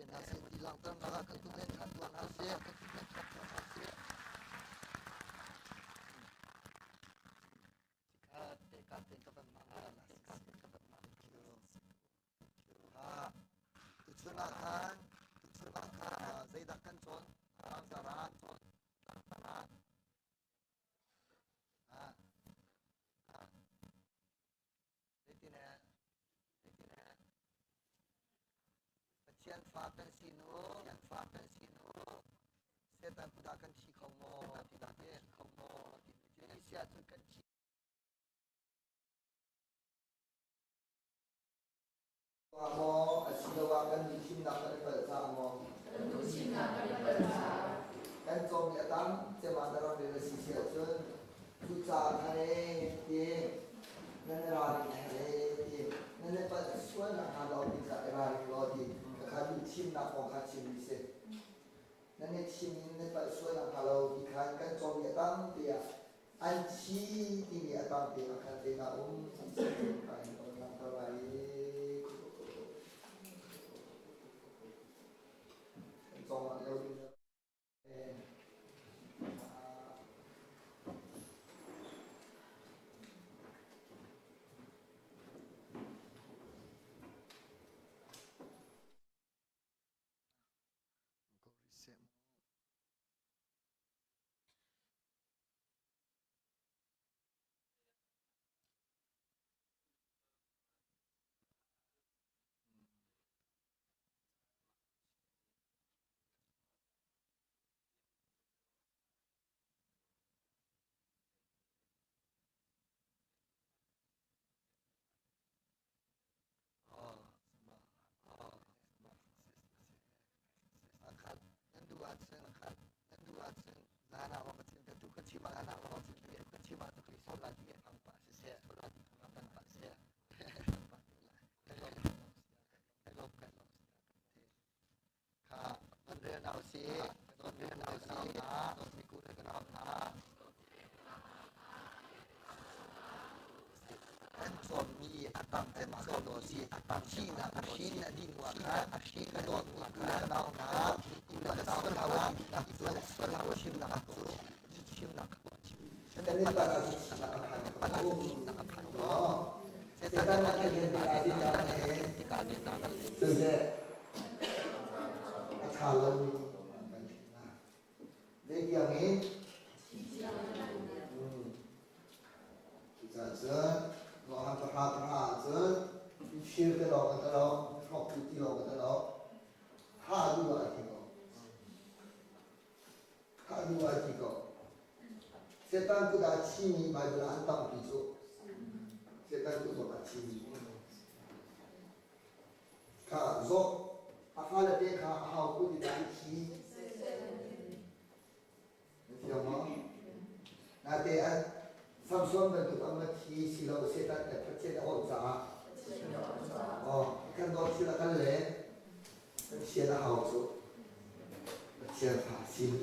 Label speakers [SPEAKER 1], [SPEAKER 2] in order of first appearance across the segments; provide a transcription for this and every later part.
[SPEAKER 1] hna seh ti langhternak ah kan comment kha tuah hna seh. Tuchun ah khan zeidah kan cawn? Tlangzar ah. Zeitinah Pathian fa kan si nu, Pathian fa kan si nu, Satan kut ah kan thi kho maw? Ti dah ti kho maw? Ti ti si ahcun kan thi. Maw asiloah kan duhthimnak kan i palh caah maw?
[SPEAKER 2] Kan duhthimnak kan i palh caah.
[SPEAKER 1] Kan cawm i a tam cem ah na rak rel a si si ahcun cucaah khan ee ti nan i ralring a herh ee ti nan i palh sual nakhnga lo ti kha i ralring law ti khakha duhthimnak kong kha chim mi si. Nan i thim in nan palh sual nakhnga lo ti khan kan cawm i a tam tiah An thi timi a tam te ah khan zeidah a um ti si ka in on langhter lai i kan cawng ah lio ding. Nan duh ahcun nan duh ahcun zan ah ka chim tu ka chim ah ka chim ka chim ah tu so la ti ang pa siseh so la ti ang pa siseh kha kan rel nau si kan rel nau si mi ku le kan na Kan cawmmi a tam cem ah kan daw si. Thihnak a hrin a dih hnuah khan a hrin a dawt hnuah khan ka nau hna thimnak cu thimnak A ṭha lomi kan thim hna. Zeitiang in? Cucaah cun Johan pahra pahra ahcun mifir te lawng an lo, hrawktu ti lawng an lo. Thah duh ah ti ko. Thah duh ah ti ko. Satan kut ah thimi Bible ah an tampi cu. Satan kut zong ah thimi. Kha zawh a fale te kha a hau kut in an thi. Na thiam maw? Nate an Samson bantuk an va thi si lo Satan le Pathian a awh caah oh kan dawt thil a kan le Pathian a hau cu Pathian fa sin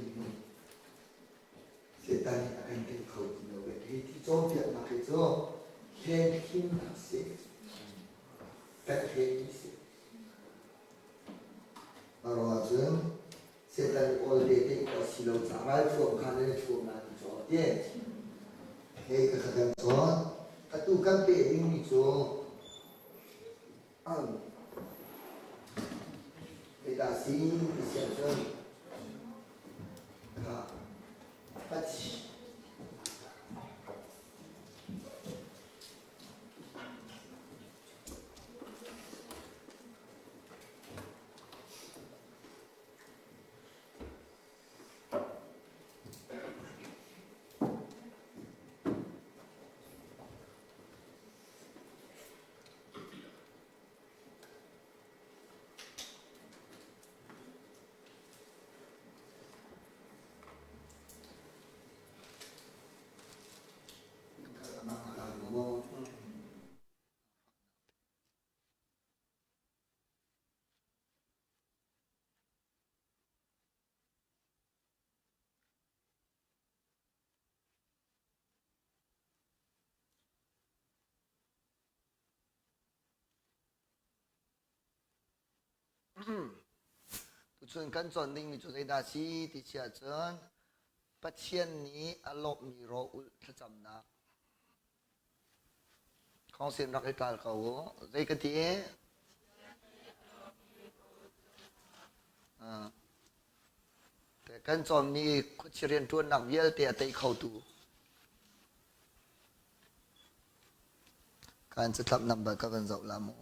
[SPEAKER 1] Satan nih a kan tei kho ti lo ve. Hi ti cawnpiaknak hi cu hlen himnak si. Kan hlen mi si. Aro ahcun Satan nih awl te te ko si lo ca ralthuam kha nan i thuam na ti caw ti. Hei ka kan cawn. Atu kan pe dingmi cu Zeidah si ti si ahcun kha Pathian Tuchun kan cawn dingmi cu zeidah a si ti si ahcun Pathian nih a lawmhmi rawl-ulh thlacamnak. Khawngsin rak i ṭal ko u. Zei ka ti? Kan cawnmi khuachi rianṭuannak vialte a tei khotu. Kan catlap number ka van zoh la mu.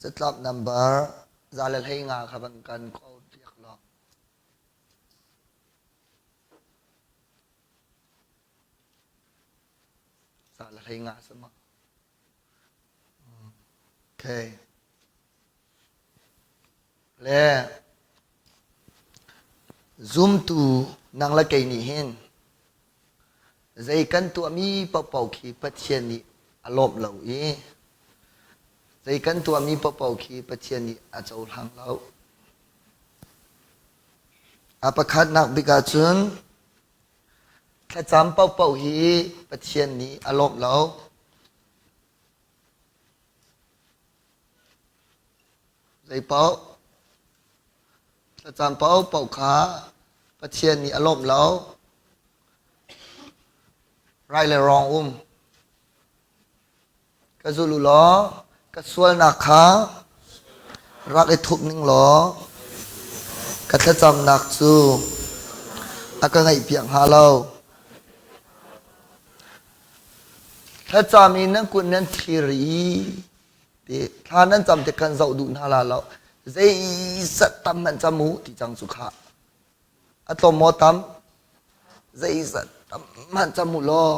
[SPEAKER 1] Catlap nambar 115 kha van kan kawl piak law. 115 sama. Okay. Le zumtu nang le kei nih hin Zei kan tuahmi paohpaoh khi Pathian nih a lawmh lo i zei kan tuahmi paohpaoh khi Pathian nih a cohlang lo. A pakhatnak bik ahcun thlacam paohpaoh hi Pathian nih a lawmh lo. Zei paoh thlacam paohpaoh kha Pathian nih a lawmh lo. Rai le rawng um. Ka zul u law ka sualnak kha rak i thup ning law ka thlacamnak cu a ka ngaihpiak hnga lo. Thlacam i nan kut nan thlir i ti thla nan cam tik khan zoh duh hna la lo. Zeizat tam hmanh cam u ti cang cu khah. A tlawm maw tam? Zeizat tam hmanh cam u law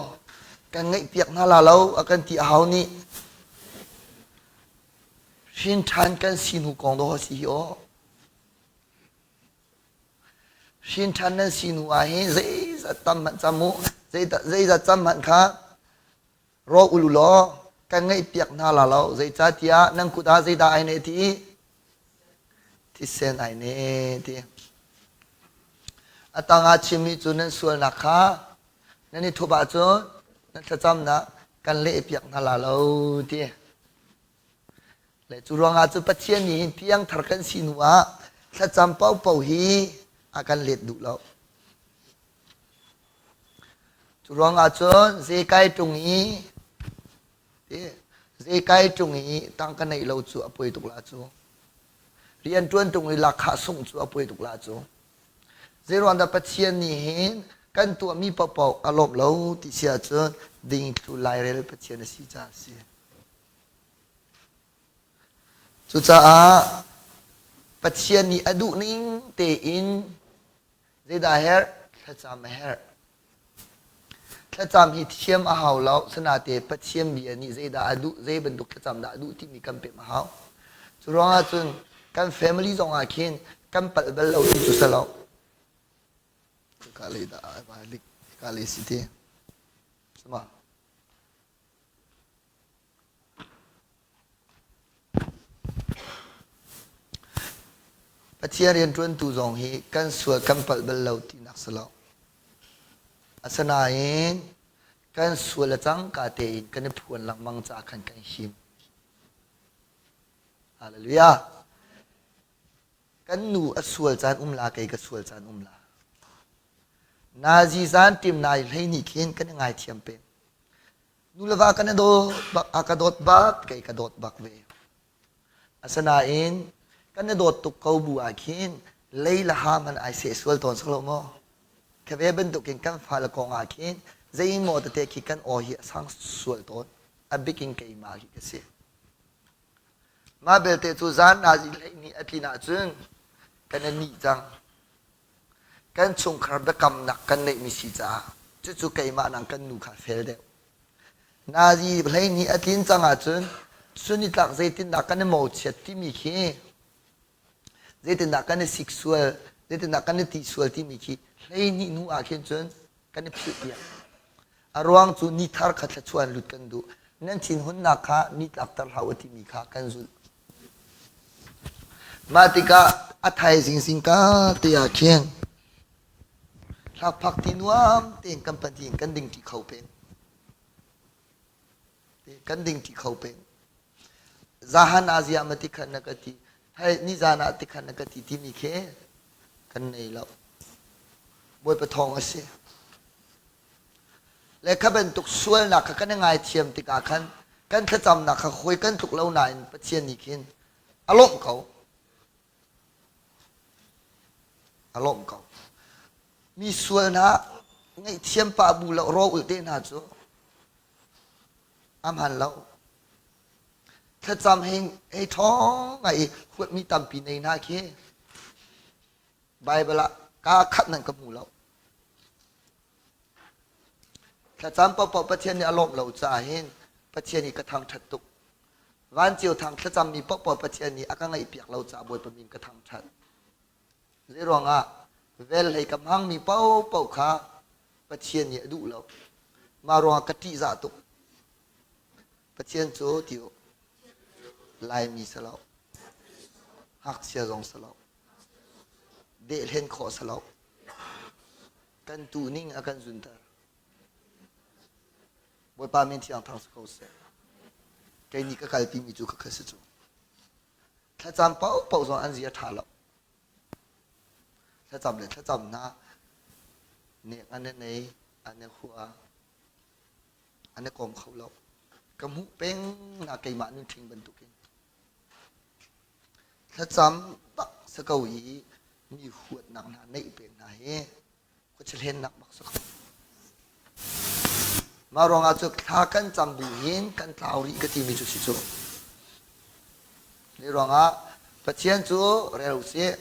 [SPEAKER 1] kan ngaihpiak hna la lo a kan ti a hau nih. Hrin ṭhan kan si hnu kong dawh a si hi aw. Hrin ṭhan nan si hnu ah hin zeizat tam hmanh cam u, zeizat cam hmanh kha raw ul u law kan ngaihpiak hna la lo. Zeicahtiah nan kut ah zeidah ai neh ti? Thisen ai neh ti. A tangah chimmi cu nan sualnak kha nan i thup ahcun nan thlacamnak kan lehpiak hna la lo ti. Le cu ruangah cu Pathian nih hin piangthar kan si hnu ah thlacam paohpaoh hi a kan let duh lo. Cu ruangah cun zekai ṭung i zekai ṭung i tangka neih lo cu a poi tuk la cu. Rian ṭuan ṭung i lahkhah sungh cu a poi tuk la cu. Zeiruang dah Pathian nih hin kan tuahmi paohpaoh a lawmh lo ti si ahcun dingthlu lairel Pathian a si caah a si. Cucaah Pathian nih a duhning tein zeidah a herh? Thlacam a herh. Thlacam hi thiam a hau lo. Sinain Pathian bia nih zeidah a duh, zei bantuk thlacam dah a duh timi kan pemh a hau. Cu ruangah cun kan family zongah khin kan palh bal lo ti cu si lo. Ka lei dah ka lei si ti. Sama. Pathian rianṭuantu zong hi kan sual kan palh bal lo tinak si lo. Asinain kan sual a cangka tein kan i phuan lengmang caah khan kan him. Hallelujah. Kan nu a sual caan um la, kei ka sual caan um la. Nazi zan tim nai hlei nih khin kan i ngaithiam peng. Nu le va kan i dawt bak, a ka dawt bak, kei ka dawt bak ve. Asinain kan i dawt tuk ko bu ah khin lei le ha man ai seh sual tawn sak lo maw? Kha ve bantukin kan fale kong ah khin zeimaw tete khi kan aw hi a sang sual tawn. A bikin keimah hi ka si. Mah belte cu zan nazi hleihnih a tlin ahcun kan i nih cang. Kan chungkhar biakamnak kan neihmi si caah cucu keimah nang kan nu kha fel deuh. Nazi hleihnih a tlin cang ahcun sunitlak zeitindah kan i mawchiat timi khi zeitindah kan i sik sual, zeitindah kan i ti sual timi khi 12 hnu ah khin cun kan i philh piak. A ruang cu ni thar kha thluachuah lut kan duh. Nan thinhunnak kha ni tlakter hlah u timi kha kan zulh. Mah tikah a thaizing zingka te ah khin hlakphak ti nuam tein kan pahnih in kan dingṭi kho peng. Kan ding ṭi kho peng. Zahan ah ziah ma tikhan na ka ti. Hei nizan ah tikhan na ka ti timi khi kan nei lo. Bawipa thawng a si. Le kha bantuk sualnak kha kan i ngaithiam tikah khan kan thlacamnak kha hawi kan tluk lo nain Pathian nih khin a lawmh ko. A lawmh ko. Mi sual hna ngaihthiam pah bu lo rawl ulh te hna cu a hman lo. Thlacam hei hei ṭhawng ngai i huatmi tampi nei hna khi Baibal ah kaa khat nan ka hmu lo. Thlacam paohpaoh Pathian nih a lawmh lo caah hin Pathian hi ka thangṭhat tuk. Van cio thang thlacammi paohpaoh Pathian nih a ka ngaihpiak lo caah Bawipa min ka thangṭhat. Zeiruangah vel hlei ka hmangmi paohpaoh kha Pathian nih a duh lo. Mah ruangah ka ṭihzah tuk. Pathian cu ti u Laimi si lo. Ngakchia zong si lo. Dehhlen khawh si lo. Kan tuning a kan zunter. Bawipa min thiang thang si ko seh. Kei nih ka kalpimi cu ka si cu. Thlacam paohpaoh zong an zia ṭha lo. Thlacam le thlacam hna nek an i nei, an i hua, an i kom kho lo. Ka hmuh peng na keimah nun ṭhing bantukin. Thlacam bak si ko i mi huatnak hna neih peng hna hi khuachahlennak bak si ko. Mah ruangah cu thla kan cam bu hin kan tlau rih ka timi cu si cu. Ni ruangah Pathian cu rel usih.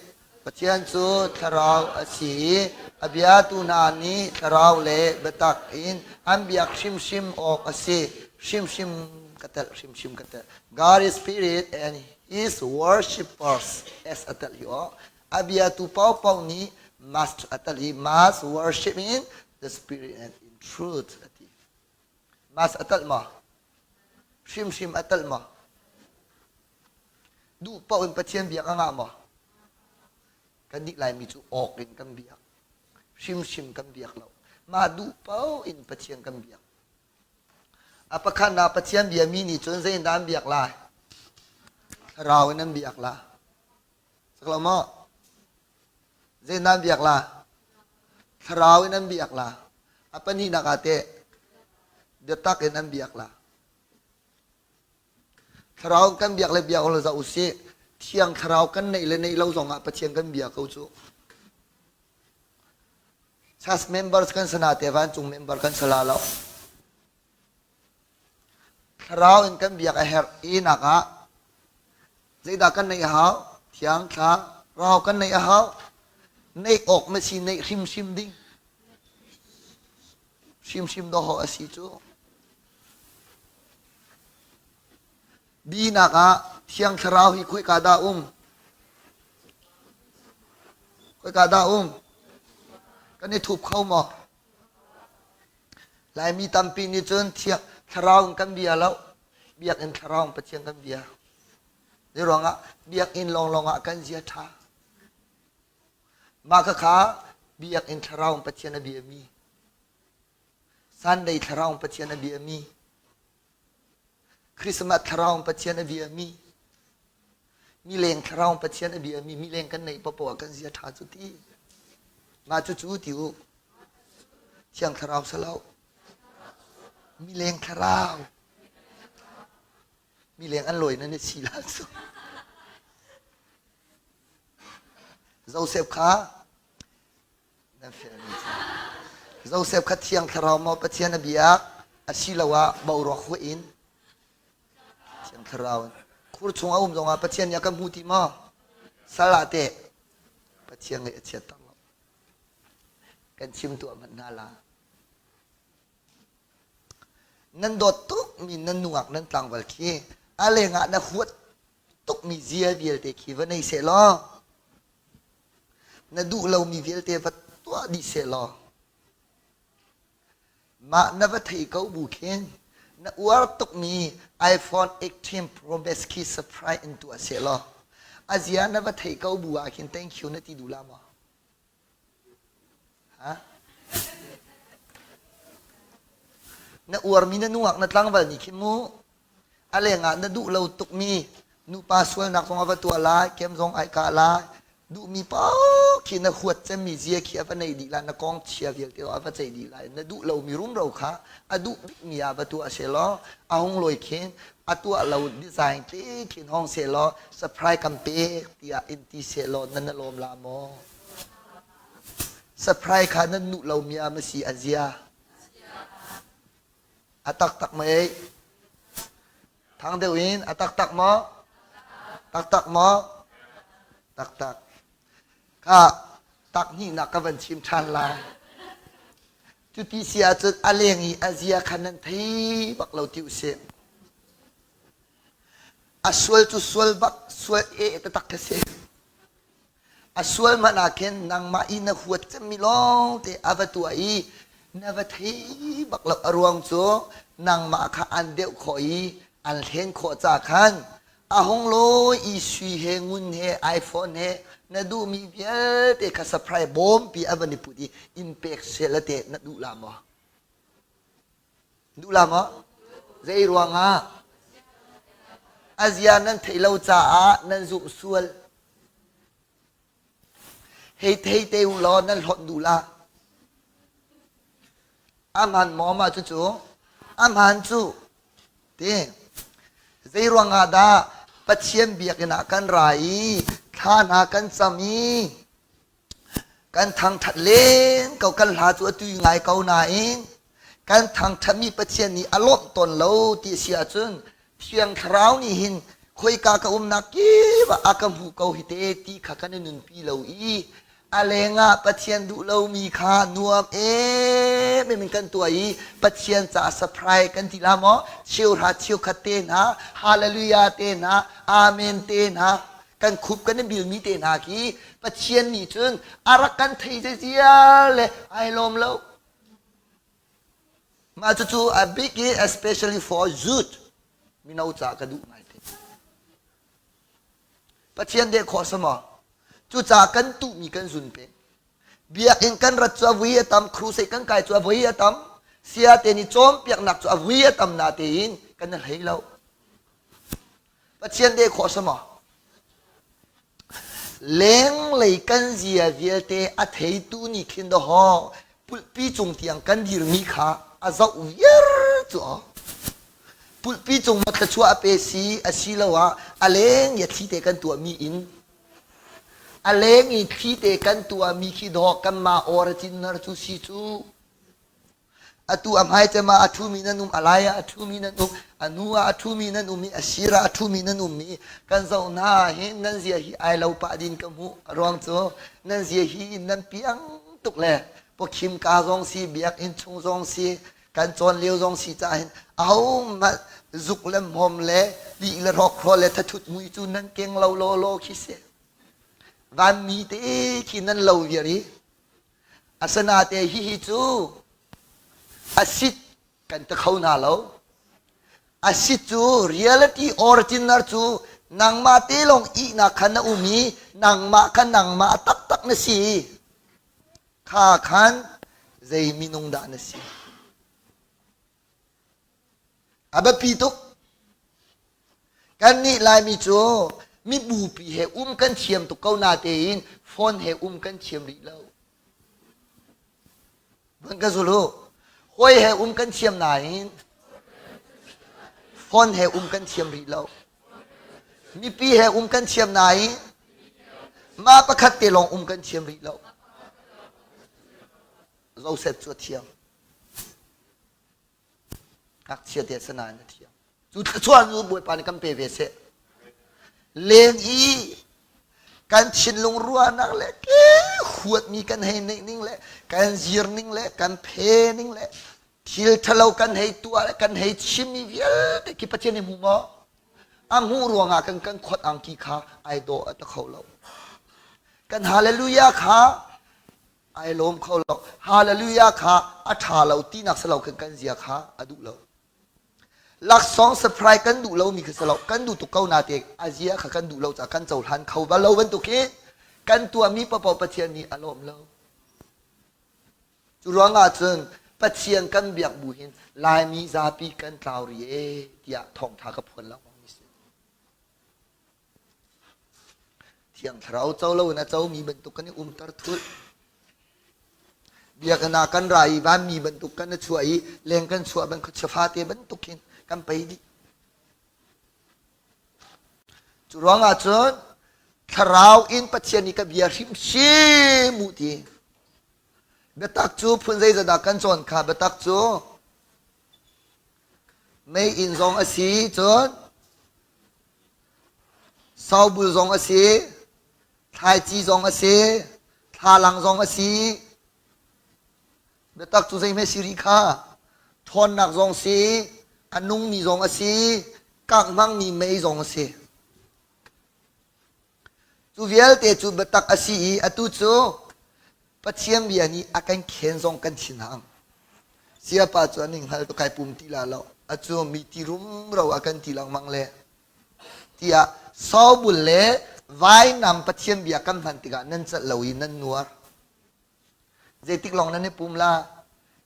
[SPEAKER 1] Pathian cu thlarau a si i a biatu hna nih thlarau le biatak in an biak hrimhrim awk a si. Hrimhrim ka telh, hrimhrim ka telh. God is spirit and his worshippers as a telh hi aw. A biatu paohpaoh nih must a telh i must worship in the spirit and in truth a ti. Must a telh maw? Hrimhrim a telh maw? Duh paoh in Pathian biak a ngah maw? Kan nih Laimi cu awk in kan biak. Hrimhrim kan biak lo. Mah duh paoh in Pathian kan biak. A pakhat ah Pathian biami nih cun zei in dah an biak lai? Thlarau in an biak la. Sak lo maw? Zei in dah an biak la? Thlarau in an biak la. A pahnihnak ah teh biatak in an biak la. Thlarau kan biak le biak lo zoh usih. Thiang thlarau kan neih le neih lo zongah Pathian kan bia ko cu. Church members kan sana te vancung member kan sala lo. Thlarau in kan biak a herh i nak ah zeidah kan neih a hau? Thiang thlarau kan neih a hau. Neih awk ma si neih hrimhrim ding. Hrimhrim dawh a si cu. Binak ah Thiang Thlarau hi khoika dah um? Khoika dah um? Kan i thup kho maw? Laimi tampi nih cun Thiang Thlarau in kan bia lo. Biakinn Thlarau in Pathian kan bia. Zei ruangah biakinn lawnglawng ah kan zia ṭha. Mah khakha biakinn Thlarau in Pathian a biami. Sunday Thlarau in Pathian a biami. Christmas thlarau Pathian a biami mileng thlarau Pathian a biami mileng kan neih paohpaoh ah kan zia ṭha cu ti mah cu cu ti u thiang thlarau salo mileng thlarau mileng an lawi nan i si la cu Joseph kha Nan fialmi cu Joseph kha Thiang Thlarau maw Pathian a biak asiloah boruak huah in Thiang Thlarau in khur chung a um zongah Pathian nih a kan hmu ti maw? Sal ah teh Pathian ngaih a chiat tak lo. Kan chim tuah hmanh hna la. Nan dawt tukmi nan nungak nan tlangval khi a lengah na huat tukmi zia vialte khi va nei seh law Na duh lomi vialte va tuah dih sehlaw mah na va thei ko bu khin na uar tukmi iPhone 18 Pro Max khi surprise in tuah sehlaw a zia na va thei ko bu ah khin thank you na ti duh la maw? Ha? Na uarmi na nungak na tlangval nih khin mu a lengah na duh lo tukmi nupa sualnak zong a va tuah lai, kem zong ai kah lai, duhmi paoh khi na huat cemmi zia khi a va nei dih lai, na kong chia vialte a va ceih dih lai. Na duh lomi rumro kha a duh bikmi ah va tuah selaw a hung lawi khin a tuah lo design te khin hong selaw surprise kan pek tiah in ti selaw nan na lawm la maw? Surprise kha nan nuh lomi ah ma si a zia? A taktak ma ei? Thang deuh in a taktak maw? Taktak maw? Taktak. Kha tak hnihnak ka van chim ṭhan lai. Cuti si ahcun a leng i a zia kha nan thei bak lo ti usih. A sual cu sual bak, sual e taktak ka si. A sual hmanh ah khin nangmah i na huat cemmi lawngte a va tuah i na va thei bak lo. A ruang cu nangmah kha an deuh khawh i an hlen khawh ca khan a hung lawi i sui he ngun he iPhone he na duhmi vialte kha surprise bawmpi a van i put i in pek seh la teh na duh la maw? Duh la maw? Zei ruangah? A zia nan theih lo caah nan zumh sual. Hei thei te u law nan hlawt duh la. A hmaan maw mah cucu? A hmaan cu. Ti. Zei ruangah dah Pathian biakinn ah kan ra i thla hna kan cam i Kan thangṭhat len ko, kan hla cu a tui ngai ko nain kan thangṭhatmi Pathian nih a lawmh tawn lo ti a si ahcun Thiang Thlarau nih hin khoika ka umnak kip ah a ka hmuh ko hi te ti kha kan i nunpi lo i a lengah Pathian duh lomi kha nuam emem in kan tuah i Pathian caah surprise kan ti la maw cheuhra cheukhat te hna hallelujah te hna amen te hna kan khup kan i bilmi te hna khi Pathian nih cun a rak kan thei zezial le ai lawm lo. Mah cucu a bik i especially for youth mino ca ka duh ngai te. Pathian deh khawh sama cucaah kan tuhmi kan zun peng. Biakinn kan rat cu a vui a tam, crusade kan kai cu a vui a tam, sia te nih cawnpiaknak cu a vui a tam na tein kan i hlei lo. Pathian deh khawh si maw? Lenglei kan zia vialte a theitu nih khin dawhaw pulhpi cung tiang kan dirmi kha a zoh viar cu aw. Pulhpi cung ma thluachuah a pe si asiloah a leng i a thli te kan tuahmi in a leng i thli te kan tuahmi khi dawh kanmah original cu si cu. Atu a hmai cem ah a ṭhumi nan um, a lai ah a ṭhumi nan um, a hnu ah a ṭhumi nan um i a sir ah a ṭhumi nan um i kan zoh hna hin nan zia hi ai lo pah din ka hmuh. A ruang cu nan zia hi nan piang tuk le pawkhim ka zong si, biakinn chung zong si, kan cawn lio zong si caah hin ahohmanh zuk le hmawm le lih le hrawkhrol le thathut mui cu nan keng lo law law khi si. Vanmi te khi nan lo viar i Asinain hihi cu a sit kan ti kho hna lo. A sit cu reality original cu nangmah te lawng ihnak khan na um i nangmah kha nangmah taktak na si. Kha khan zei minung dah na si? A biapi tuk. Kannih Laimi cu mibupi he um kan thiam tuk ko natein phone he um kan thiam rih lo. Van ka zul u. Hawi he um kan thiam nain phone he um kan thiam rih lo. Mipi he um kan thiam nain mah pakhat te lawng um kan thiam rih lo. Joseph cu a thiam. Ngakchia te sanain a thiam. Cu thluachuah cu Bawipa nih kan pe ve seh. Leng i kan thinlung ruahnak le ke huatmi kan hei neih ning le kan zir ning le kan phe ning le thil ṭhalo kan hei tuah le kan hei chimmi vialte khi Pathian nih hmu maw? A hmuh ruangah kan kan khot angki kha ai dawh a ta kho lo. Kan hallelujah kha ai lawm kho lo. Hallelujah kha a ṭha lo tinak si lo kan kan zia kha a duh lo. Laksawng surprise kan duh lomi kha si lo. Kan duh tuk ko nate a zia kha kan duh lo caah kan cohlan kho bal lo bantuk hi kan tuahmi paohpaoh Pathian nih a lawm lo. Cu ruangah cun Pathian kan biak bu hin Laimi zapi kan tlau ri e tiah thawngtha ka phuan lengmang mi si. Thiang Thlarau co lo in a comi bantuk kan i umter thulh. Biakinn ah kan ra i vanmi bantuk kan i chuah i leng kan chuah ban khuachia fate bantuk hin kan pei dih. Cu ruangah cun thlarau in Pathian nih ka bia hrimhrim u ti. Biatak cu phun zeizat dah kan cawn kha biatak cu meiinn zong a si cun Sobul zong a si, thlaici zong a si, thlalang zong a si. Biatak cu zeihme si rih kha? Ṭhawnnak zong si, a nungmi zong a si, kangh hmangmi mei zong a si. Cu vialte cu biatak a si i atu cu Pathian bia nih a kan khen zong kan thinhang. Siapa cu an hngal tuk kai pum ti la lo. Acu mi ti rumro a kan ti lengmang le tiah sobul le vainam Pathian bia kan hman tikah nan celh lo i nan nuar. Zeitik lawng nan i pum la?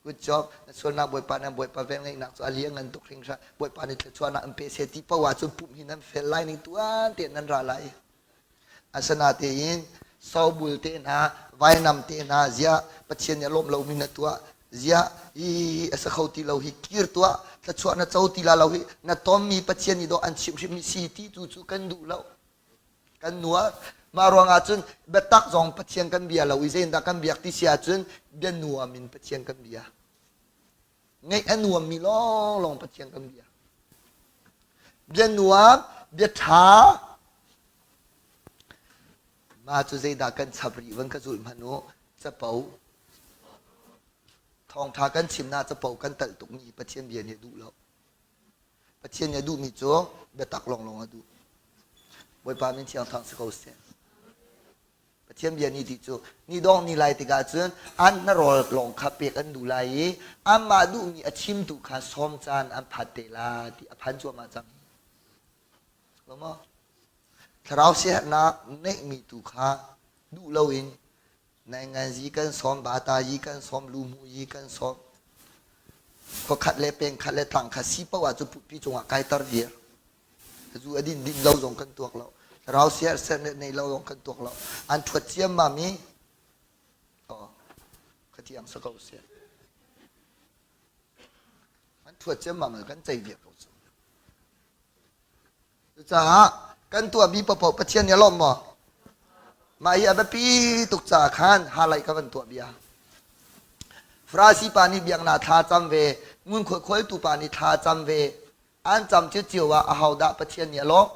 [SPEAKER 1] Good job. Na sualnak Bawipa nan Bawipa velngeihnak cu a lianngan tuk hringhran. Bawipa nih thluachuahnak an pe seh ti paoh ahcun pumh hi nan fel lai ning tuan tein nan ra lai. Asinain sobul te hna, vainam te hna ziah Pathian nih a lawmh lomi na tuah, ziah hi a si kho ti lo hi kir tuah, thluachuah na co ti la lo hi na tonmi Pathian nih dawh an chimhhrimmi si ti tu cu kan duh lo. Kan nuar. Mah ruangah cun biatak zong Pathian kan bia lo i zeitindah kan biak ti si ahcun bia nuam in Pathian kan bia. Ngaih a nuammi lawnglawng Pathian kan bia. Bia nuam, bia ṭha. Mah cu zeidah kan chap rih van ka zulh hmanh u. Capo. Thawngṭha kan chimnak capo kan talh tukmi Pathian bia nih a duh lo. Pathian nih a duhmi cu biatak lawnglawng a duh. Bawipa min thiang thang si ko seh. Pathian bia nih ti cu ni dong ni lai tikah cun an hna-rawl lawng kha pek an duh lai i anmah duhmi a chimtu kha sawm caan an phat te la ti a phan cuahmah cang. Lo maw? Thlarau siaherhnak neihmi tu kha duh loin nainganzi kan sawm, bata yi kan sawm, luhmu yi kan sawm. Khuakhat le pengkhat le tlangkhat si paoh ah cu putpi cungah kaiter viar. Zu a din din lo zong kan tuak lo. Rau siar ser ne nei lo zong kan tuak lo. An thuat ciammam i oh khatiang sa ko sia. An thuat ciammam kan cei viar ko cu. Cucaah kan tuahmi paohpaoh Pathian nih a lawmh maw? Mah hi a biapi tuk caah khan halai ka van tuah bia. Farasi pa nih biaknak thla cam ve, ngunkhuai khuaitu pa nih thla cam ve, An cam cio ah ahodah Pathian nih a lawmh?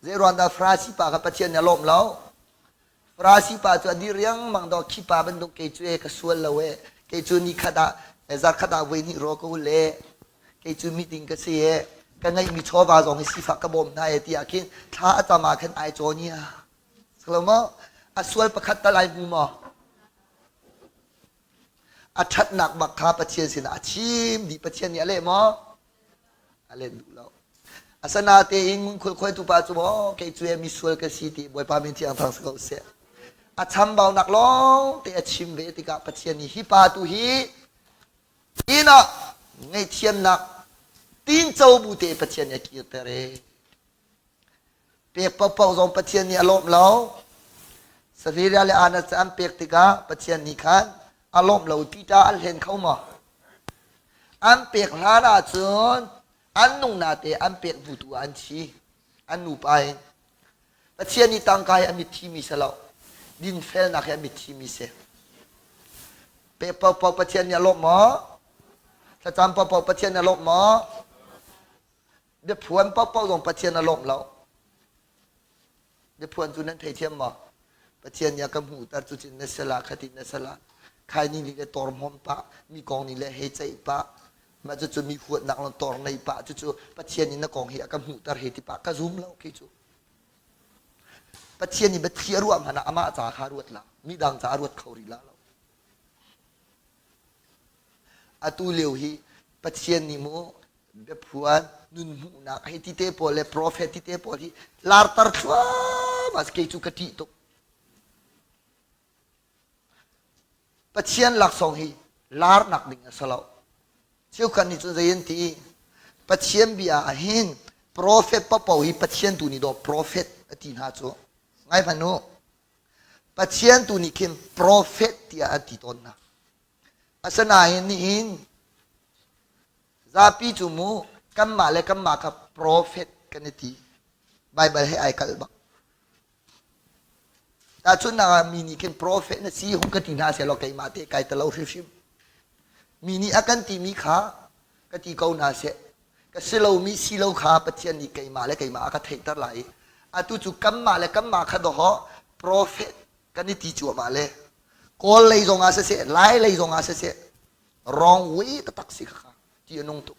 [SPEAKER 1] Zeiruang dah Farasi pa kha Pathian nih a lawmh lo? Farasi pa cu a dir riangmang daw khi pa bantuk kei cu e ka sual lo e kei cu ni khat ah zarkhat ah voi hnih raw ka hul e kei cu meeting ka si e ka ngeihmi chawva zong hi sifak ka bawm hna e tiah khin thla a cam ah khan ai cawn ia. Silo maw? A sual pakhat tal ai hmu maw? A ṭhatnak bak kha Pathian sinah a chim dih. Pathian nih a leh maw? A leh duh lo. Asanatein ngunkhuai khuaitu pa cu maw kei cu mi sual ka si ti Bawipa min thiang thang si ko seh. A chambaunak lawng te a chim ve tikah Pathian nih hi pa tu hi inn ah ngaihthiamnak tinco bu te Pathian nih a kirter e. Pek paohpaoh zong Pathian nih a lawmh lo. Safira le Annas cu an pek tikah Pathian nih khan a lawmh lo. Peter an hlen kho maw? An pek hlan ahcun an nungnak te an pek hnu tu ah an thi. An nupa in. Pathian nih tangka hi a mitthi mi si lo. Dinfelnak hi a mitthi mi si. Pek paohpaoh Pathian nih a lawmh maw? Thlacam paohpaoh Pathian nih a lawmh maw? Biaphuan paohpaoh zong Pathian a lawmh lo. Biaphuan cu nan theithiam maw? Pathian nih a ka hmuhter cu cin na sala khatin na sala khaini nih le tor hmom pah mi kong nih le hei ceih pah mah cucu mi huatnak le tor nei pah cucu Pathian nih na kong hi a ka hmuhter he ti pah ka zum lo khi cu Pathian nih biathli a ruah hmanh ah amah ca kha ruat la mi dang ca a ruat kho rih la lo atu lio hi Pathian nih mu biaphuan nun hmuhnak hei ti te pawl le prophet ti te pawl hi lartar thluahmah kei cu ka ṭih tuk. Pathian laksawng hi larnak ding a si lo. Cheukhat nih cun zei an ti? Pathian bia ah hin profet paohpaoh hi Pathian tu nih dawh profet a ti hna cu. Ngai hmanh u. Pathian tu nih khin profet tiah an ti tawn hna. Asinain nihin zapi cu mu kanmah le kanmah kha profet kan i ti. Baibal he ai kalh bak. Tahchunhnak ah mi nih khin profet na si hung ka ti hna sehlaw keimah te kai talo hrimhrim. Mi nih a kan timi kha ka ti ko hna seh. Ka si lomi si lo kha Pathian nih keimah le keimah a ka theihter lai i atu cu kanmah le kanmah kha dawhawh profet kan i ti cuahmah le Kawl lei zong ah siseh, Lai lei zong ah siseh, wrong way taktak si kha ti a nung tuk.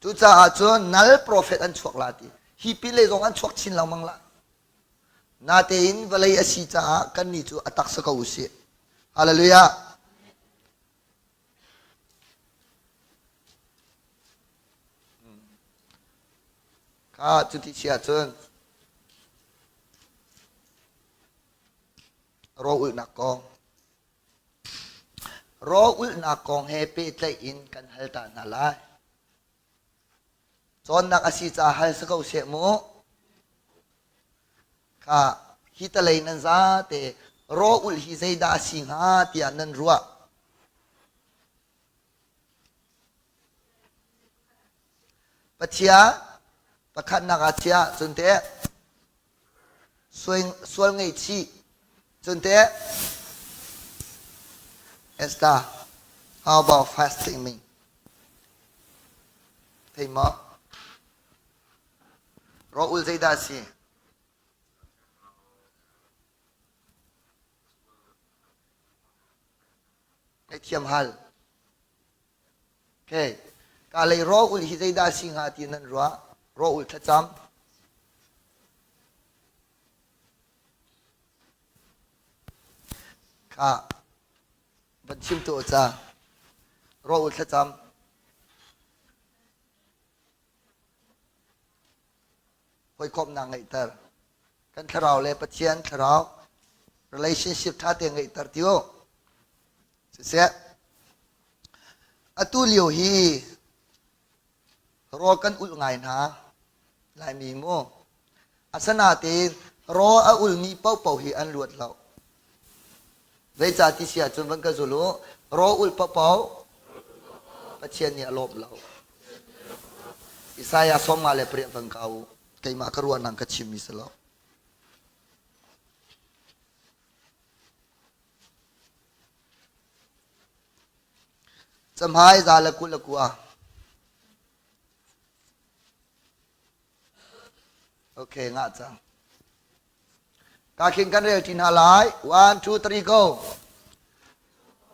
[SPEAKER 1] Cucaah cun nal profet an chuak la ti. Hi pin lei zong an chuak chin lengmang la. Natein vawlei a si caah kannih cu a tak si ko usih. Hallelujah. Kha cuti si ahcun rawl ulhnak kong Rawl ulhnak kong he pehtlaih in kan hal ta hna lai. Cawnnak a si caah hal si ko seh mu. Kha hi talei nan zate rawl ulh hi zeidah a si hnga tiah nan ruah. Pathian pakhatnak ah chiah cun teh Sual ngaihchih. Cun teh Esther, how about fasting me? Thei maw? Rawl zeidah a si? Ngaihthiam hal. Okay. Ka lei rawl ul hi zeidah a si hnga ti nan ruah? Rawl ul thlacam. Kha van chim tu ca. Rawl ul thlacam. Hawikomhnak ngeihter. Kan thlarau le Pathian thlarau relationship ṭha te ngeihter ti u. Siseh, atu lio hi rawl kan ulh ngai hna Laimi mu. Asinain rawl a ulmi paohpaoh hi an luat lo. Zeicah ti si ahcun van ka zul u, rawl ulh paohpaoh Pathian nih a lawm lo. Isaiah 58 van ka u. Keimah ka ruahnak ka chimmi si lo. Camhai za le 29. Okay, ngah cang. Ka khin kan rel ṭi hna lai. One, two, three, go.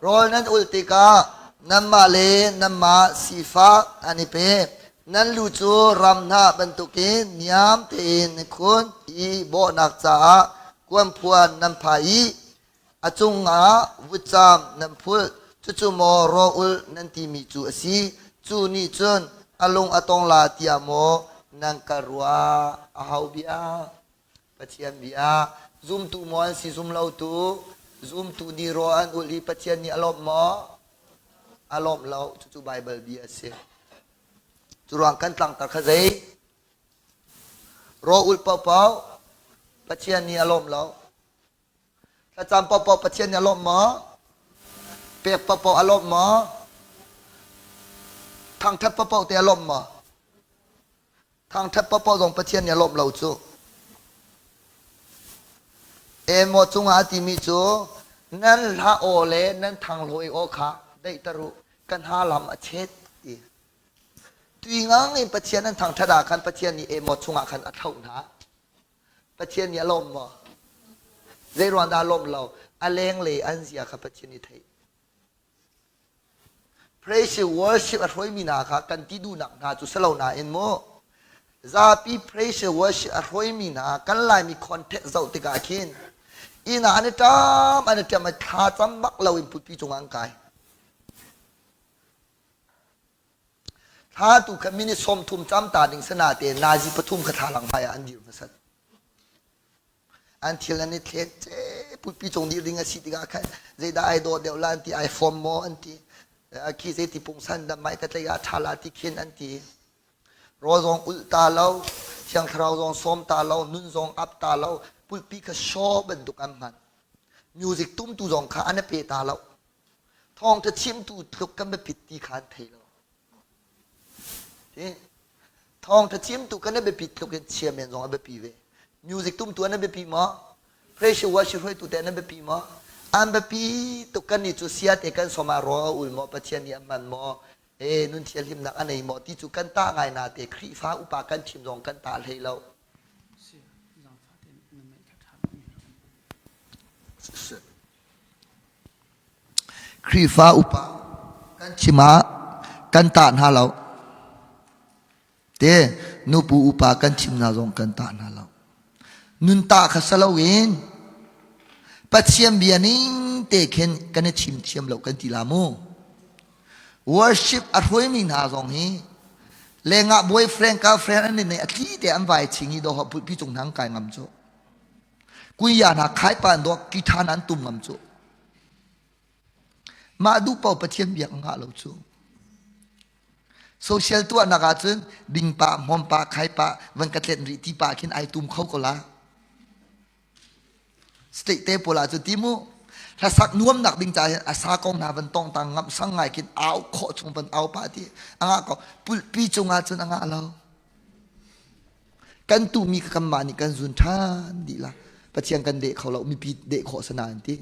[SPEAKER 1] Rawl nan ulh tikah nanmah le nanmah sifak an i pe. Nan lu cu ram hnah bantukin niam tein nan khun i bawhnak caah kuanphuan nan phah i a cungah vutcam nan phulh. Cucu maw rawl ulh nan timi cu a si? Cu nih cun a lung a tong la tiah maw nan ka ruah? Aho bia? Pathian bia. Zumtu maw an si zum lotu? Zumtu nih rawl an ulh i Pathian nih a lawmh maw? A lawmh lo. Cucu Baibal bia a si. Cu ruang kan tlangtar kha zei? Rawl ulh paohpaoh Pathian nih a lawmh lo. Thlacam paohpaoh Pathian nih a lawmh maw? Pek paohpaoh a lawmh maw? Thangṭhat paohpaoh te a lawmh maw? Thangṭhat paohpaoh zong Pathian nih a lawmh lo cu. Emaw cungah a timi cu nan hla aw le nan thanglawi aw kha daihter u, kan ha lam a chet ti. Tui ngang in Pathian an thangṭhat ah khan Pathian nih emaw chungah khan a thlauh hna. Pathian nih a lawm maw? Zei ruang dah a lawmh lo? A lenglei an zia kha Pathian nih theih. Praise worship a hruaimi hna kha kan ti duhnak hna cu si lo nain mu zapi praise worship a hruaimi hna kan Laimi context zoh tikah khin inn ah an i ṭam an i ṭam i thla cam bak lo in pulpi cungah an kai. Thla tu kha minute 30 cam ta ding sana te nazi pathum kha thlalang hmai ah an dir hmasat. An thil an i thlet putpi cung nih ring a si tikah khan zeidah ai dawh deuh la an ti ai fawm maw an ti khi zeiti pungsan dah mai ka tlei ah ṭha la ti khin an ti. Rawl zong ulh ta lo, Thiang Thlarau zong sawm ta lo, nun zong ap ta lo, pulpi kha shaw bantuk an hman. Music tumtu zong kha an i pe ta lo. Thawngṭha chimtu tluk kan biapit ti kha an thei lo. Thawngṭha chimtu kan i biapit tluk in chairman zong a biapi ve. Music tumtu an biapi maw? Pressure worship hruaitu te an biapi maw? An biapi tuk kan nih cu sia te kan som ah rawl a ul maw? Pathian nih a hman maw? E nun thianhlimnak a nei maw ti cu kan tah ngai na te Khrihfa upa kan thim zong kan tah hlei lo. Khrihfa upa kan chim ah kan tah hna lo. Te nupu upa kan chim hna zong kan tah hna lo. Nun tah kha sa loin Pathian bia ning te khin kan i chim thiam lo kan ti la mu. Worship a hruaimi hna zong hi lengah boyfriend girlfriend an nei a tli te an vai ching i do pulpi cung hna an kai ngam cu. Kuya hna khai pa an dawh ki tha an tum ngam cu. Mah duh paoh Pathian biak ngah lo cu. Social tuahnak ahcun ding pa, hmawm pa, khai pa, van ka tlet rih ti pa khin ai tum kho ko la. State te pawl ahcun ti mu hlasak nuamnak ding ca hin a sa kong hna van tong tang ngam sang ngai khin au khawh chung van au pa ti a ngah ko pulpi cung ahcun a ngah lo. Kan tuhmi kha kanmah nih kan zun ṭhan dih la. Pathian kan deh kho lo, mipi deh khawh sana an ti.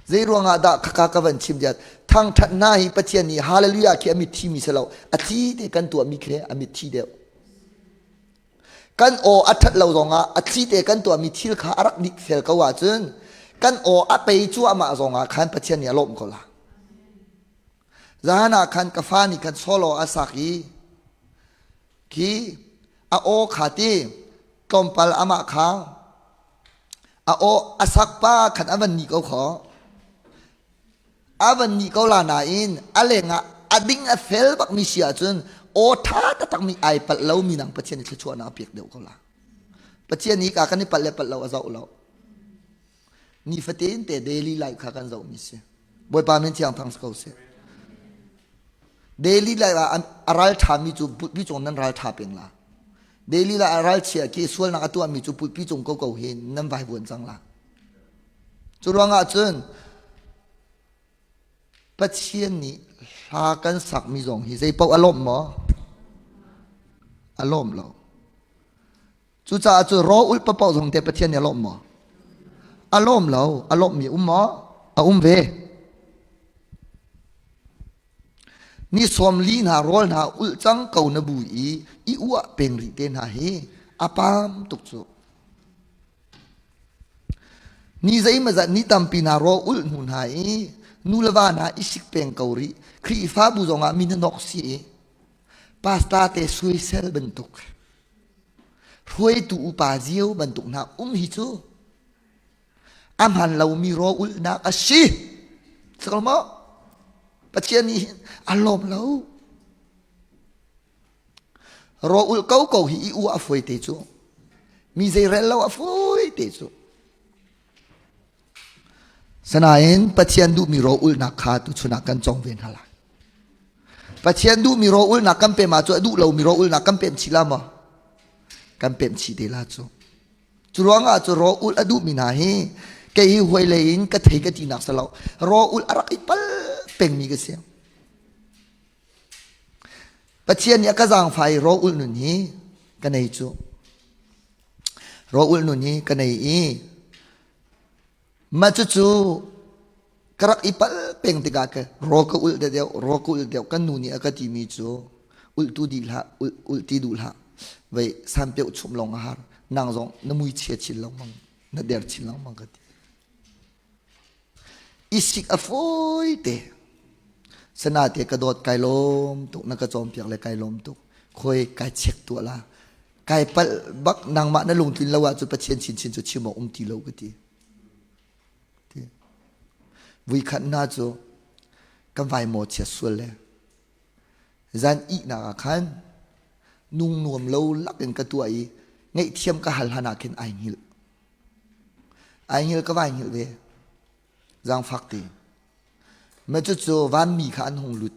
[SPEAKER 1] Zei ruangah dah khaka ka van chim diat thangṭhat hna hi Pathian nih hallelujah khi a mitthi mi si lo a thli te kan tuahmi khi a mitthi deuh. Kan aw a ṭhat lo zongah a thli te kan tuahmi thil kha a rak dik fel ko ahcun kan aw a pei cuahmah zongah khan Pathian nih a lawmh ko la. Zahan ah khan ka fa nih khan solo a sak i Khi a aw kha ti tlawmpal amah kha a aw a sak pa khan a van ni ko kho a van ni ko la nain a lengah a ding a fel bak mi si ahcun aw ṭha taktak mi ai palh lo mi nang Pathian nih thluachuahnak a pek deuh ko la Pathian nih ka kan i palh le palh lo a zoh lo nifatin te daily life kha kan zoh mi si Bawipa min thiang thang si ko seh Daily life ah a ral ṭhami cu pulpi cung nan ral ṭha peng la. Daily life a ral chia khi sualnak a tuahmi cu pulpi cung koko hi nan vai vuan cang la. Cu ruangah cun Pathian nih hla kan sakmi zong hi zei paoh a lawmh maw? A lawm lo. Cucaah cu raw ulh paoh zong te Pathian nih a lawmh maw? A lawm lo. A lawmhmi um maw? A um ve. Ni sawm li hna rawl hna ulh cang ko na bu i i uah peng rih te hna hi a pam tuk cu. Ni zeimawzat ni tampi hna rawl ulh hnu hna i nu le va hna i sik peng ko rih. Khrihfabu zongah mi hnanok si i pastor te suisel bantuk hruaitu upa zio bantuk hna um hi cu a hman lomi raw ulhnak a si. Sakal maw? Pathian nih hin a lawm lo. Raw ulh ko ko hi i u a fawi te cu. Mi zei rel lo a fawi te cu. Sanain Pathian duhmi raw ulhnak kha tuchun ah kan cong ve hna lai. Pathian duhmi raw ulhnak kan pem ah cu a duh lomi raw ulhnak kan pem chih la maw? Kan pem chih te la cu. Cu ruangah cu raw ulh a duhmi hna hi kei hi huai lei in ka thei ka tinak si lo. Raw ulh a rak i pal pengmi ka si. Pathian nih a ka zaangfah i raw ulh nun hi ka nei cu. Raw ulh nun hi ka nei i mah cucu ka rak i pal peng tikah ka raw ka ulh deuh raw ka ulh deuh kan nu nih a ka timi cu ulh tu dih hlah ulh ulh ti duh hlah vei sanpeuh chum lawng a har nang zong na mui chia chin lengmang na der chin lengmang ka ti isik a fawi te sana te ka dawt kai lawm tuk na ka cawnpiak le kai lawm tuk khoi kai check tuah la kai palh bak nangmah na lungtlin lo ahcun Pathian chinchin cu chim awk um ti lo ka ti Vuikhat hna cu kan vai maw chia sual le zan ihnak ah khan nung nuam lo lakin ka tuah i ngaihthiam ka hal hlan ah khin ai hngilh. Ai hngilh ka vai hngilh ve. Zaangfak ti. Ma cucu vanmi kha an hung lut.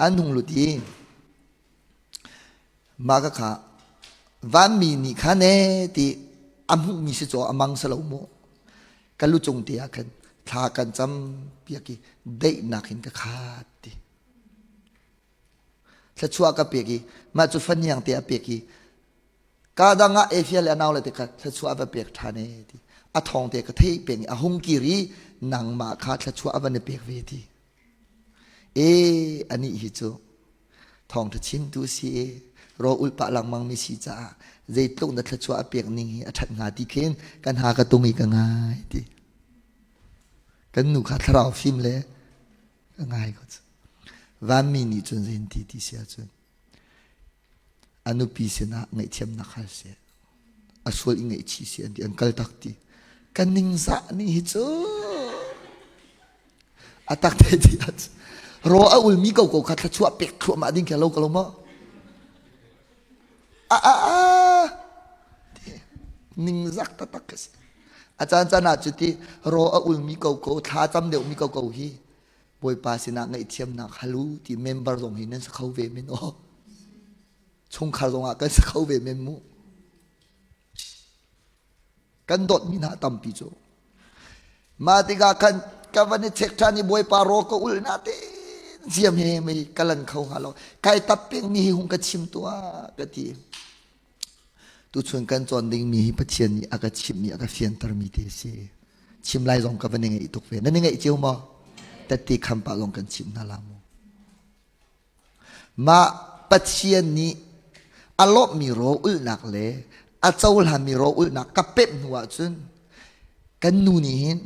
[SPEAKER 1] An hung lut i mah ka kha vanmi nih khan ee ti a hmuhmi si caw a mang si lo mu. Ka lu cung te ah khan thla kan cam piak i daihnak in ka khat ti. Thluachuah ka pek i mah cu faniang te a pek i ka dang ah Efia le a nau le te kha thluachuah a va pek ṭhan e ti. A thawng te ka theih peng i a hung kir i nangmah kha thluachuah a van i pek ve ti. E anih hi cu thawngṭha chimtu si e rawl ulh pah lengmang mi si caah zeitluk na thluachuah a pek ning hi a ṭhat hnga ti khin kan ha ka tung i ka ngai ti. Kan nu kha thlarau fim le ka ngai ko cu. Vanmi nih cun zein ti ti si ahcun a nupi sinah ngaihthiamnak hal seh a sual i ngaihchih si an ti an kal tak ti kan ningzah ni hi cu a tak te ti ro a ulmi ko ko kha thluachuah pek thluahmah ding kha lo ka lo maw a a a ningzak taktak ka si a caan caan ah cuti ro a ulmi ko ko thla cam deuhmi ko ko hi Bawipa sinah ngaihthiamnak halu ti member zong hi nan si kho ve men aw chungkhar zong ah kan si kho ve men mu kan dawtmi hna tampi cu mah tikah khan ka van i check ṭhan i Bawipa ro ka ul na te ziam he mei ka lan kho hnga lo kai tap peng mi hi hung ka chim tuah ka ti Tuchun kan cawn dingmi hi Pathian nih a ka chimhmi a ka fiantermi te a si. Chim lai zong ka van i ngaih tuk ve. Nan i ngaih cio maw? Tette kham pah zong kan chimh hna la mu. Mah Pathian nih a lawmhmi rawl ulhnak le a cohlanmi rawl ulhnak ka pemh hnu ahcun kan nu nih hin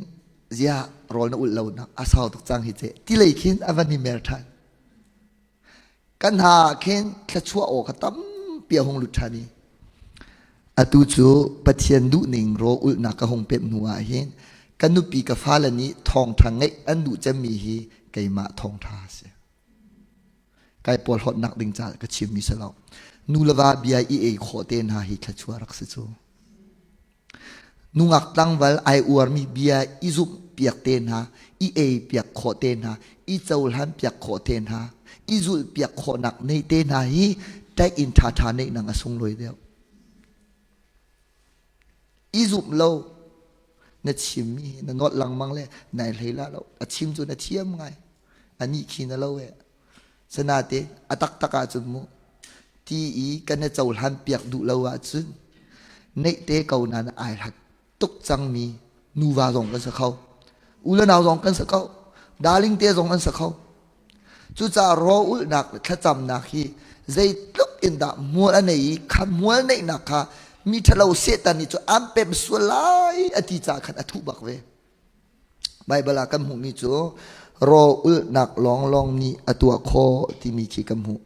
[SPEAKER 1] ziah rawl na ulh lo nak a sau tuk cang hi ce ti lei khin a van i mer ṭhan. Kan hna ah khin thluachuah aw kha tampi a hung lut ṭhan i atu cu Pathian duhning rawl ulhnak ka hung pemh hnu ah hin ka nupi ka fale nih thawngṭha ngeih an duh cemmi hi keimah thawngṭha a si. Kai porhlawtnak ding caah ka chimmi si lo. Nu le va bia i ei khawh te hna hi thluachuah rak si cu. Nungak tlangval ai uarmi bia i zumh piak te hna, i ei piak khawh te hna, i cohlan piak khawh te hna, i zulh piak khawhnak nei te hna hi tlaih in ṭhaṭha neih nang a sunglawi deuh. I zumh lo na chimmi hi na nolh lengmang le nai hlei la lo. A chim cu na thiam ngai. Anih khi na lo eh. Sanate a taktak ahcun mu ti i kan i cohlan piak duh lo ahcun neih te ko na na ai hlat tuk cangmi nuva zong kan si kho. U le nau zong kan si kho. Darling te zong an si kho. Cucaah raw ulhnak le thlacamnak hi zeitluk in dah hmual a nei i kha hmual neihnak kha mi ṭhalo Satan nih cu an pem sual lai a ti caah khan a thuh bak ve. Baibal ah kan hmuhmi cu raw ulhnak lawnglawng nih a tuah khawh timi khi kan hmuh.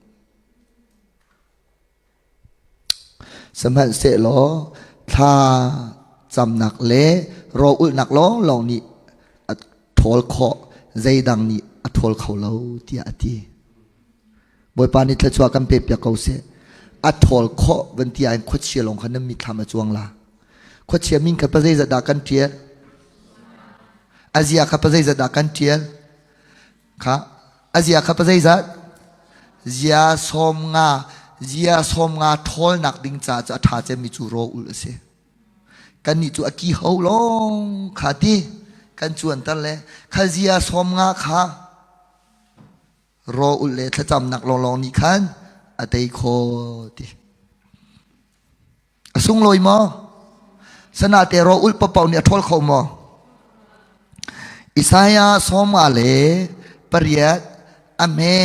[SPEAKER 1] Sihmanhsehlaw thla camnak le raw ulhnak lawnglawng nih a ṭhawl khawh, zeidang nih a ṭhawl kho lo tiah a ti. Bawipa nih thluachuah kan pekpiak ko seh. A ṭhawl khawh van ti ahhin khuachia lawng kha nan mitthlam a cuang la. Khuachia min kha pa zeizat dah kan ṭial? A zia kha pa zeizat dah kan ṭial? Kha a zia kha pa zeizat? Zia 50, zia 50 ṭhawlnak ding ca cu a ṭha cemmi cu raw ulh a si. Kannih cu a ki ho lawng kha ti kan cuanter le kha zia 50 kha raw ulh le thlacamnak lawnglawng nih khan a tei khawh ti. A sunglawi maw? Sanate raw ulh paohpaoh nih a ṭhawl kho maw? Isaiah 58 a hme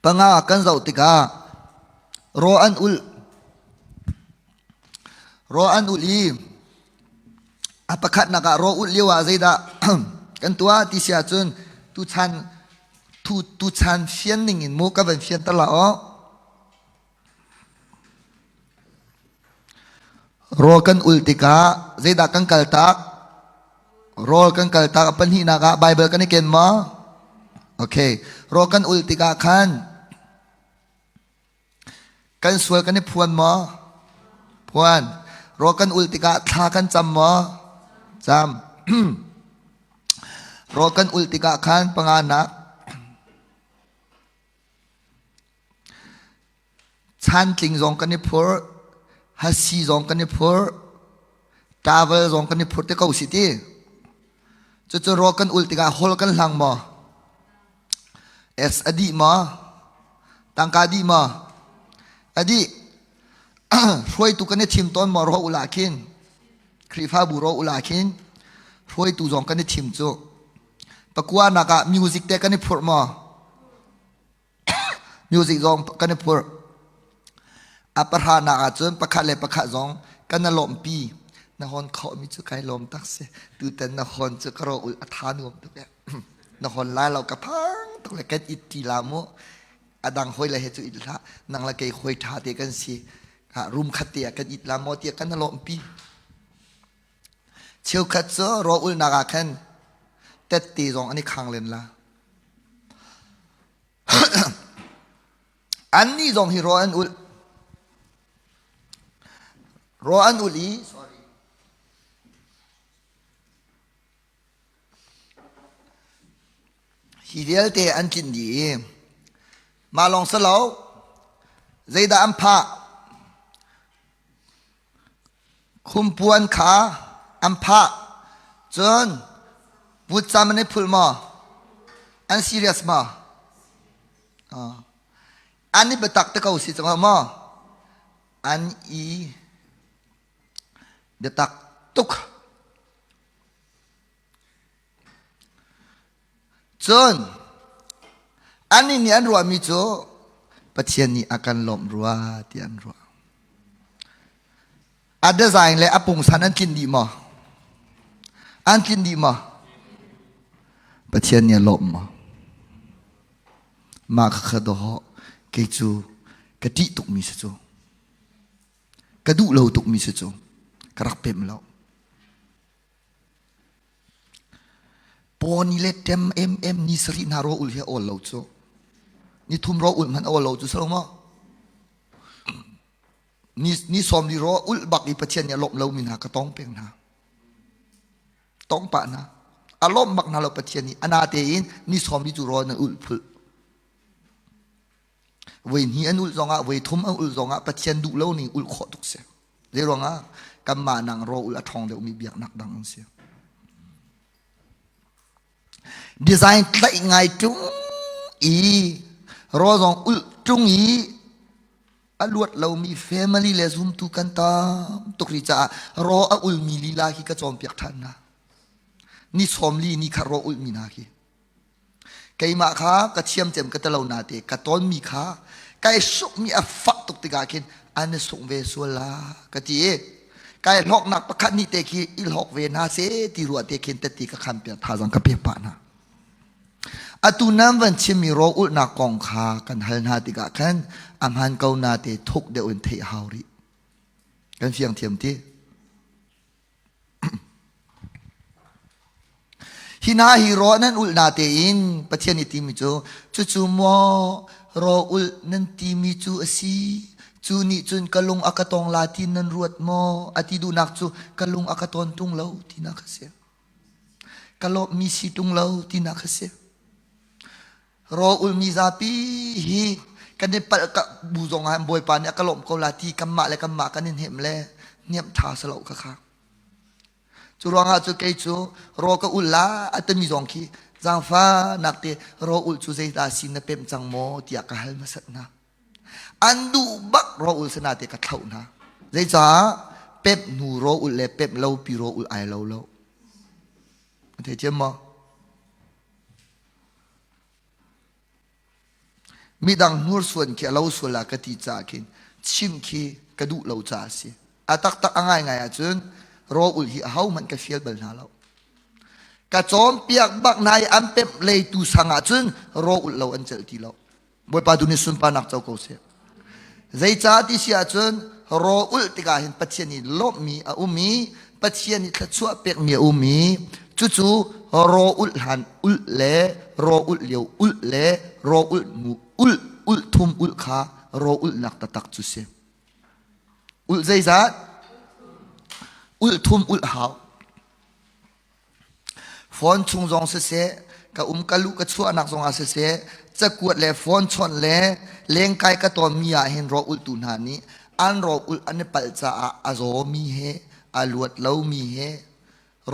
[SPEAKER 1] panga kan zoh tikah raw an ulh raw an ulh i a pakhatnak ah raw ulh lio ah zeidah kan tuah ti si ahcun tuchan tuchan fian ning in mu ka van fianter la aw. Rawl kan ul tikah zeidah kan kaltak? Rawl kan kaltak a pahnihnak ah Bible kan i ken maw? Okay. Rawl kan ul tikah khan kan sual kan i phuan maw? Phuan. Rawl kan ul tikah thla kan cam maw? Cam. Rawl kan ul tikah khan panganak chantling zong kan i phurh, hasi zong kan i phurh, towel zong kan i phurh te ko si ti. Cucu rawl kan ul tikah hol kan hlang maw? S a dih maw? Tangka dih maw? A dih. Hruaitu kan i thim tawn maw rawl ul ah khin? Khrihfabu rawl ul ah khin hruaitu zong kan i thim cu. Pakuanak ah music te kan i phurh maw? Music zong kan i phurh. A pahranak ah cun pakhat le pakhat zong kan i lawmhpi. Na hawn khawhmi cu kai lawm tak si. Tutan na hawn cu ka ro ul a tha nuam tuk eh. Na hawn lai lo ka phang tuk le kan it ti la mu. A dang hawi le he cu it hlah. Nang le kei hawi ṭha te kan si. Room khat te ah kan it la maw tiah kan i lawmhpi. Cheukhat cu rawl ulnak ah khan tette zong an i khang len la. Annih zong hi rawl an ulh. Rawl an ulh i sorry. Hi vialte an tlinh dih i mah lawng si lo zeidah an phah? Khumpuan kha an phah. Cun vutcam an i phulh maw? An serious maw? An i biatak te ko si cang maw? An i biatak tuk. Cun annih nih an ruahmi cu Pathian nih a kan lawmh rua ti an ruah. A design le a pungsan an tlinh dih maw? An tlinh dih maw? Pathian nih a lawmh maw? Mah kha dawh kei cu ka ṭih tukmi si cu. Ka duh lo tukmi si cu. Ka rak pemh lo. Pawni le ṭem emem ni sarih hna rawl ul hi a awl lo cu. Ni thum rawl ul hmanh a awl lo cu si lo maw? Ni, ni sawm li rawl ulh bak i Pathian nih a lawmh lomi hna ka tong peng hna. Tong pah hna. A lawmh bak hna lo Pathian nih. Ana tein ni sawm li cu rawl nan ulh phulh. Voi hnih an ulh zongah, voi thum an ulh zongah Pathian duh lo ning ulh khawh tuk si. Zei ruangah kanmah nang rawl ulh a ṭhawng deuhmi biaknak dang an si. Design tlaih ngai ṭung i rawl zong ulh ṭung i a luat lomi family le zumtu kan tam tuk rih caah raw a ulmi lila khi ka cawnpiak ṭhan hna. Ni sawm li ni khat raw ulhmi hna khi. Keimah kha ka thiam cem ka talo na te ka tawnmi kha kai sukmi a fak tuk tikah khin an i suk ve sual la ka ti i kai hlawknak pakhat nih te khi i hlawk ve hna se ti ruah te khin tati ka khan piak thazang ka pek pah hna. Atu nan van chimmi rawl ulhnak kong kha kan hal hna tikah khan a hman ko na te thuk deuh in theih hau rih. Kan fiang thiam ti. Hi hna hi raw nan ulh na tein Pathian nih timi cu cucu maw raw ulh nan timi cu a si cu nih cun ka lung a ka tong la ti nan ruat maw a ti duhnak cu ka lung a ka ton tung lo tinak a si ka lawmhmi si tung lo tinak a si Rawl ulmi zapi hi kan i palh ka bu zong ah Bawipa nih a ka lawmh ko la ti kanmah le kanmah kan in hnem le hniam ṭha si lo kha kha. Cu ruangah cu kei cu rawl ka ul la a timi zong khi zaangfahnak te rawl ul cu zeidah si na pemh cang maw tiah ka hal hmasat hna. An duh bak rawl ul sana te ka thlauh hna. Zeicah pemh hnu rawl ul le pemh lo pi rawl ul ai lo lo. Thei thiam maw? Midang hnursuan khi a lo sual ah ka ti caah khin chim khi ka duh lo caah a si. A taktak a ngaingai ahcun rawl ulh hi ahohmanh ka fial bal hna lo. Ka cawnpiak bak hna i an pemh leitu sang ahcun rawl ulh lo an celh ti lo. Bawipa tu nih sunparnak co ko seh. Zeicah ti si ahcun raw ulh tikah hin Pathian i lawmhmi a um i Pathian i thluachuah pekmi a um i cucu raw ulh hlan ulh le raw ulh lio ulh le raw ulh hnu ulh ulh thum ulh kha raw ulhnak taktak cu si. Ulh zeizat? Ulh thum ulh hau. Phone chung zong siseh, ka um ka luh ka chuahnak zongah siseh, cakuat le phone chawnh le lengkai ka tawnmi ah hin raw ulhtu hna nih an raw ulh an i palh caah a zawmi he a luat lomi he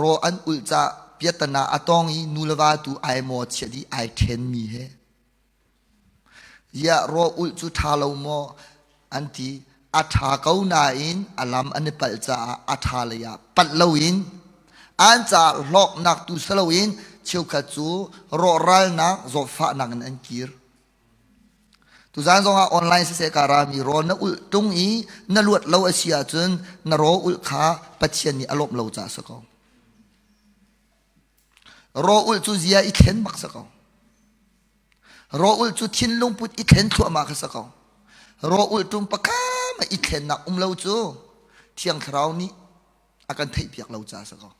[SPEAKER 1] raw an ulh caah piatana a tong i nu le va tu ai maw chiah dih ai ṭhenmi he Ziah raw ulh cu ṭha lo maw an ti. A ṭha ko nain a lam an i palh caah a ṭha lei ah palh loin an caah hlawknak tu si loin cheukhat cu rawhralnak zawtfahnak in an kir. Tuzaan zongah online siseh ka rami rawl na ulh ṭung i na luat lo a si ahcun na raw ulh kha Pathian nih a lawmh lo caah a si ko. Raw ulh cu zia i thlen bak si ko. Raw-ulh cu thinlung put i thlen thluahmah kha si ko. Raw-ulh ṭum pakam i thlennak um lo cu Thiang Thlarau nih a kan theihpiak lo caah si ko.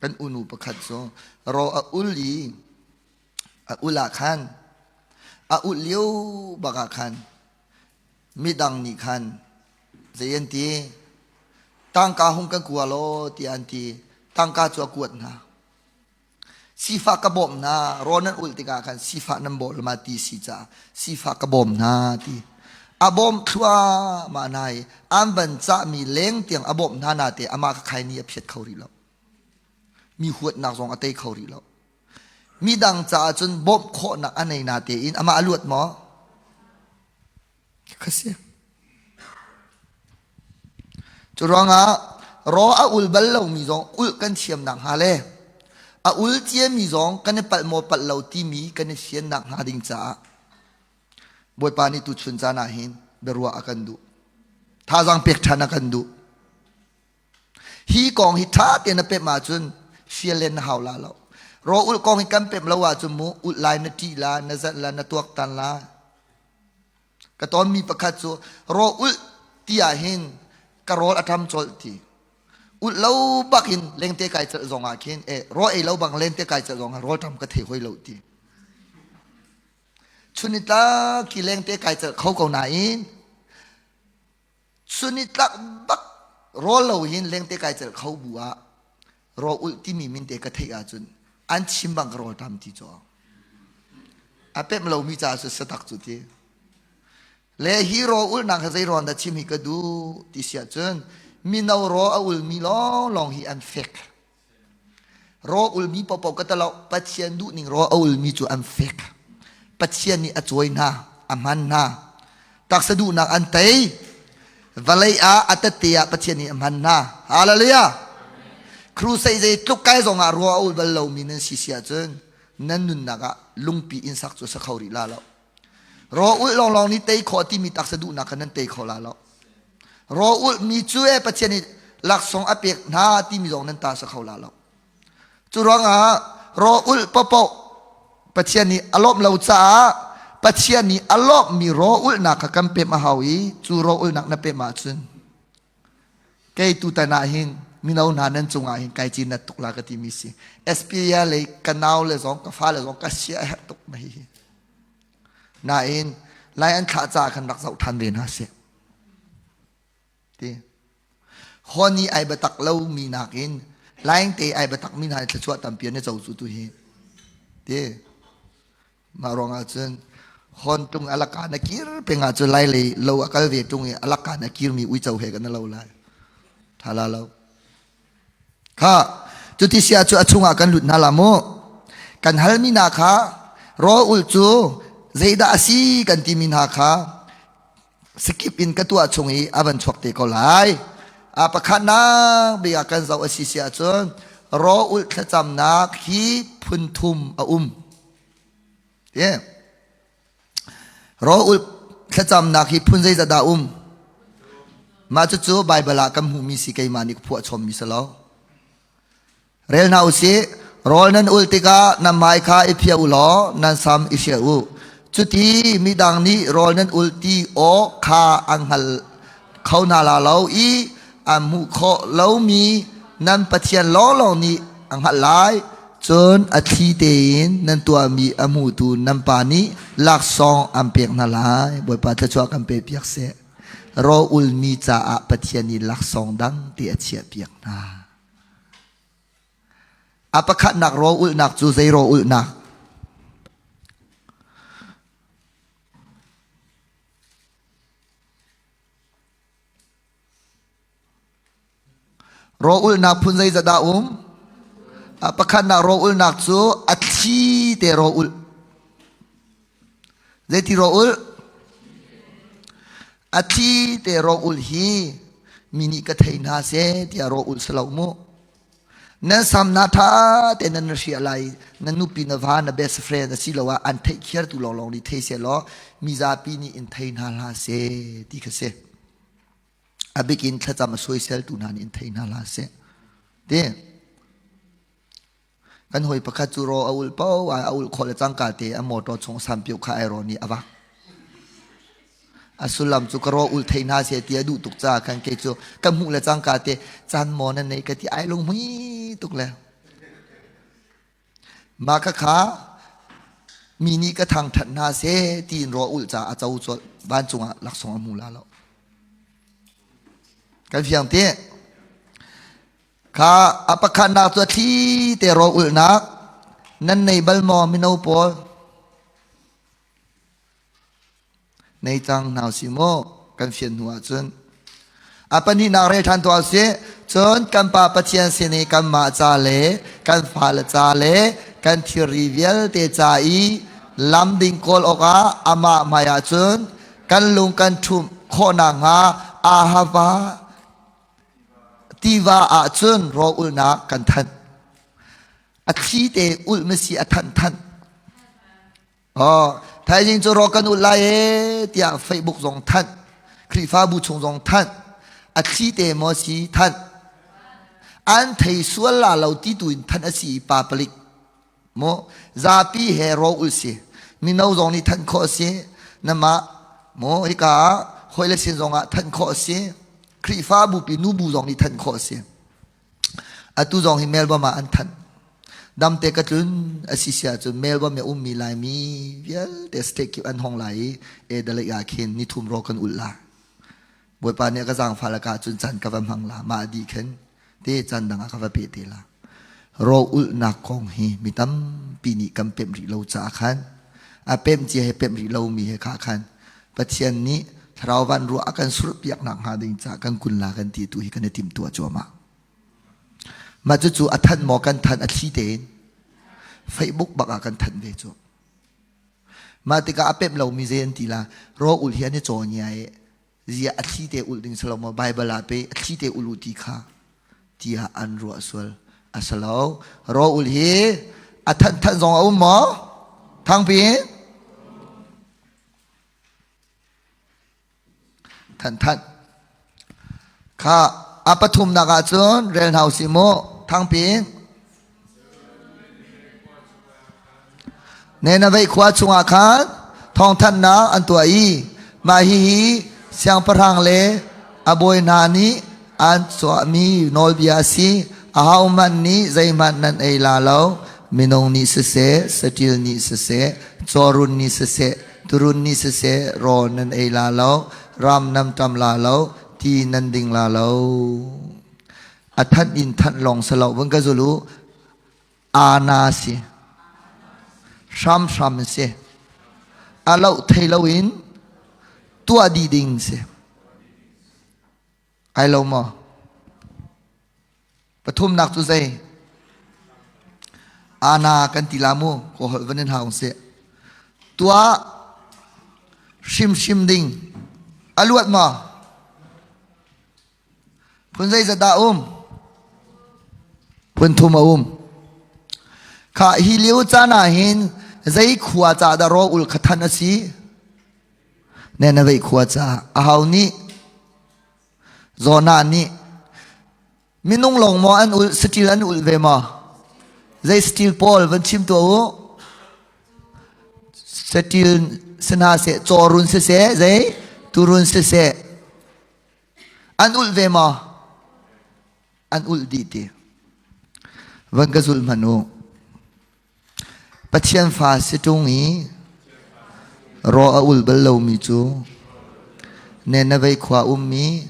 [SPEAKER 1] Kan unu pakhat cu raw a ul i a ul ah khan a ulh lio bak ah khan midang nih khan zei an ti tangka hung kan kua law tiah an ti tangka cu a kuat hna Sifah ka bawmh hna, rawl nan ulh tikah khan sifah nan bawm ma ti si caah sifah ka bawm hna ti. A bawm thluahmah hna i an van cahmi leng tiang a bawmh hna na te amah kha khai ni a phiat kho rih lo. Mi huatnak zong a tei kho rih lo. Midang caah cun bawmh khawhnak a nei na tein amah a luat maw? Kha si. Cu ruangah raw a ul bal lomi zong ulh kan thiam nakhnga le a ul ciami zong kan i palh maw palh lo timi kan i fian nakhnga ding caah Bawipa nih tuchun caan ah hin biaruah a kan duh. Thazaang pek ṭhan a kan duh. Hi kong hi ṭha tein na pemh ahcun fial len na hau la lo. Raw ulh kong hi kan pemh lo ahcun mu ulh lai na ṭih la, na zalh la, na tuaktan la. Ka tawnmi pakhat cu raw ulh ti ah hin ka rawl a ṭam colh ti. Ulh lo bak in lengte kai celh zong ah khin eh raw ei lo bang lengte kai celh zong ah rawl ṭam ka thei hoi lo ti. Chunitlak khi lengte kai celh kho ko nain Chunitlak bak rawl lo hin lengte kai celh kho bu ah raw ulh timi min te ka theih ahcun an chim bang ka rawl tam ti caw. A pemh lomi caah cu satak cu ti. Le hi raw ulhnak hi zei rawn dah chim hi ka duh ti si ahcun mino raw a ulmi lawnglawng hi an fek. Raw ulmi paohpaoh ka talo Pathian duhning raw a ulmi cu an fek. Pathian nih a cawi hna, a hman hna. Taksa duhnak an tei. Vawlei ah a tette ah Pathian nih a hman hna. Hallelujah! Crusade zei tluk kai zong ah raw a ul bal lomi nan si si ahcun nan nunnak ah lungpi inn sak cu sa kho rih la lo. Raw ulh lawnglawng nih tei khawh timi taksa duhnak kha nan tei kho la lo. Raw ulh mi cu e Pathian nih laksawng a pek hna timi zong nan ta sa kho la lo. Cu ruangah raw ulh paohpaoh Pathian nih a lawmh lo caah Pathian nih a lawmhmi raw ulhnak kha kan pemh a hau i cu raw ulhnak na pemh ahcun Kei tutan ah hin mino hna nan cungah hin kai cinat tuk la ka timi si. Esperia lei ka nau le zong ka fale zong ka sia a herh tuk na hihi. Nain lai an thlah caah khan rak zoh ṭhan ve hna sih. Ti. Hon i ai biatak lo mi nakin laing te ai biatak mi hna thluachuah tampi an i co cu tu hi. Ti. Mah ruangah cun hawn tung alaka na kir peng ahcun lai lei lo a kal ve tung i alaka na kirmi uico he kan lo lai. Tha la lo. Kha cuti sia cu a chungah kan lut hna la mu. Kan halmi hna kha rawl ul cu zeidah a si kan timi hna kha skip in ka tuah chung i a van chuak te ko lai. A pakhatnak bik ah kan zoh a si si ahcun raw ulh thlacamnak hi phun thum a um. Ti. Raw ulh thlacamnak hi phun zeizat dah um? Mah cucu Baibal ah kan hmuhmi si keimah nih ka phuah chommi si lo. Rel hna usih, rawl nan ul tikah nan hmai kha i phiah u law nan sam i hrial u. Cuti midang nih rawl nan ul ti awk kha an hngal kho hna la lo i an hmuh khawh lomi nan Pathian lawnglawng nih a hngalh lai. Cun a thli tein nan tuahmi a hmutu nan Pa nih laksawng an pek hna lai. Bawipa thluachuah kan pe piak seh. Ro ulmi caah Pathian nih laksawng dang te a chiahpiak hna. A pakhatnak ro ulhnak cu zei ro ulhnak? Rawlulhnak phun zeizat dah um? Pakhatnak rawlulhnak cu a thli te rawlulh. Zeiti rawlulh? A thli te rawlulh hi mi nih ka thei hna seh tiah rawlulh si lo mu. Nan sam na ṭha te nan hriah lai. Na nupi na va na best friend asiloah an theih khiartu lawnglawng nih thei seh law mizapi nih in thei hna hlah seh ti kha si. A bikin thlacam a soiseltu hna nih in thei hna hlah seh. Ti kan hawi pakhat cu ro a ul po a ul khawh le cangka te a motor chung sampiu kha ai ro nih a vak. A sullam cu ka ro ul thei hna seh ti a duh tuk caah khan kei cu ka hmuh le cangka te caan maw na nei ka ti ai lunghmui tuk le. Mah khakha mi nih ka thangṭhat hna seh tiin ruah ulh caah a co colh. Vancung ah laksawng a hmu la lo. Kan fiang ti. Kha a pakhatnak cu a thli te rawl ulhnak nan nei bal maw mino pawl? Nei cang hna si maw kan fian hnu ahcun. A pahnihnak rel ṭhan tuah usih. Cun kan Pa Pathian sin i kanmah ca le kan fale ca le kan thilri vialte ca i lam ding kawl awkah amah hmaiah cun kan lung kan ṭhumh khawh nakhnga Ahava tiva ah cun rawl ulhnak kan thanh. A thli te ulh masi a thanh thanh. Oh, thaizing cu rawk kan ulh lai e tiah Facebook zong thanh, Khrihfabu chung zong thanh, a thli te maw si thanh. An thei sual la lo ti tu in thanh a si i pa palik. Mu zapi he ro ul si. Mino zong nih thanh khawh a si. Namah mu hika ah hawi le sin zong ah thanh khawh a si. Khrihfabu pi nubu zong nih thanh khawh a si. Atu zong hi Melbourne ah an thanh. Damte ka tlun a si si ahcun Melbourne i ummi Laimi vialte state kip an hong lai i Adelaide ah khin nithum ro kan ulh la. Bawipa nih a ka zaangfah le ka ahcun caan ka va hmang la. Mah dih khin te caan dang ah ka va pe te la. Ro ulhnak kong hi mi tampi nih kan pemh rih lo caah khan a pemh cia he pemh rih lomi he kha khan Pathian nih thlarau van ruah a kan surhpiak nakhnga ding caah kan kun la kan ti tu hi kan i timhtuah cuahmah. Mah cucu a thanh maw kan thanh a thli tein Facebook bak ah kan thanh ve cu. Mah tikah a pemh lomi zei an ti la raw ul hi an i caw nia i zia a thli te ul ding salo maw Bible ah pe a thli te ul u ti kha tiah an ruah sual a si lo. Raw ul hi a thanh thanh zong a um maw? Thangpi Than Kha a pathumnak ah cun rel hna usih mu thangpi in. Nineveh khua chungah khan thawngthanhnak an tuah i mah hihi siangpahrang le a bawi hna nih an chuahmi nawlbia a si. Ahohmanh nih zeihmanh nan ei la lo. Minung nih siseh, saṭil nih siseh, cawrun nih siseh, Turun nih siseh rawl nan ei la lo, ram nan ṭam la lo, ti nan ding la lo. A thanh in thanh lawng si lo, vun ka zul u. Ana si. Hramhram si. A loh thei loin tuah dih ding si. Ai lo maw? Pathumnak cu zei? Ana kan ti la mu, ko holh van in hau seh. Tuah hrimhrim ding. A luat maw? Phun zeizat dah um? Phun thum a um. Kha hi lio caan ah hin zei khua ca dah raw ul kha than a si? Ne na veih khua ca ahau nih Jonah nih minung lawng maw an ulh saṭil an ulh ve maw? Zei saṭil pawl van chim tuah u. Saṭil si hna seh, cawrun siseh, zei turun siseh an ulh ve maw? An ulh dih ti. Van ka zulh hmanh u. Pathian fa si ṭung i raw a ul bal lomi cu Nenavei khua ummi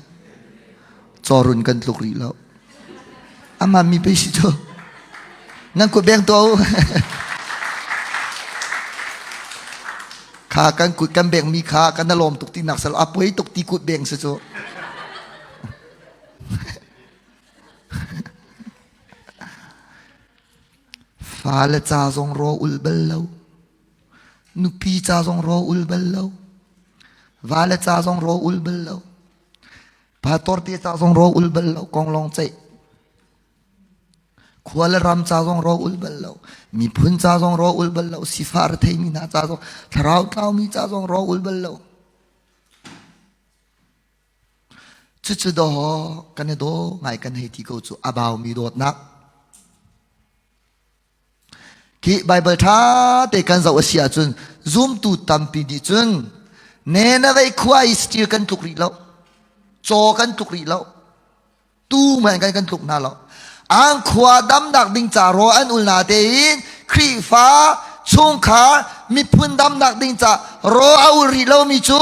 [SPEAKER 1] cawrun kan tluk rih lo. Amah mi pei si cu. Nan kut beng tuah u. Kha kan kut kan beng mi kha kan lawm tuk ti nak sal a poi tuk ti kut beng si cu. Fale ca zong ro ul bal lo. Nupi ca zong ro ul bal lo. Vale ca zong ro ul bal lo. Pastor te ca zong ro ul bal lo. Kong long ceih. Khua le ram ca zong ro ul bal lo. Miphun ca zong ro ul bal lo. Sifah rethei mi hna ca zong, thlarau tlaumi ca zong ro ul bal lo. Cucu daw kan i daw ngai kan hei ti ko cu a baumi dawtnak. Khi Baibal ṭha te kan zoh a si ahcun zumtu tampi nih cun Nineveh khua i saṭil kan tluk rih lo, caw kan tluk rih lo, tuu hmanh kan kan tluk hna lo. An khua damnak ding ca rawl an ul na tein Khrihfa chungkhar miphun damnak ding ca rawl a ul rih lomi cu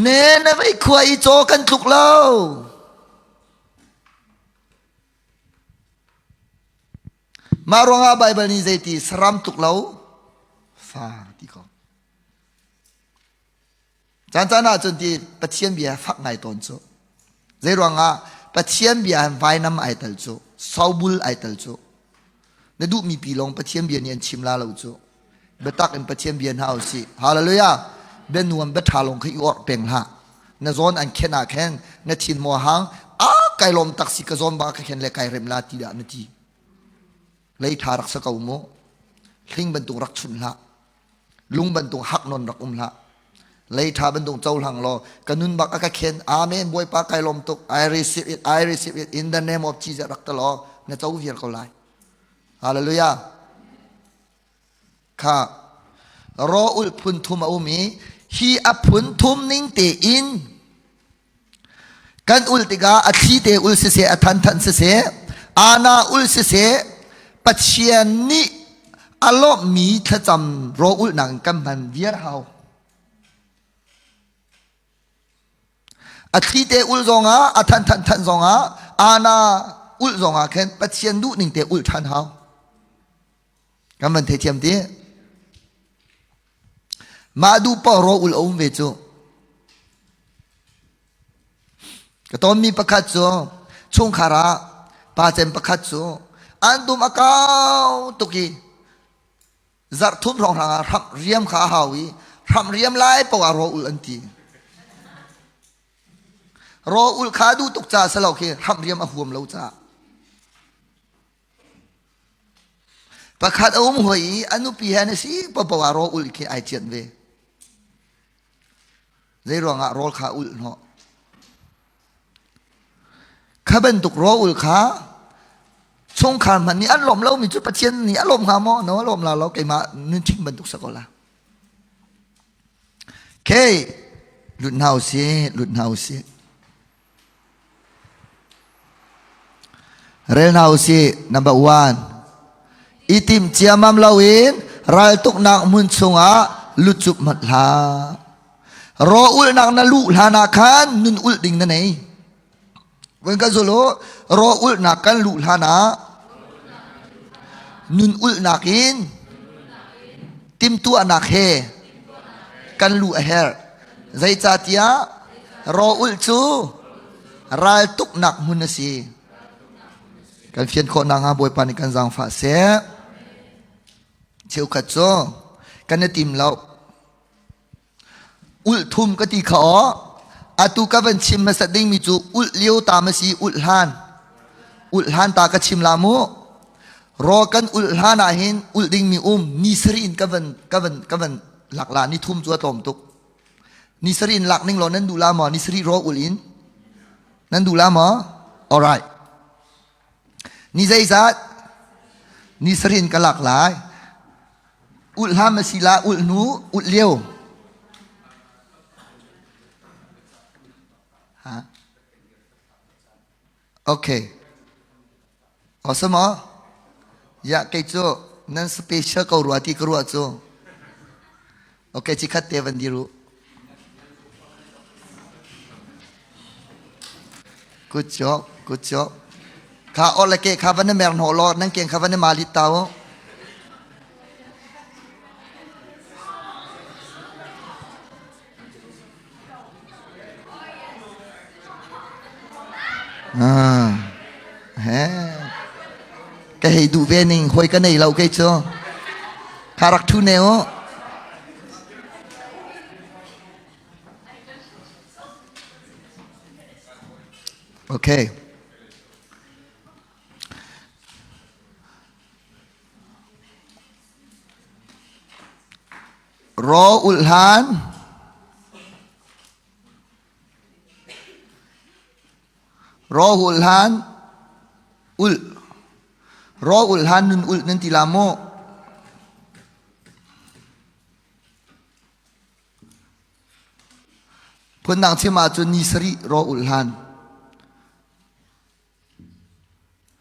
[SPEAKER 1] Nineveh khua i caw kan tluk lo. Mah ruangah Baibal nih zeiti saram tluk lo fa ti ko. Caan caan ah cun ti Pathian bia fak ngai tawn cu. Zei ruangah Pathian bia vainam ai tel cu, sobul ai tel cu. Na duhmi pi lawng Pathian bia nih an chim la lo cu. Biatak in Pathian bia hna usih. Hallelujah. Bia nuam bia ṭha lawng kha i orh peng hlah. Na zawn an khen ah khen na thin maw hang a kai lawm tak si ka zawn ba ka khen le kai rem la ti dah na ti. Lei ṭha rak sa ko mu. Hling bantuk rak chunh hlah. Lung bantuk hak non rak um hlah. Lei ṭha bantuk cohlang law ka nun bak a ka khen. Amen. Bawipa kai lawm tuk. I receive it. I receive it in the name of Jesus rak ta law na co viar ko lai. Hallelujah. Kha raw-ulh phun thum a um i hi a phun thum ning tein kan ulh tikah a thli te ul siseh, a than than siseh, ana ul siseh, Pathian nih a lawmhmi thlacam raw ulhnak in kan hman viar hau. A thli te ul zongah, a than than than zongah, ana ulh zongah khin Pathian duh ning te ulh ṭhan hau. Kan van theithiam ti. Mah duh paoh raw ul a um ve cu. Ka tawnmi pakhat cu chungkhar ah pa cem pakhat cu an dum a kau tuk i zarh thum hrawnghrang ah hramh riam kha a hau i hramh riam lai paoh ah raw ul an ti. Raw ul kha duh tuk caah si lo khi hramh riam a huam lo caah. Pakhat a um hoi i a nupi he an i si paohpaoh ah rawl ulh khi ai cianh ve. Zei ruangah rawl kha ulh hnawh? Kha bantuk rawl ulh kha chungkhar hmanh nih an lawm lomi cu Pathian nih a lawm hnga maw? No, a lawm la lo. Keimah nunching bantuk sa ko la. Okay, lut hna usih, lut hna usih. Rel hna usih. Number one. I tim ciamam loin raltuknak hmun chungah lutcup hmanh hlah. Raw ulhnak na luh hlan ah khan nun ulh ding na nei. Vun ka zul u. Raw ulhnak kan luh hlan ah nun ulhnak in timtuahnak he kan luh a herh. Zeicahtiah raw-ulh cu raltuknak hmun a si. Kan fian khawh nakhnga Bawipa nih kan zaangfah seh. Cheukhat cu kan i tim lo. Ulh thum ka ti kha aw. Atu ka van chim hmasat dingmi cu ulh lio ta ma si ulh hlan. Ulh hlan ta ka chim la mu. Raw kan ulh hlan ah hin ulh dingmi um ni sarih in ka van ka van ka van lak la ni thum cu a tlawm tuk. Ni sarih in lak ning law nan duh la maw? Ni sarih raw ulh in nan duh la maw? Alright. Ni zeizat? Ni sarih in ka lak lai. Ulh hlam a si la, ulh hnu, ulh lio. Ha? Okay. Awesome aw. Ya kei cu nan special ko rua ti ka ruah cu. Okay, cikhat te van dir u. Good job, good job. Kha or le ke kha van na mer hnawh law nan keng kha van na malit ta u. Ah. He. Ka hei duh ve ning hoi ka nei lo kei cu. Kha rak thu ne u. Okay. Raw ulh hlan Raw ulh hlan ulh Raw ulh hlan nun ulh nan ti la maw? Phundang chim ahcun ni sarih raw ulh hlan.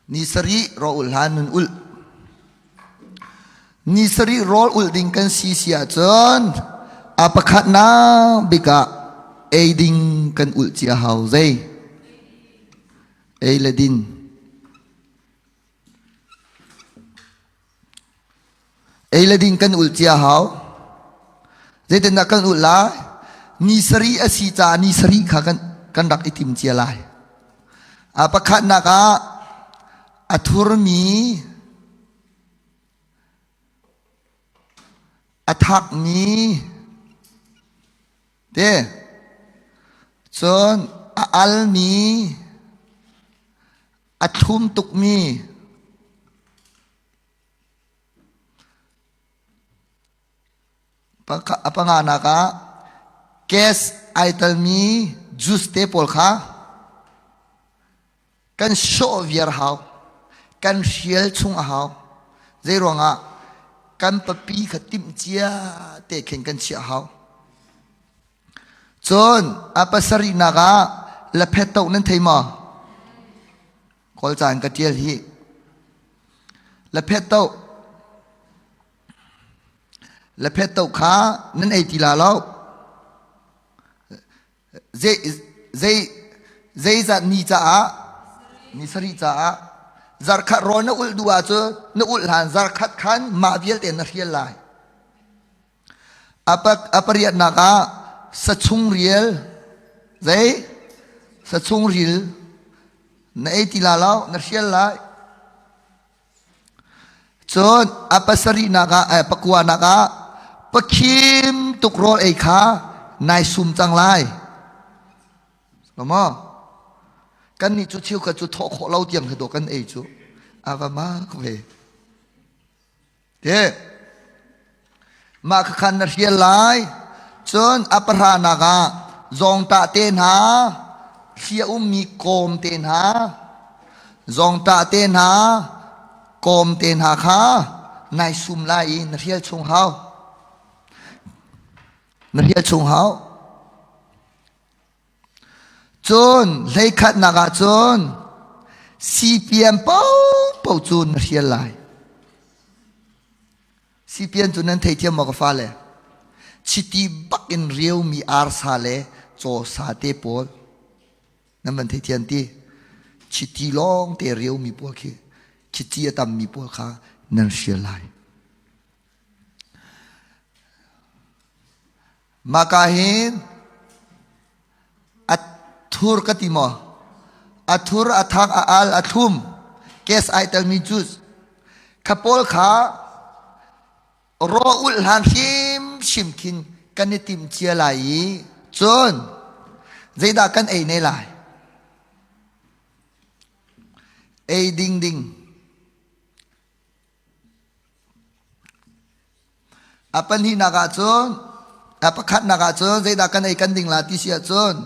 [SPEAKER 1] Ni sarih raw ulh hlan nun ulh. Ni sarih rawl ulh ding kan si si ahcun a pakhatnak bik ah ei ding kan ulh cia hau zei? Ei le din. Ei le ding kan ulh cia hau. Zeitindah kan ulh lai? Ni sarih a si caah ni sarih kha kan, kan rak i tim cia lai. A pakhatnak ah a thurmi, a thakmi, te cun a almi, a thlum tukmi, A panganak ah gas ai telmi juice te pawl kha kan sawh viar hau. Kan hrial chung a hau. Zeiruangah kan papi kha timh cia te khin kan chiah hau. Cun a pasarihnak ah laphet toh nan thei maw? Kawlca in ka ṭial hi. Laphet toh. Laphet toh kha nan ei ti la lo. Zei, zei, zeizat ni caah, ni sarih caah, zarkhat rawl na ulh duh ahcun na ulh hlan zarkhat khan mah vialte na hrial lai. A pariatnak ah sachung rial zei sachung ril na ei ti la lo na hrial lai. Cun a pasarihnak ah pakuanak ah pakhim tuk rawl ei kha nai sum cang lai. Maw? Kan nih cu cheukhat cu thawh khawh lo tiang khi dawh kan ei cu. A va mak ve. Te mah khakhan na hrial lai cun a pahranak ah zawngtah te hna thli a ummi kawm te hna zawngtah te hna kawm te hna kha nai sum lai i na hrial chung hau na hrial chung hau Cun hleikhatnak ah cun CPM paohpaoh cu na hrial lai. CPM cu nan theithiam maw ka fale? Chiti bak in riomi arsa le cawsa te pawl nan van theithiam ti? Chiti lawng te riomi pawl khi chiti a tammi pawl kha nan hrial lai. Maka hin a thur ka ti maw? A thur, a thak, a al, a thlum, gas ai telmi juice. Kha pawl kha raw ulh hlan hrimhrim khin kan i tim cia lai i cun zeidah kan ei ne lai? Ei ding ding. A pahnihnak ahcun, a pakhatnak ahcun zeidah kan ei kan ding la ti si ahcun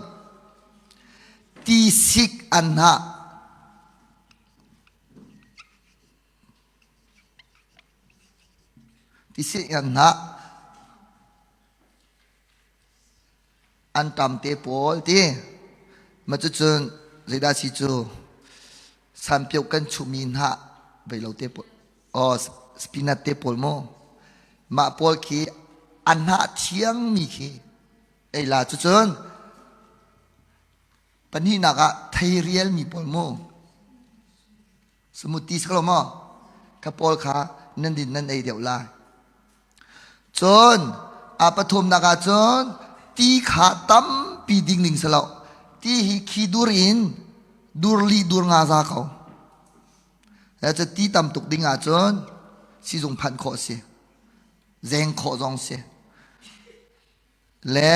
[SPEAKER 1] tisik anhnah tisik anhnah anṭam te pawl ti ma cucun zeidah si cu sanpioh kan chuhmi hnah vei lo te pawl oh spinach te pawl mu mah pawl khi a hnah thiangmi khi ei la cucun. Pahnihnak ah theirial mi pawl mu. Smoothie si ko maw? Kha pawl kha nan din nan ei deuh lai. Cun a pathumnak ah cun ti kha tampi ding ding si lo. Ti hi khi dur in dur li dur nga za ko. Cu ti tam tuk ding ahcun sizung phanh khawh si. Zeng khawh zong si. Le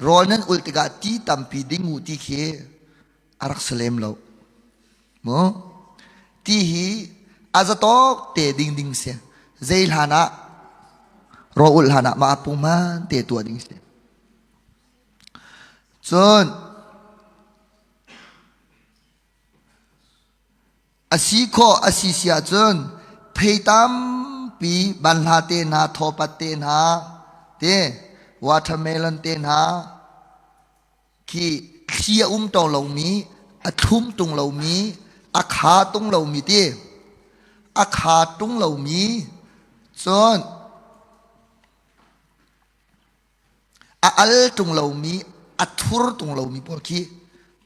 [SPEAKER 1] rawl nan ulh tikah ti tampi ding u ti khi a rak si lem lo. Mu? Ti hi a zatawk te ding ding si. Zei hlan ah rawl ulh hlan ah mah pungman te tuah ding si. Cun A si khawh a si si ahcun thei tampi banhla te hna, thawpat te hna, te watermelon te hna khi thli a um to lomi, a thlum tung lomi, a kha tung lomi ti, a kha tung lomi cun A al ṭung lomi, a thur ṭung lomi pawl khi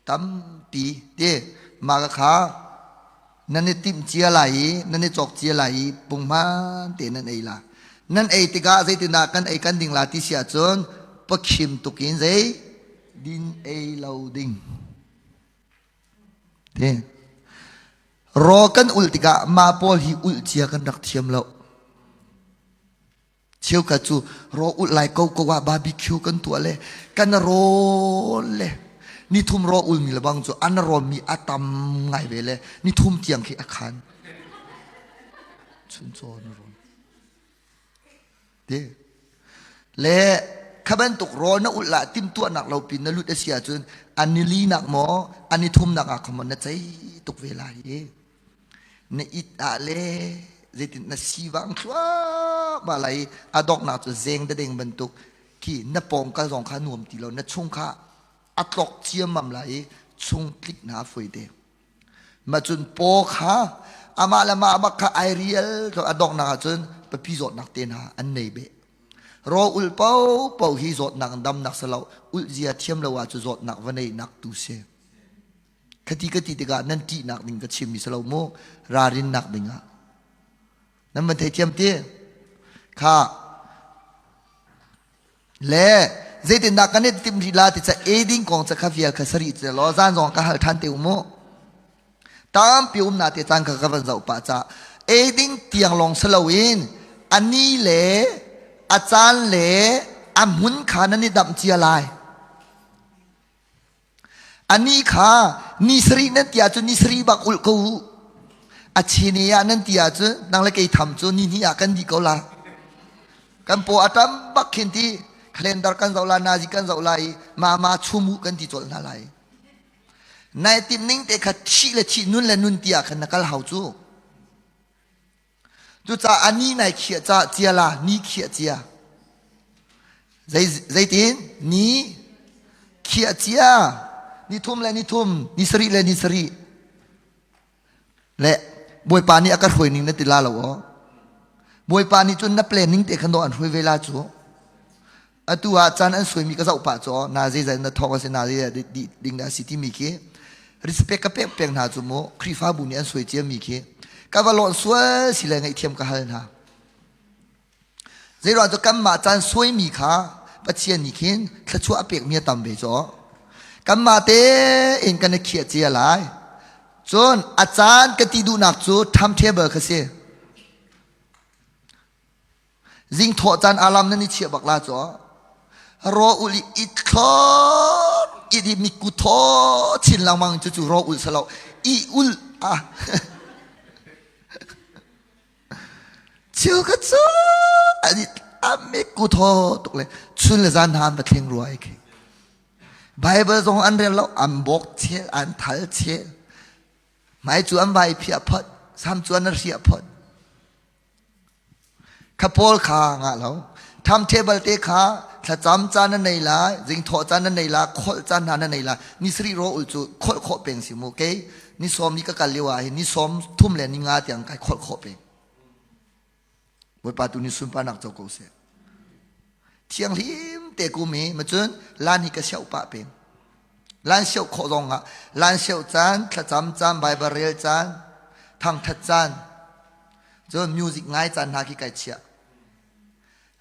[SPEAKER 1] tampi ti mah kha nan i timh cia lai i nan i cawk cia lai i punghman te nan ei la. Nan ei tikah zeitindah kan ei kan ding la ti si ahcun pakhim tuk in zei din ei lo ding. Ti. Raw kan ulh tikah mah pawl hi ulh cia kan rak thiam lo. Cheukhat cu raw ulh lai ko ko ah barbecue kan tuah le kan rawl le nithum raw ulmi le bang cu an rawnmi a tam ngai ve le nithum tiang khi a khan. Chuncaw na rawn. Te. Le kha bantuk rawl na ulh lah timtuahnak lo pin na lut a si ahcun an nili nak maw an ni thumnak ah khan na cei tuk ve lai i Na it ah le zeitin na sivang thluahmah lai i a donghnak cu zeng dadeng bantuk khi na pawng kal zong kha nuam ti lo na chung kha a tlok ciammam lai i chung tlik hna a foi te. Mah cun paw kha amah le mah bak kha ai rial a donghnak ahcun papi zawtnak te hna an nei beh. Raw ul paohpaoh hi zawtnak damnak si lo ulh zia thiam lo ahcun zawtnak va neihnak tu si. Khati ka ti tikah nan ṭihnak ding ka chimmi si lo mu ralrinnak dingah. Nan van theithiam ti? Kha le zeitindah kan i timh rih la ti ca eiding kong ca kha vial kha sari ce law zan zong ka hal ṭhan te u mu. Tampi um na te caan kha ka van zoh pah ca eiding tiang lawng si loin a ni le a caan le a hmun kha nan i damh cia lai. Anih kha ni sarih nan ti ahcun ni sarih bak ulh ko u. A chine ah nan ti ahcun nang le kei tham cu ni hnih ah kan dih ko la. Kan paw a tam bak khin ti calendar kan zoh la nazi kan zoh la i mama chum u kan ti colh hna lai. Nai timh ning te kha thih le thih nun le nun ti ah khan na kal hau cu. Cucaah ni nai khiah ca cia la ni khiah cia. Zei zeitin ni khiah cia ni thum le ni thum ni sarih le ni sarih le Bawipa nih a ka hruai ning na ti la lo aw. Bawipa nih cun na plan ning te khan dawh an hruai ve la cu. Atu ah caan an suaimi ka zoh pah cu na zeizat na thawk a si na zeizat dih ding dah a si timi khi respect ka pek peng hna cu mu Khrihfabu nih an suai ciami khi ka va lawnh sual si le ngaihthiam ka hal hna. Zeiruang cu kanmah caan suaimi kha Pathian nih khin thluachuah a pekmi a tam ve cu. Kanmah tein kan i khiah cia lai. Cun a caan ka ti duhnak cu timetable kha si. Zing thawh caan alarm nan i chiah bak la cu. Raw ul i it thlor it i miku thaw chin lengmang cu cu raw ul salo i ul ah Chil ka cu a miku thaw tuk le chun le zan hna an va thleng rua ai khi. Bible zong an rel lo an bawk chel an thal chel hmai cu an vai phiah phot sam cu an hriah phot Kha pawl kha ngah lo. Timetable te kha thlacam caan na nei lai, zingthawh caan na nei lai, kholh caan hna na nei lai. Ni sarih ro ul cu kholh khawh peng si mu. Kei ni sawm ni ka kal lio ah hin ni sawm thum le ni nga tiang kai kholh khawh peng. Bawipa tu ni sunparnak co ko seh. Thianghlim te kum i macun lan hi ka siauh pah peng. Lansio khawh zong ah lansio caan, thlacam caan, Bible rel caan, thangthat caan, cun music ngai caan hna khi kai chiah.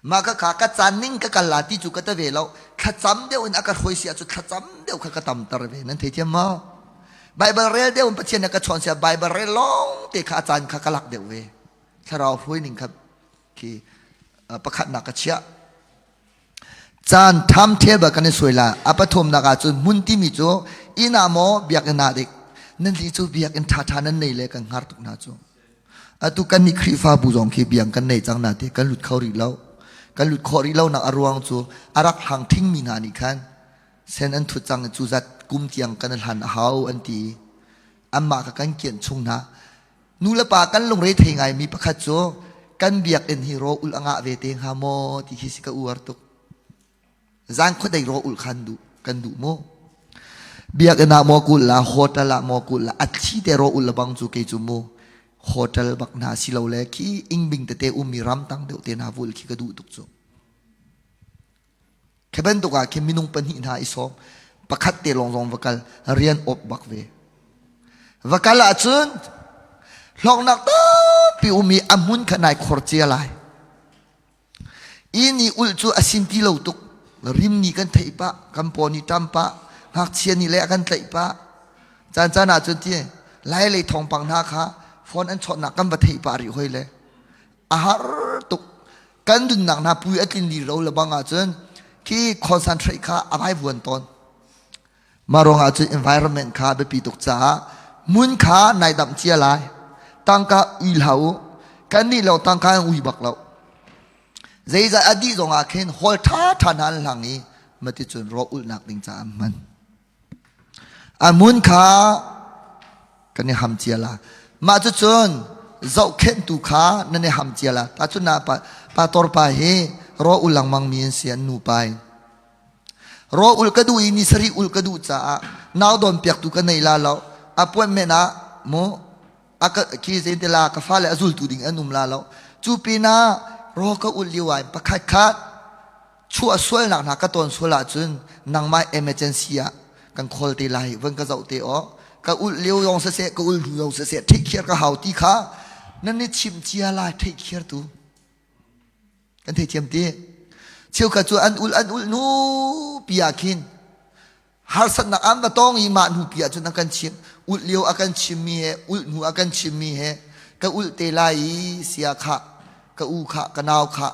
[SPEAKER 1] Mah ka kha ka caan ning ka kal la ti cu ka ta ve lo. Thlacam deuh in a ka hruai si ahcun thlacam deuh kha ka tamter ve. Nan theithiam maw? Bible rel deuh in Pathian nih a ka chawn sia Bible rel lawng te kha a caan kha ka lak deuh ve. Thlarau hruai ning kha khi pakhatnak ka chiah. Caan tham thel bal kan i suai la. A pathumnak ahcun hmun timi cu inn ah maw biakinn ah dik. Nan li cu biakinn ṭhaṭha nan nei le kan hngar tuk hna cu. Atu kan nih Khrihfabu zong khi biang kan nei cang na ti kan lut kho rih lo. Kan lut khawh rih lonak a ruang cu a rak hlang thingmi hna nih khan sen an thut cang i cu zat kum tiang kan hlan a hau an ti i anmah kha kan kianh chung hna. Nu le pa kan lungre thei ngaimi pakhat cu kan biakinn hi raw ul a ngah ve te hnga maw ti khi si ka uar tuk. Zan khuadei raw ul khan duh kan duh mu. Biakinn ah maw kul la hotel ah maw kul la a thli te raw ul la bang cu kei cu mu hotel bak hna si lo le khi ingbing tete ummi ramtang deuh te hna vul khi ka duh tuk cu. Khi bantuk ah khin minung pahnih hna i sawm pakhat te lawng zong va kal rian awp bak ve. Va kal ahcun hlawknak tampi um i a hmun kha nai khor cia lai. Inn i ulh cu a sin ti lo tuk. Rim nih kan theih pah, kan paw nih ṭam pah, ngakchia nih le a kan tlaih pah. Caan caan ahcun ti lai lei thawngpang hna kha phone an chawnhnak kan va theih pah rih hoi le a har tuk. Kan nunnak hna pui a tlin li lo le bang ahcun khi concentrate kha a vai vuan tawn. Mah ruangah cun environment kha biapi tuk caah hmun kha nai damh cia lai. Tangka ui hlah u. Kan nih lo tangka an ui bak lo. Zeizat a dih zongah khin hall ṭha ṭha hna an hlang i maticun raw ulhnak ding caah an hman. A hmun kha kan i ham cia la. Mah cucun zohkhenhtu kha nan i ham cia la. Tahchun na pa, pastor pa hi raw ul lengmang mi an si an nu pa in. Raw ul ka duh i ni sarih ul ka duh caah nau dawn piaktu ka nei la lo. Appointment ah mu a ka khi zein te la ka fale a zultu ding an um la lo. Cu pinah raw ka ul lio ah pakhat khat chuah sualnak hna ka tawn sual ahcun nangmah emergency ah kan call te lai van ka zoh te aw ka ul lio zong siseh ka ul hnu zong siseh take care ka hau ti kha nan i chimh cia lai take care tu Kan theithiam ti. Cheukhat cu an ul an ul nu pi ah khin harsatnak an va tong i mah hnu pi ah cun an kan chim ulh lio a kan chimmi he ulh hnu a kan chimmi he ka ulh te lai i sia kha ka u kha ka nau kha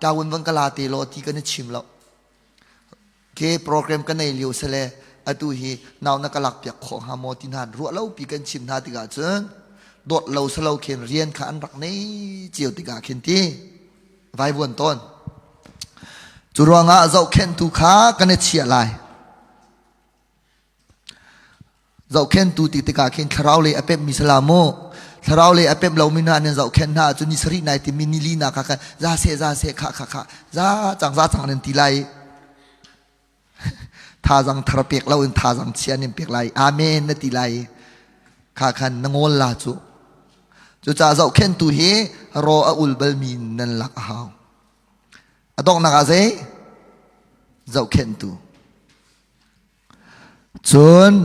[SPEAKER 1] tawun van ka la te law ti kan i chim lo ke program ka nei lio sele atu hi nau na ka lak piak khawh hnga maw ti hna ruah lo pi kan chim hna tikah cun dawt lo salo khin rian kha an rak nei cio tikah khin ti vaivuan tawn cu ruangah zohkhenhtu kha kan i chiah lai Zohkhenhtu ti tikah khin thlarau lei a pemhmi sala mu. Thlarau lei a pemh lomi hna nan zohkhenh hna ahcun ni sarih nai timi ni li nak ah khan za seh za seh kha kha kha za cang za cang nan ti lai. Thazang thar pek lo in thazang chia nan pek lai. Amen na ti lai. Kha khan na ngawl la cu. Cucaah zohkhenhtu hi raw a ul balmi nan lak a hau. A donghnak ah zei? Zohkhenhtu. Cun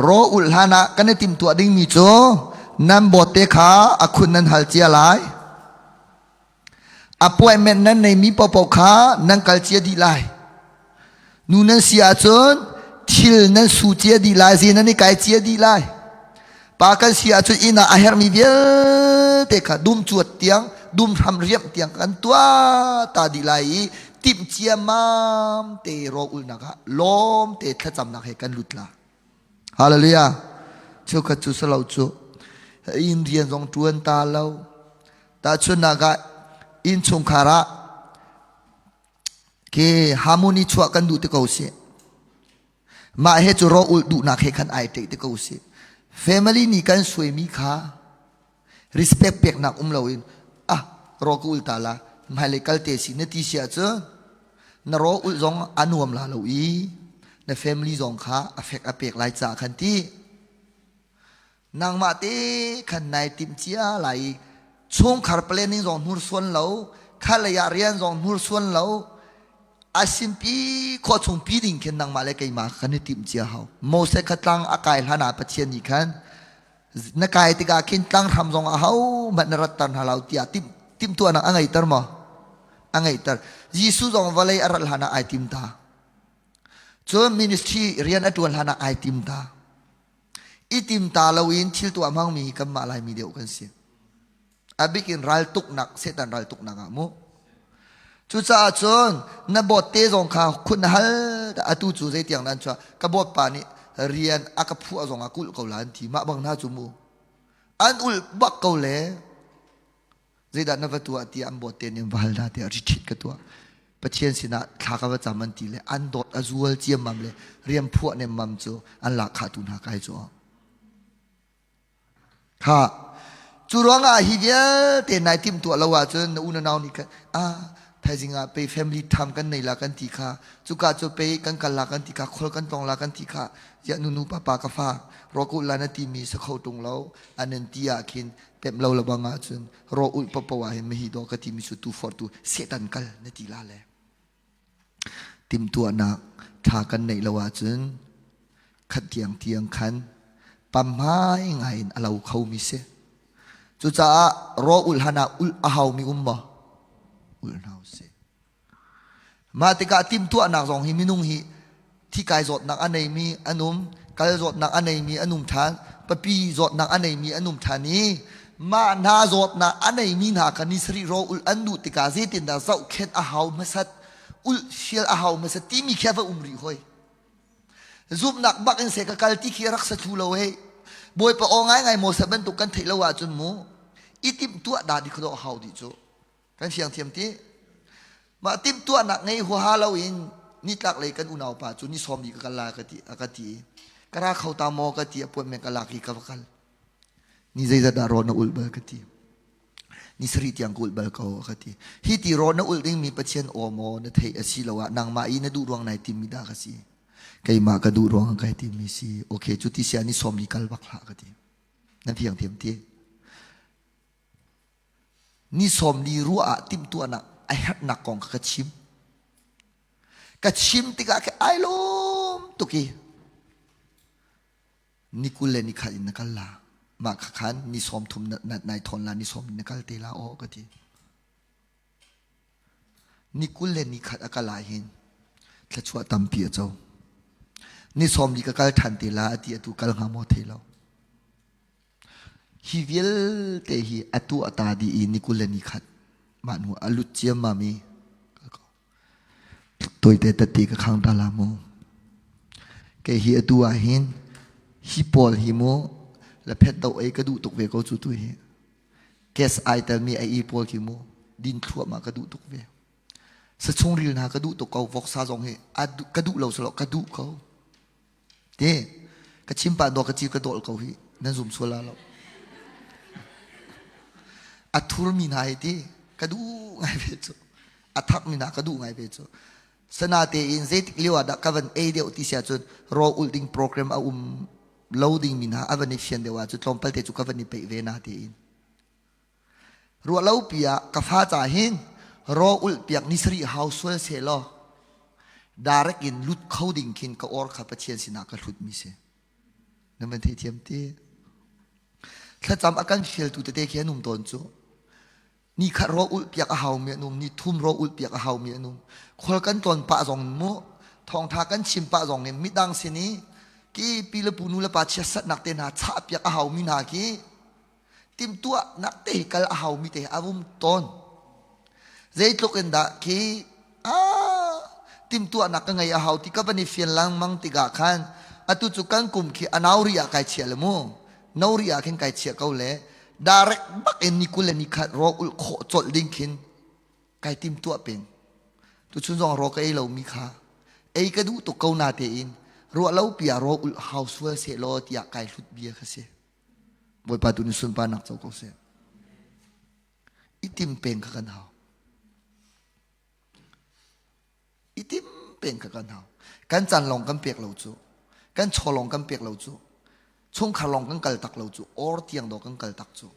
[SPEAKER 1] raw ulh hlanah kan i timhtuah dingmi cu nan bawtte kha a khun nan hal cia lai. Appointment nan neimi paohpaoh kha nan kal cia dih lai. Nu nan si ahcun thil nan su cia dih lai, zi nan i kai cia dih lai. Pa kan si ahcun inn ah a herhmi vialte kha dum cuat tiang, dum hram riamh tiang kan tuah ta dih lai i timh ciammam te raw ulnak ah lawm te thlacamnak he kan lut la. Hallelujah. Cheukhat cu salo cu inn rian zong tuan ta lo. Tahchunhnak ah inn chungkhar ah ke harmony chuah kan duh te ko si. Mah he cu raw ulh duhnak he khan ai ṭeih te ko si. Family nih kan suaimi kha respect peknak um loin ah raw ka ul ta la hmailei kal te si na ti si ahcun na raw ulh zong a nuam la lo i na family zong kha a fek a pek lai caah khan ti Nangmah te khan nai timh cia lai i chungkhar planning zong hnursuan lo, kha lei ah rian zong hnursuan lo. A sinpi khua chung pi ding khin nangmah le keimah kan i timh cia hau. Moses kha tlang a kai hlan ah Pathian nih khan na kai tikah khin tlang hram zong ah hohmanh na ratter hna lo tiah timhtuahnak a ngeiter maw? A ngeiter. Jesuh zong vawlei a rat hlan ah ai tim ta. Cun ministry rian a ṭuan hlan ah ai tim ta. I tim ta loin thil tuah hmangmi kanmah Laimi deuh kan si. A bik in raltuknak, Satan raltuknak ah mu. Cucaah cun na bawt te zong kha khun na hal atu cu zeitiang nan chuah ka bawt pa nih rian a ka phuah zong ah kulh ko la an ti mah bang hna cu mu an ulh bak ko le zeidah na va tuah tiah an bawt te nih an va hal hna tiah retreat ka tuah Pathian sinah thla ka va cam an ti le an dawt a zual ciammam le rian phuah nemmam cu an lak khah tu hna kai cu kha cu ruangah hi vialte nai timh tuah lo ahcun na u na nau nih khan ah thaizing ah pei family tham kan nei la kan ti kha cuka cu pei kan kal la kan ti kha khol kan tong la kan ti kha ya nu nu papa ka fa ro la na ti mi sa kho tung lo an an ti ah khin pem lo la bang ahcun ro ulh papo ah hin mihi do ka ti mi su tu for tu setan kal na ti la le timtuahnak tha kan neih lo ahcun khat tiang tiang khan pamhmai ngai in a lo kho mi si cucaah ro ulh han ah ulh a hau mi um maw ulh hna si Mah tikah timhtuahnak zong hi minung hi thikai zawtnak a neimi an um, kal zawtnak a neimi an um ṭhan, papi zawtnak a neimi an um ṭhan i mah hna zawtnak a neimi hna kha ni sarih rawl ulh an duh tikah zeitindah zohkhenh a hau hmasat, ulh fial a hau hmasat timi khi a va um rih hoi. Zumhnak bak in seh ka kal ti khi a rak sa thlu lo hei. Bawipa aw ngaingai Moses bantuk kan theih lo ahcun mu i timhtuah dah di kha a hau dih cu. Kan fiang thiam ti. Mah timhtuahnak ngei huaha loin nitlak lei kan unau pa cu ni sawm ka kal la ka ti a ka ti. Ka ra kho ta maw ka ti appointment ka lak i ka va kal. Ni zeizat dah rawl na ulh bal ka ti. Ni sarih tiang ka ulh bal ko ka ti. Hi ti rawl na ulh dingmi Pathian aw maw na theih a si lo ah nangmah i na duh ruang nai timmi dah ka si. Keimah ka duh ruang kai timmi si. Okay, cu ti sia ni sawm ni kal bak hlah ka ti. Na fiang thiam ti. Ni 40 ruah ah timhtuahnak a herhnak kong kha ka chim. Ka chim tikah khin ai lawm tuk i ni 20 le ni khat in na kal la. Mah kha khan ni 30 na nai thawn la, ni sawm na kal te la aw ka ti. Ni 20 le ni khat a kal ah hin thluachuah tampi a co. Ni 40 ka kal ṭhan te la a ti atu kal hnga maw thei lo. Hi vialte hi a tuah ta dih i ni 20 le ni khat mah hnu a lut ciammam i tawite tette ka khang ta la mu. Kei hi atu ah hin hi pawl hi mu laphet do ei ka duh tuk ve ko cu tu hi. Gas ai telmi a i pawl khi mu din thluahmah ka duh tuk ve. Sachungril hna ka duh tuk ko voksa zong hi ka duh lo selaw ka duh ko. Te ka chim pah dawh ka ci ka dawl ko hi nan zum sual la lo. A thurmi hna hi ti ka duh ngai ve cu. A thakmi hna ka duh ngai ve cu. Sana tein zeitik lio ah dah ka van ei deuh ti sia cun raw ulh ding program a um lo ding mi hna a van i fian deuh ah cu tlawmpal te cu ka van i peih ve na tein. Ruahlopi ah ka fa ca hin raw ulh piak ni sarih hau sual seh law direct in lut kho ding khin ka or kha Pathian sinah ka hlut mi si. Na van theithiam ti? Thlacam a kan fialtu tete khi an um tawn cu. Ni khat raw ulh piak a hau mi an um, ni thum raw ulh piak a hau mi an um. Khual kan tlawn pah zong mu, thawngtha kan chim pah zong in midang sin i ki pi le pu nu le pa chiatsatnak te hna chah piak a hau mi hna khi timhtuahnak te kal a haumi te a um tawn. Zeitluk in dah khi timhtuahnak ka ngei a hau ti ka van i fian lengmang tikah khan atu cu kan kum khi a nauri ah kai chia le mu nori ah khin kai chia ko le direct bak in ni 20 le ni khat raw ulh khawh colh ding khin kai timtuah peng. Tuchun zong raw ka ei lomi kha ei ka duh tuk ko na tein ruah lo pi ah raw ulh hau sual seh law tiah kai hlut bia kha si. Bawipa tu nih sunparnak co ko seh. I tim peng kha kan hau. I tim peng kha kan hau. Kan caan lawng kan pek lo cu. Kan chaw lawng kan pek lo cu. Chungkhar lawng kan kal tak lo cu. Or tiang do kan kal tak cu.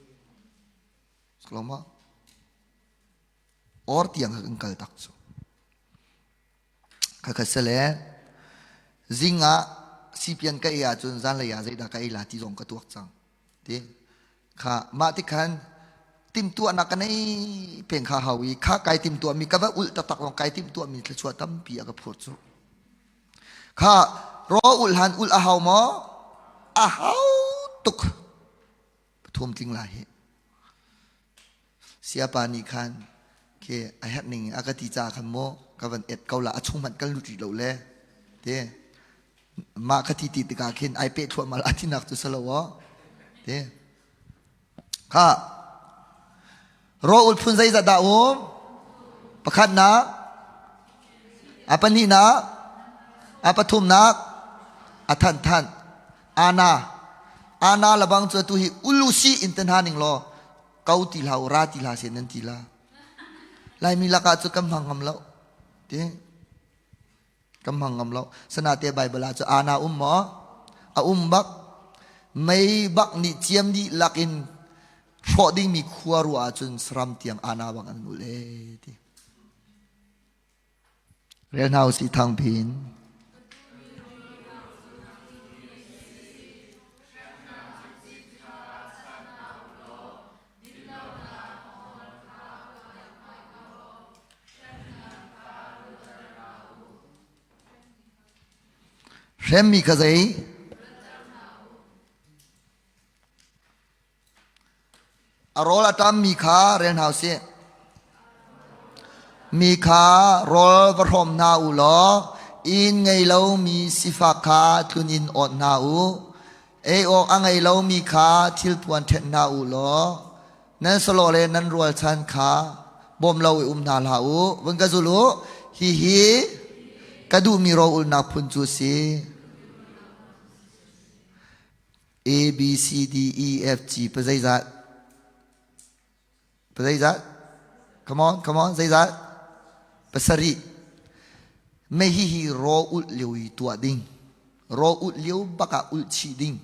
[SPEAKER 1] Or tiang kha kan kal tak cu. Khakha sale zing ah sipian ka ei ahcun zanlei ah zeidah ka ei la ti zong ka tuak cang. Ti kha mah ti khan timhtuahnak ka nei peng kha hau i kha kai timhtuahmi ka va ulh taktak lawng kai timhtuahmi thluachuah tampi a ka phur cu. Kha raw ulh han ulh a hau maw? A hau tuk. Pathum tling lai hi. Siapa nih khan khi a herh ning a ka ti ca khan maw ka van et ko la a chung hmanh kan lut rih lo le te mah ka ti ti tikah khin ai peh thluahmah la tinak cu salo aw te kha raw ul phun zeizat dah um pakhatnak a pahnihnak a pathumnak a than than ana ana labang cu tu hi ulusi in te hna ning law ko ti hlah u ra ti hlah seh nan ti la laimi lakah cu kan hmang ngam lo ti kan hmang ngam lo sanate bible ah cu ana um maw a um bak mei bak nih ciam dih lakin hrawh dingmi khua ruah ahcun saram tiang ana bang an ul e ti Rel hna usih thangpi in. Hremmi kha zei? A rawl a ṭammi kha rel hna usih. Mi kha rawl va hrawm hna u law inn ngei lomi sifak kha tluninn awt hna u. Ei awk a ngei lomi kha thilpuan ṭhenh hna u law nan salaw le nan rualchan kha bawm lo i um hna hlah u. Vun ka zul u. Hihi ka duhmi rawlulnak phun cu a si. A B C D E F G pa zeizat? Pa zeizat? Come on, come on, zeizat? Pasarih. Me hi hi raw ulh lio i tuah ding. Raw ulh lio bak ah ulh chih ding.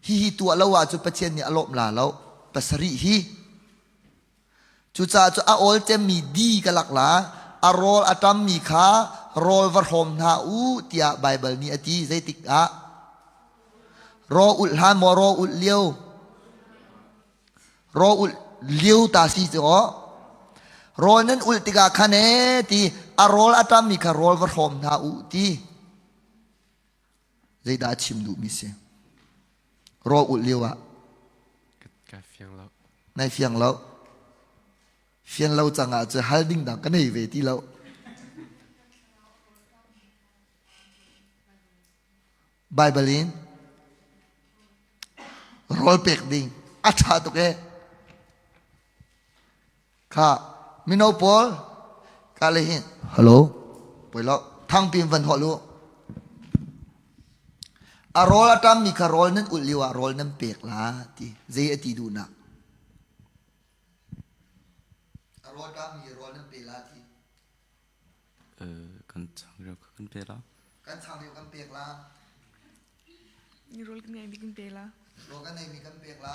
[SPEAKER 1] Hi hi tuah lo ah cu Pathian nih a lawmh la lo. Pasarih hi. Cucaah cu a awl cemmi di ka lak la, a rawl a ṭammi kha rawl va hrawm hna u tiah Baibal nih a ti. Zeitik ah? Raw ulh hlan maw raw ulh lio? Raw ulh lio ta si cu aw. Rawl nan ulh tikah khan ee ti a rawl a ṭammi kha rawl va hrawm hna u ti. Zeidah a chim duhmi si? Rawl ulh lio ah.
[SPEAKER 3] Ka fiang lo.
[SPEAKER 1] Nai fiang lo. Fian lo cang ah cu hal ding dang ka nei ve ti lo. Bible in rawl pek ding a ṭha tuk e. Kha mino pawl ka le hin hello poi lo thangpi in van holh u. A rawl a ṭammi kha rawl nan ulh lio ah rawl nan pek la ti zei a ti duhnak. A rawl ṭammi rawl nan pe la ti.
[SPEAKER 3] Kan changreu kha kan pe la.
[SPEAKER 1] Kan changreu kan pek la.
[SPEAKER 2] Rawl kan ngeimi kan pe la.
[SPEAKER 1] Rawl kan ngeimi kan pek la.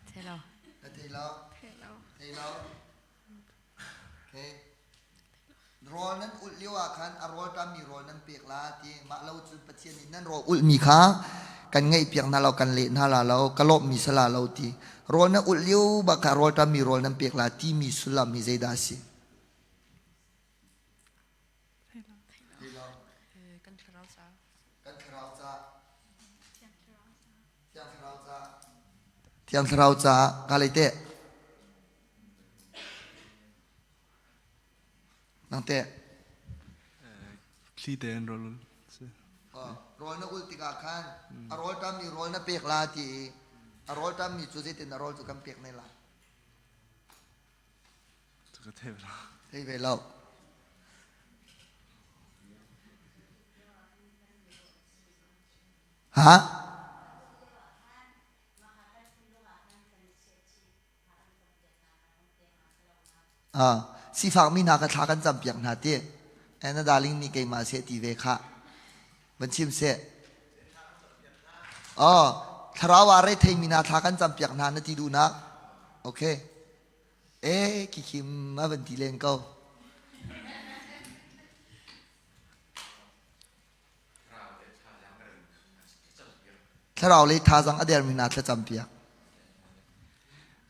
[SPEAKER 2] Thei lo.
[SPEAKER 1] Na thei lo.
[SPEAKER 2] Thei lo.
[SPEAKER 1] Thei lo. Okay. Rawl nan ulh lio ah khan a rawl ṭammi rawl nan pek la ti mah lo cu Pathian nih nan rawl ulhmi kha kan ngaih piak hna lo kan leh hna la lo ka lawmhmi sala lo ti rawl na ulh lio bak kha rawl ṭammi rawl nan pek la timi sullam hi zeidah a si?
[SPEAKER 2] Kan thlarau ca.
[SPEAKER 1] Kan thlarau ca. Thiang thlarau ca. Thiang thlarau ca. Ka lei te. Nang te.
[SPEAKER 4] Thli tein rawl ul.
[SPEAKER 1] Rawl na ul tikah khan a rawl ṭammi rawl na pek la ti i a rawl ṭammi cu zeitin a rawl cu kan pek ne la.
[SPEAKER 4] Ka thei ve lo.
[SPEAKER 1] Thei ve lo. Ha? Ah, sifakmi hna kha thla kan campiak hna ti. Eh, na darling nih keimah seh ti ve khah. Van chim seh. Oh, thlarau ah retheimi hna thla kan campiak hna na ti duhnak. Okay. Eh, khikhim a van ti len ko. Thlarau lei thazang a dermi hna thlacam piak.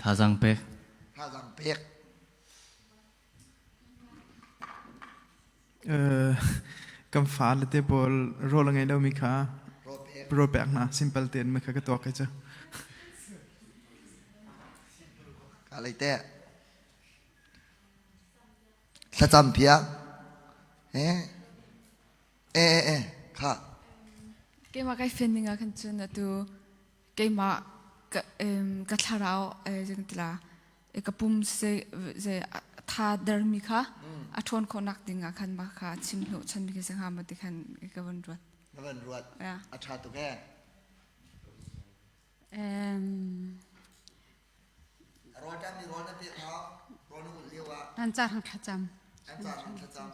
[SPEAKER 3] Thazang pek.
[SPEAKER 1] Thazang pek.
[SPEAKER 5] Kan fale te pawl rawl a ngei lomi kha rawl pek hna simple tein mah kha ka tuak kai cu.
[SPEAKER 1] Ka lei te. Thlacam piak. Eh eh eh kha.
[SPEAKER 2] Keimah kai fen ning ah khan cun atu keimah ka ka thlarau zeng tila ka pum se ze tha dermi kha a ṭhawn khawhnak ding ah khan mah kha chim hnawh chanmi khi si hnga maw ti khan ka van ruat.
[SPEAKER 1] Na van ruat. A ṭha tuk ee. Rawl ṭam mi rawl na pek hau. Rawl na ulh lio ah.
[SPEAKER 6] An ca hang thlacam.
[SPEAKER 1] An ca hang thlacam.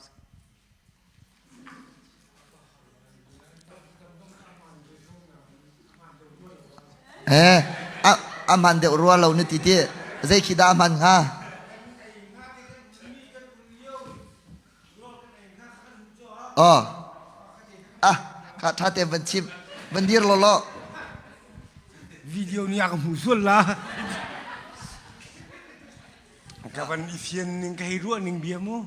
[SPEAKER 1] Eh, a hman deuh rua lo na ti ti. Zei khi dah a hman hnga? Oh. Ah, ka tha te van chim. Van dir lo lo.
[SPEAKER 7] Video ni a ka hmu sual la. Ka van i fian ning ka hei ruah ning bia mu.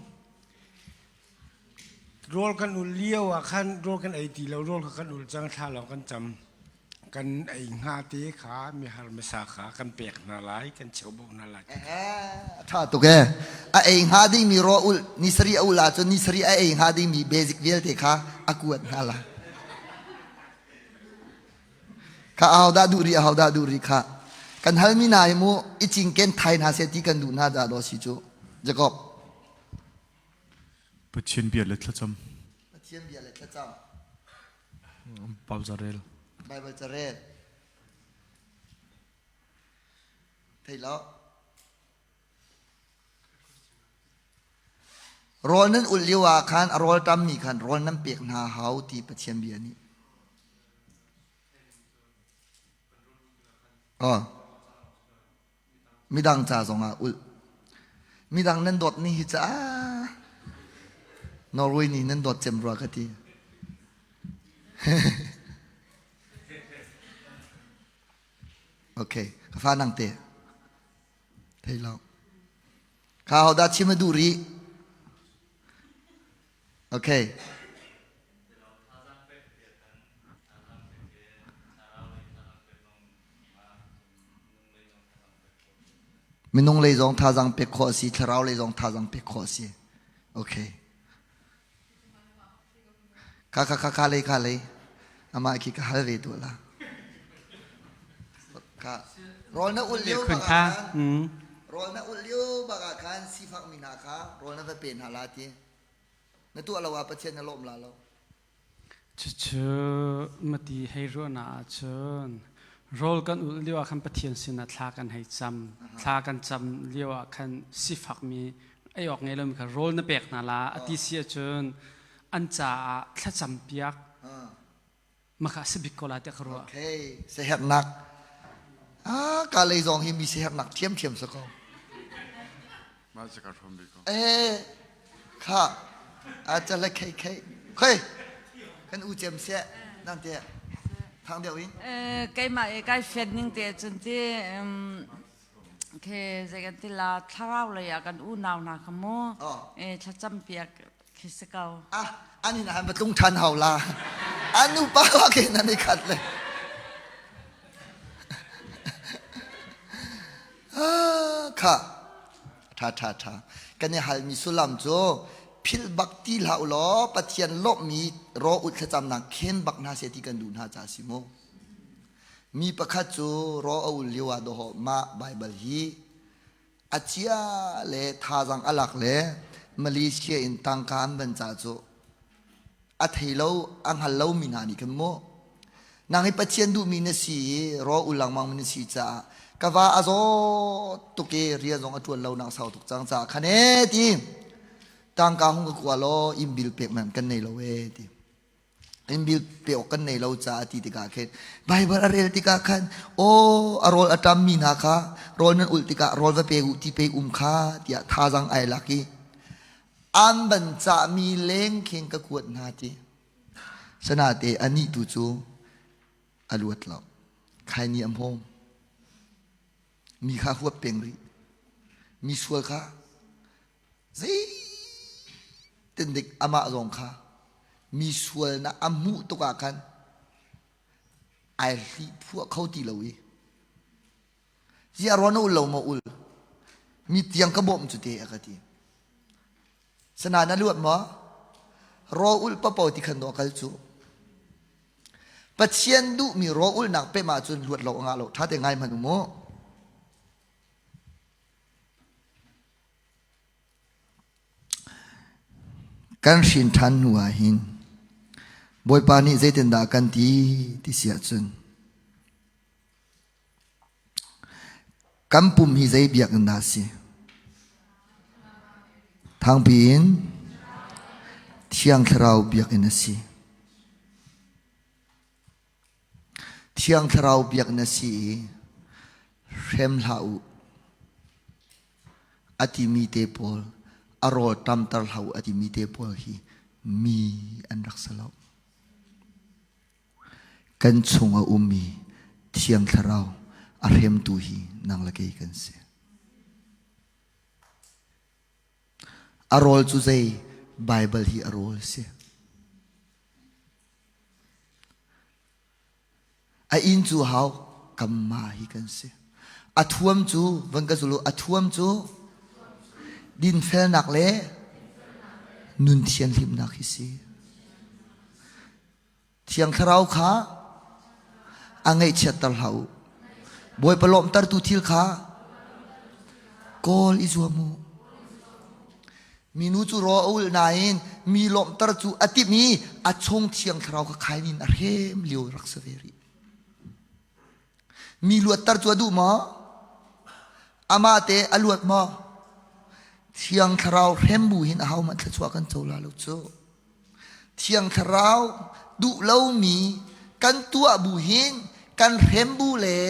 [SPEAKER 7] Rawl kan ul lio ah khan rawl kan ei ti lo, rawl kha kan ul cang, thla lawng kan cam. Kan ei hnga te kha mihar misa kha kan pek hna lai, kan cheubauh hna lai.
[SPEAKER 1] A ṭha tuk ee. A ei hnga dingmi raw ul ni sarih a ul ahcun ni sarih a ei hnga dingmi basic vialte kha a kuat hna lai. Kha ahodah duh rih, ahodah duh rih kha. Kan halmi hna hi mu i cinken thai hna seh ti kan duh hna dah daw si cu. Jacob.
[SPEAKER 4] Pathian bia le thlacam.
[SPEAKER 1] Pathian bia le thlacam.
[SPEAKER 4] Bible carel.
[SPEAKER 1] Bible carel. Thei lo. Rawl nan ulh lio ah khan a rawl tammi khan rawl nan pek hna hau ti Pathian bia nih. Oh. Midang ca zongah ulh. Midang nan dawt ni hi ca Norway nih nan dawt cem rua ka ti. Okay, ka fa nang te. Thei lo. Kha ho dah chim a duh rih? Okay. Minung lei zong thazaang pek khawh a si, thlarau lei zong thazaang pek khawh a si. Okay. Ka ka ka ka lei ka lei. Amah khi ka hal ve tu la. Ka rawl na ul lio bak ah khan rawl na ul lio bak ah khan sifak mi hna kha rawl na va pe hna la ti. Na tuah lo ah Pathian na lawm la lo.
[SPEAKER 8] Cucu mati hei ruahnak ahcun rawl kan ulh lio ah khan Pathian sinah thla kan hei cam. Thla kan cam lio ah khan sifakmi ei awk ngei lomi kha rawl na pek hna la a ti si ahcun an caah thlacam piak maka si bik ko la tiah ka ruah.
[SPEAKER 1] Okay, siaherhnak. Ah, ka lei zong hi mi siaherhnak thiamthiam si ko.
[SPEAKER 9] Mah si ka hrawm bik ko.
[SPEAKER 1] Eh, kha, a cale khei khei. Khoi, kan u cem seh, nan te. Thang deuh in.
[SPEAKER 10] Eh, keimah e kai fian ning te cun ti ke zei kan ti la thlarau lei ah kan unau hna kha mu eh thlacam piak khi si ko.
[SPEAKER 1] Ah, an in han patlung than hau la. An nu pa wa ke nan i khat le. Kha tha tha tha kan i halmi sullam cu philh bak ti hlah u law Pathian lawmhmi raw ut thlacamnak khen bak hna seh ti kan duh hna ca si mu. Mi pakhat cu raw a ul lio ah dawh mah Baibal hi a chia le thazang a lak le Malaysia in tangka an van ca cu a thei lo a hngal lomi hna nih khan mu nang hi Pathian duhmi na si i raw ul lengmang na si caah ka va a zaw tuk i rian zong a ṭuan lo nak sau tuk cang caah khan ee ti tangka hung ka kua law inn bil pek man kan nei lo ee ti inn bil pe awk kan nei lo caah ti tikah khin Bible a rel tikah khan aw a rawl a ṭammi hna kha rawl nan ulh tikah rawl va pe u ti pe um kha tiah thazang ai lak i An ban cahmi leng khin ka kuat hna ti. Sanate anih tu cu a luat lo. Khaini a hmawm. Mi kha huap peng rih. Mi sual kha zeitin dik amah zong kha mi sualnak a hmuh tuk ah khan ai hlih phuah kho ti lo i ziah rua na ul lo maw ul mi tiang ka bawmh cu te a ka ti sana na luat maw raw ul papo ti khan dawh kal cu Pathian duhmi raw ulnak pem ahcun luat lo a ngah lo ṭha te ngai hmanh u mu Kan hrin ṭhan hnu ah hin Bawipa nih zeitindah a kan ti ti si ahcun kan pum hi zei biakinn dah a si? Thangpi in Thiang Thlarau biakinn a si. Thiang Thlarau biakinn a si i hrem hlah u a timi te pawl, a rawl ṭamter hlah u a timi te pawl hi mi an rak si lo. Kan chung a ummi Thiang Thlarau a hremtu hi nang le kei kan si. A rawl cu zei? Baibal hi a rawl a si. A inn cu hau kamma hi kan si. A thuam cu van ka zul u, a thuam cu dinfelnak le nun thianhlimnak hi si. Thiang Thlarau kha a ngaihchiatter hlah u. Bawipa lawmhtertu thil kha kawl i zuam u. Minu cu raw a ulh nain mi lawmhter cu a timh i a chung Thiang Thlarau kha khain in a hrem lio rak si ve rih. Mi luatter cu a duh maw? Amah te a luat maw? Thiang Thlarau hrem bu hin ahohmanh thluachuah kan co la lo cu. Thiang Thlarau duh lomi kan tuah bu hin kan hrem bu le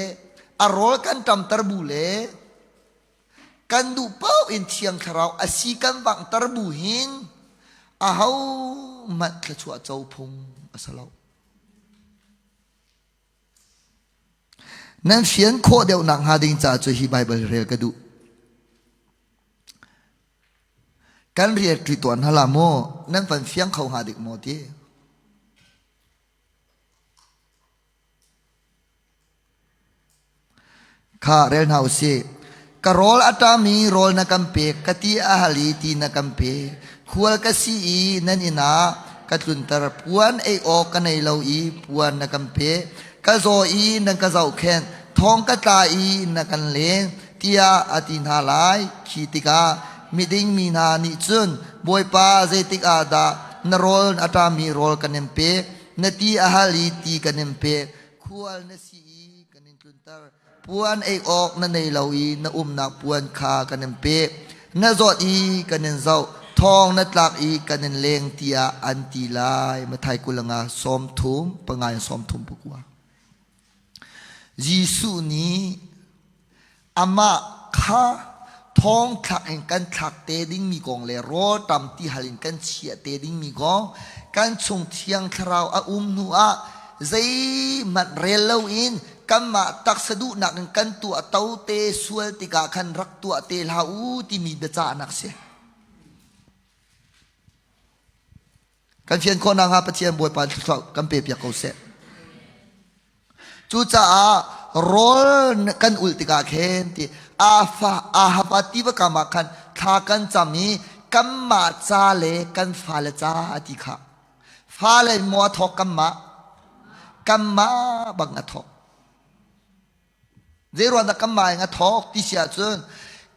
[SPEAKER 1] a rawl kan ṭamter bu le kan duh paoh in Thiang Thlarau a si kan vanghter bu hin ahohmanh thluachuah co phung a si lo. Nan fian khawh deuh nakhnga ding caah cu hi Baibal rel ka duh. Kan rian ṭi tuan hna la maw? Nan van fiang kho hnga dik maw ti? Kha rel hna usih. Ka rawl a ṭam i rawl na kan pek, ka ti a hal i ti na kan pek. Khual ka si i nan inn ah ka tlunter, puan ei awk ka nei lo i puan na kan pek. Ka zaw i nan ka zohkhenh, thong ka tla i na kan leng, tiah a ti hna lai. Khi tikah miding mi hna nih cun, Bawipa, zeitik ah dah na rawl a ṭami rawl kan in pek, na ti a hal i ti kan in pek, khual na si i kan in tlunter. Puan ei awk na nei lo i na umnak puan kha kan in pek. Na zawt i kan in zoh, thong na tlak i kan in leng tiah an ti lai. Mathai 25 sawmthum pangai 30 pakua. Jesuh nih amah kha thongthlak in kan thlak te dingmi kong le rawlṭam tihal in kan chiah te dingmi kong kan chung thiang thlarau a um hnu ah zeihmanh rel loin kanmah taksa duhnak in kan tuah to te sual tikah khan rak tuah te hlah u timi biacahnak si. Kan fian khawh nakhnga Pathian Bawipa thluachuah kan pe piak ko seh. Cucaah rawl kan ulh tikah khin ti afa ahava tiva kam ah khan thla kan cam i kanmah ca le kan fale ca a ti kha. Fale maw a thawk kanmah? Kanmah bang a thawk. Zeiruang dah kanmah in a thawk ti si ahcun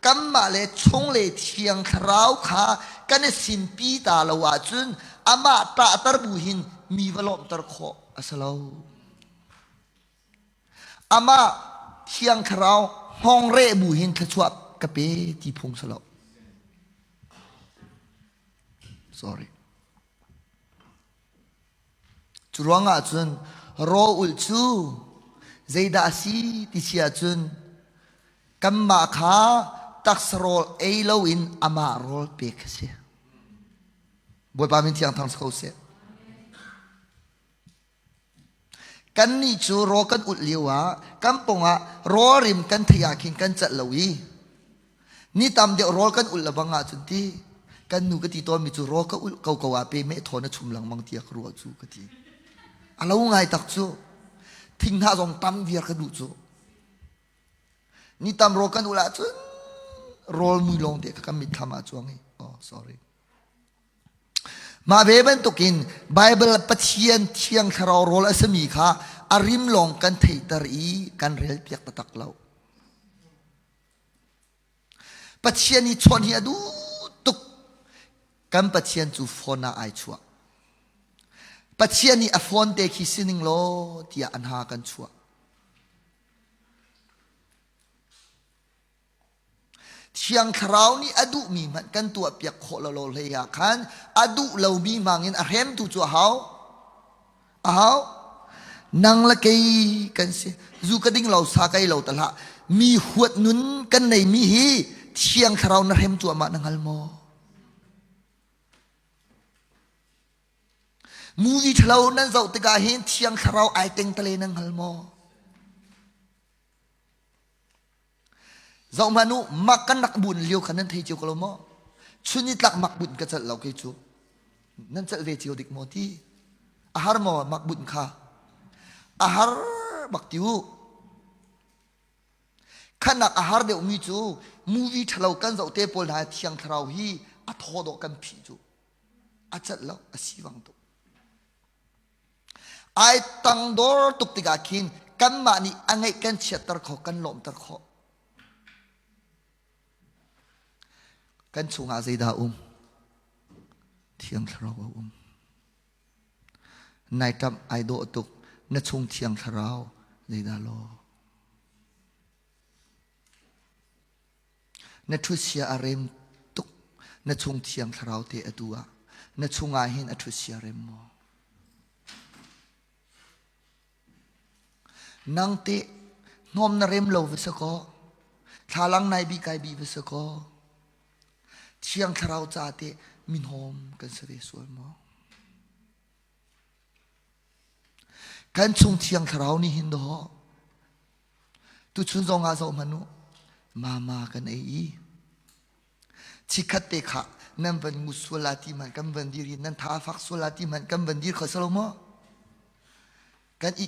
[SPEAKER 1] kanmah le chung le thiang thlarau kha kan i sinpi ta lo ahcun amah ṭahter bu hin mi va lawmhter khawh a si lo. Amah thiang thlarau hngawng bu hin thluachuah ka pe ti phung si lo. Sorry. Cu ruangah cun raw-ulh cu zeidah a si ti si ahcun kanmah kha taksa rawl ei loin amah rawl pek a si. Bawipa min thiang thang si ko seh. Kannih cu raw kan ulh lio ah kan pawngah rawl rim kan theih ah khin kan celh lo i ni tam deuh rawl kan ulh lebang ahcun ti kan nu ka ti tawnmi cu rawl ka ulh ko ko ah pe meh thaw na chum lengmang tiah ka ruah cu ka ti. A lo ngai tak cu. Thinghnah zong tam viar ka duh cu. Ni tam rawl kan ulh ahcun rawl mui lawng te kha kan mitthlam ah cuang i oh sorry. Mah ve bantukin Baibal Pathian thiang thlarau rawl a simi kha a rim lawng kan theihter i kan relpiak taktak lo. Pathian i chawnh hi a duh tuk. Kan Pathian cu phone ah ai chuah. Pathian nih a phone te khi sining law tiah an ha kan chuah. Thiang Thlarau nih a duhmi hmanh kan tuahpiak khawh lo lo hlei ah khan a duh lomi hmangin a hremtu cu a hau. A hau. Nang le kei kan si. Zu ka ding lo, sa ka ei lo ta hlah. Mi huat nun kan neimi hi Thiang Thlarau na hrem cuahmah na hngal maw? Movie ṭhalo nan zoh tikah hin Thiang Thlarau ai teng tale nan hngal maw? Zoh hmanh u, mak kan rak bun lio kha nan thei cio ko lo maw? Chun i tlak mak bunh ka celh lo kei cu. Nan celh ve cio dik maw ti? A har maw mak bunh kha? A har bak ti u. Khanak a har deuhmi cu movie ṭhalo kan zoh te pawl hna thiang thlarau hi a thaw dawh kan phih cu. A celh lo, a sivang tuk. Ai tangdor tuk tikah khin kanmah nih a ngeih kan chiatter khawh, kan lawmter khawh. Kan chungah zeidah a um? Thiang Thlarau a um. Nai ṭamh ai dawh tuk, na chung Thiang Thlarau zeidah law? Na ṭhutsia a rem tuk, na chung Thiang Thlarau te atu ah na chungah hin a ṭhutsia rem maw? Nang teh hnawm na rem lo va si kaw, thlalang nai bi kai bi va si kaw, Thiang Thlarau ca teh minhawm kan si ve sual maw? Kan chung Thiang Thlarau nih hin dawh tuchun zong ah zoh hmanh u, mama kan ei i Chikkhat te kha nan van ngut sual la ti hmanh kan van dir i nan tha a fak sual la ti hmanh kan van dir kho salo maw? Kan i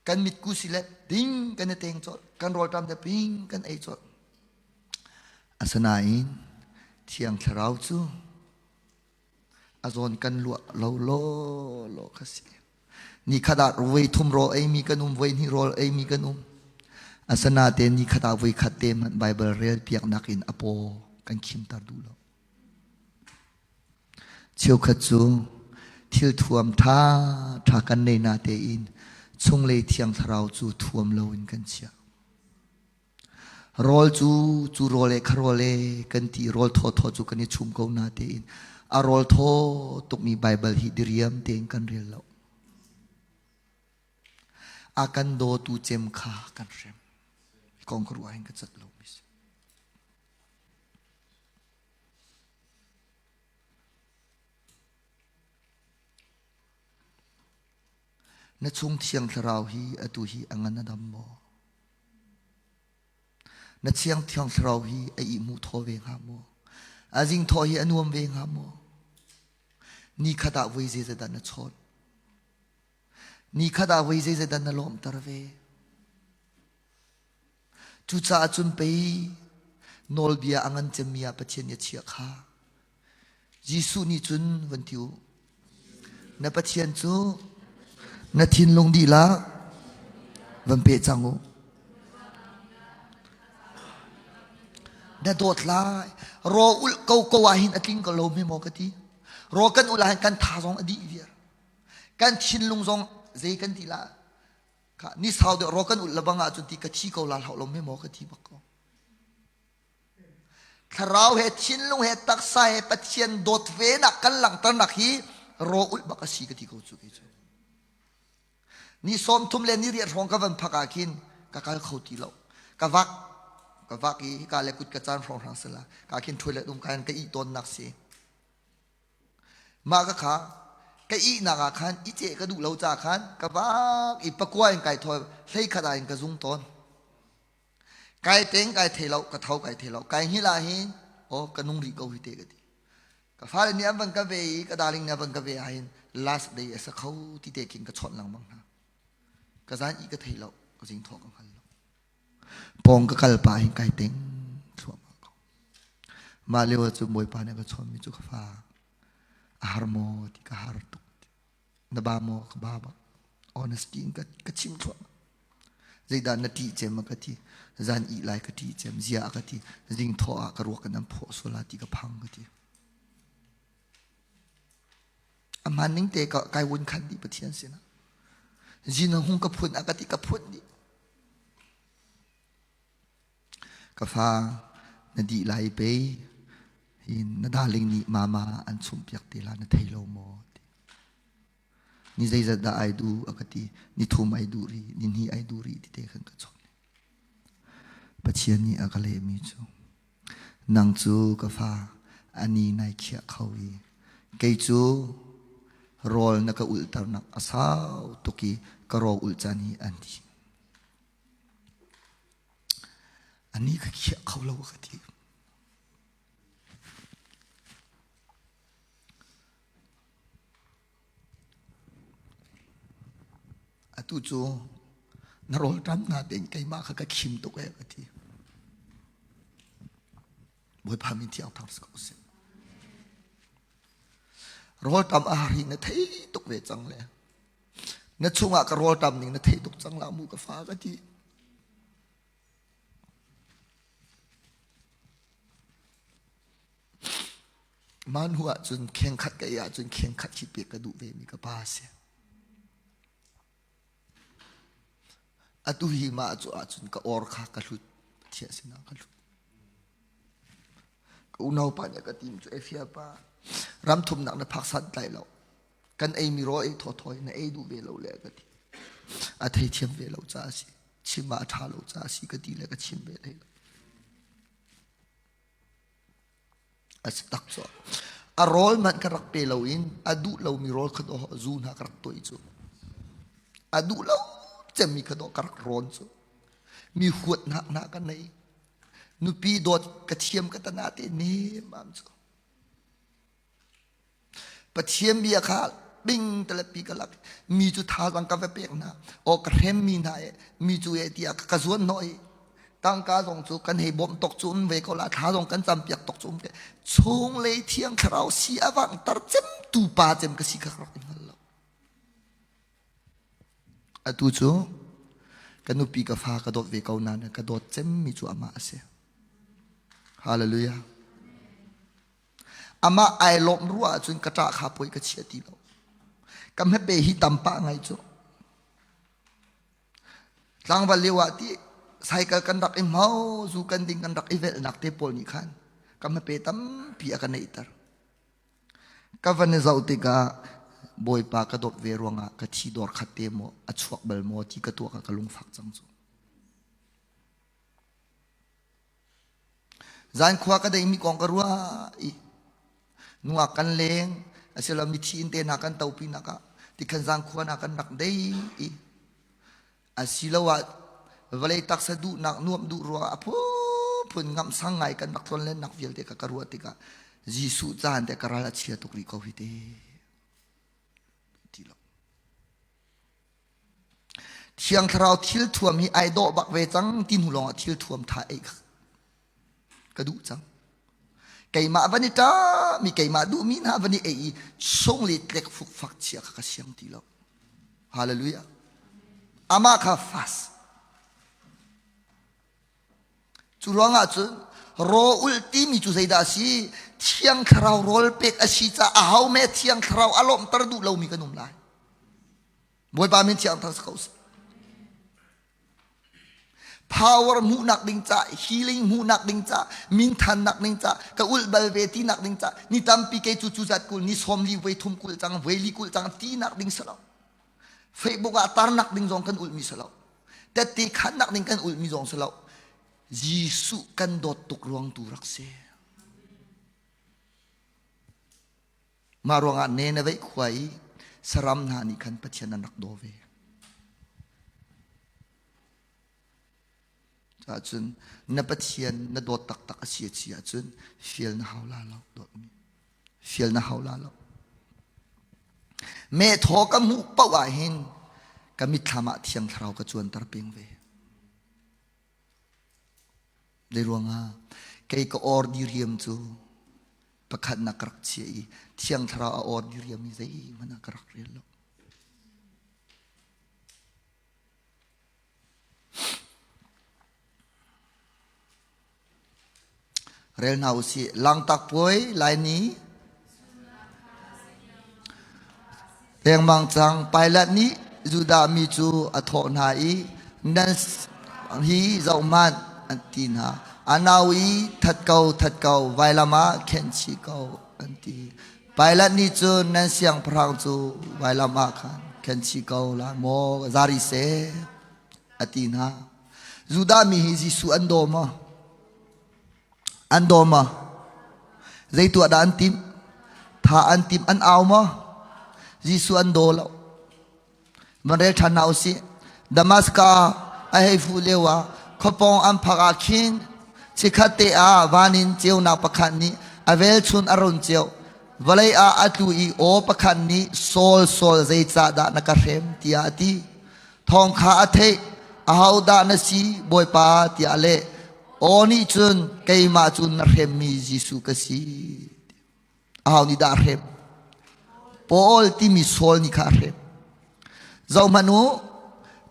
[SPEAKER 1] kan mitku si le ding kan i teng colh kan rawlṭam te ping kan ei colh. Asinain Thiang Thlarau cu a zawn kan luah lo law law kha si. Nikhat ah voi thum rawl eimi kan um, voi hnih rawl eimi kan um. Asinain nikhat ah voi khat te hmanh Baibal rel piaknak in a paw kan khimter duh lo. Cheukhat cu thil thuam ṭha ṭha kan nei na tein chunglei thiang thlarau cu thuam loin kan chiah. Rawl cu cu rawl e kha rawl e kan ti rawl thawthaw cu kan i chum ko na tein a rawl thaw tukmi Baibal hi diriam tein kan rel lo. A kan dawtu cem kha kan hrem. Kong ka ruah hin ka cat lo mi si. Na chung thiang thlarau hi atu hi a ngan a dam maw? Na thiang thiang thlarau hi a ihmuh thaw ve hnga maw? A zing thaw hi a nuam ve hnga maw? Ni khat ah voi zeizat dah na chawt? Ni khat ah voi zeizat dah na lawmhter ve? Cucaah cun pei nawlbia a ngan cemmi ah Pathian nih a chiah kha. Jesuh nih cun van ti u, na Pathian cu na thinlung dihlak van pe cang u. Na dawt lai. Raw ulh ko ko ah hin a tling ko lo mi maw ka ti. Raw kan ulh ah hin kan tha zong a dih viar. Kan thinlung zong zei kan ti la. Kha ni sau deuh raw kan ulh lebang ahcun ti ka thi ko la hlau lo mi maw ka ti bak ko. Thlarau he thinlung he taksa he Pathian dawt ve nak kan langhternak hi raw ulh bak a si ka ti ko cu kei cu. Ni sawm thum le ni riat hrawng ka van phak ah khin ka kal kho ti lo. Ka vak ka vak i hika le kut ka caan hrawng hrang sila ka khin toilet um ka in ka ih tawnnak si. Mah ka kha. Ka ihnak ah khan i ceh ka duh lo ca khan ka vak i pakua in kai thawi hlei khat ah in ka zung tawn. Kai teng kai thei lo, ka tho kai thei lo. Kai hngilh ah hin aw ka nung rih ko hi te ka ti. Ka fale nih an van ka ve i ka darling nih a van ka ve ah hin last day a sa kho ti te khin ka chawnh lengmang hna. Ka zan i ka thei lo, ka zing thawh ka hngal lo. Pawng ka kal pah hin kai teng thluahmah ko. Mah lio cu Bawipa nih a ka chawnhmi cu ka fa a har maw ti ka har tuk. Na ba maw ka ba bak. Honesty in ka, ka chim thluahmah. Zeidah na ṭih cem a ka ti. Zan ih lai ka ṭih cem. Zia a ka ti. Zing thawh ah ka ruak in an phawh sual ah ti ka phang ka ti. A hmaan ning te ka kai wun khan dih Pathian sinah. Zin hung ka phun a ka ti ka phun dih. Ka fa na dih lai pe hi na darling nih mama an chumhpiak te la na thei lo maw ti. Ni zeizat dah ai duh a ka ti. Ni thum ai duh rih, ni hnih ai duh rih ti te khan ka chawnh. Pathian nih a ka lehmi cu nang cu ka fa a ni nai khiah kho i kei cu rawl na ka ulhternak a sau tuk i ka rawl ulh caan hi an dih. A ni ka khiah kho lo ka ti. Atu cu na rawlṭam natein keimah kha ka khim tuk ee ka ti. Bawipa min thiang thang si ko seh. Rawlṭam a har hi na thei tuk ve cang le na chungah ka rawlṭam ning na thei tuk cang la mu ka fa ka ti. Mah hnu ahcun khengkhat ka ei ahcun khengkhat khi pek ka duh vemi ka pa a si. Atu hi mah cu ahcun ka or kha ka hlut. Pathian sinah ka hlut. Ka unau pa nih a ka tim cu Efia pa ram thumnak na phak san tlai lo. Kan eimi rawl ei thawthaw in na ei duh ve lo le ka ti. A theithiam ve lo caah a si. Chim ah a ṭha lo caah a si ka ti le ka chim ve hlei lo. A si tak cu. A rawl hmanh ka rak pe loin a duh lomi rawl kha dawh zu hna ka rak tuah cu. A duh lo cemmi kha dawh ka rak rawn cu. Mi huatnak hna ka nei. Nupi dawt ka thiam ka tana te nemam cu. Pathian bia kha bing telepi ka lak mi cu thazaang ka va pek hna aw ka hrem mi hna e mi cu e tiah ka zuan hnawh i tangka zong cu kan hei bawmh tok cu um ve ko la thla zong kan campiak tok cu um ve chunglei thiang thlarau si a vanghter cem tu pa cem ka si kha ka rak i hngal lo atu cu ka nupi ka fa ka dawt ve ko nain ka dawt cem mi cu amah a si hallelujah Amah ai lawmh ruah ahcun ka ṭah kha poi ka chia ti lo. Ka hmepe hi tam pah ngai cu. Tlangval lio ah ti cycle kan rak i hmo, zu kan ding kan rak i velhnak te pawl nih khan ka hmepe tampi a ka neihter. Ka van i zoh tikah Bawipa ka dawt ve ruangah ka thi dawr khat te maw a chuak bal maw ti ka tuak ah ka lungfak cang cu. Zankhua ka deimi kong ka ruah i nungak kan leng asilo mithi in te hna kan topi nak ah tikhan zangkhua na kan rak dei i asiloah vawlei taksa duhnak nuamh duh ruangah a phunphun ngamh sang ngai kan rak tlon lennak vialte ka ka ruah tikah Jesuh caan te ka ral a chia tuk rih ko hi te ti lo Thiang Thlarau thil thuam hi ai dawh bak ve cang ti hnu lawngah thil thuam tha ei kha ka duh cang. Keimah van i ṭami keimah duhmi hna van i ei i sung le tlek fukfak chia kha ka siang ti lo. Hallelujah. Amah kha fast. Cu ruangah cun raw ulh timi cu zeidah a si? Thiang Thlarau rawl pek a si caah aho me Thiang Thlarau a lawmhter duh lomi kan um lai. Bawipa min thiang thar si ko seh. Power hmuhnak ding ca, healing hmuhnak ding ca, minthannak ding ca, ka ulh bal ve tinak ding ca, ni tampi kei cu cu zat kul, ni sawm li voi thum kul cang, voi li kul cang tinak ding si lo. Facebook ah tarnak ding zong kan ulhmi si lo. Tette khannak ding kan ulhmi zong si lo. Jesuh kan dawt tuk ruang tu rak si. Mah ruangah Nineveh khua i. Saram hna nih khan Pathian an rak daw ve. Cun na Pathian na dawt taktak a si a si ahcun fial na hau la lo dawtmi. Fial na hau la lo. Meh thaw ka hmuh paoh ah hin ka mitthlam ah Thiang Thlarau ka cuanter peng ve. Zei ruangah kei ka or diriam cu pakhatnak ka rak chia i Thiang Thlarau a or diriam i zeihmanh ah ka rak rel lo. Rel hna usih. Langtak puai Laini lengmang cang Pilat nih Judah mi cu a thawh hna i nan hi zohhmanh an ti hna. A nau i that ko that ko vailam ah khenh chih ko an ti. Pilat nih cun nan siangpahrang cu vailam ah khan khenh chih ko lai maw zari seh a ti hna. Judah mi hi Jesuh an daw maw? An daw maw? Zei tuah dah an timh? Tha an timh an au maw? Jesuh an daw lo. Van rel ṭhan hna usih. Damaskas a hei fuh lio ah khuapawng an phak ah khin chikkhat te ah van in ceunak pakhat nih a velchun a run ceuh. Vawlei ah a tlu i aw pakhat nih Saul Saul zeicahdah na ka hrem tiah a ti. Thawng kha a theih, ahodah na si, Bawipa tiah a leh. Aw nih cun keimah cu na hremmi Jesuh ka si. Aho nih dah a hrem? Paul timi Saul nih kha a hrem. Zohhmanh u,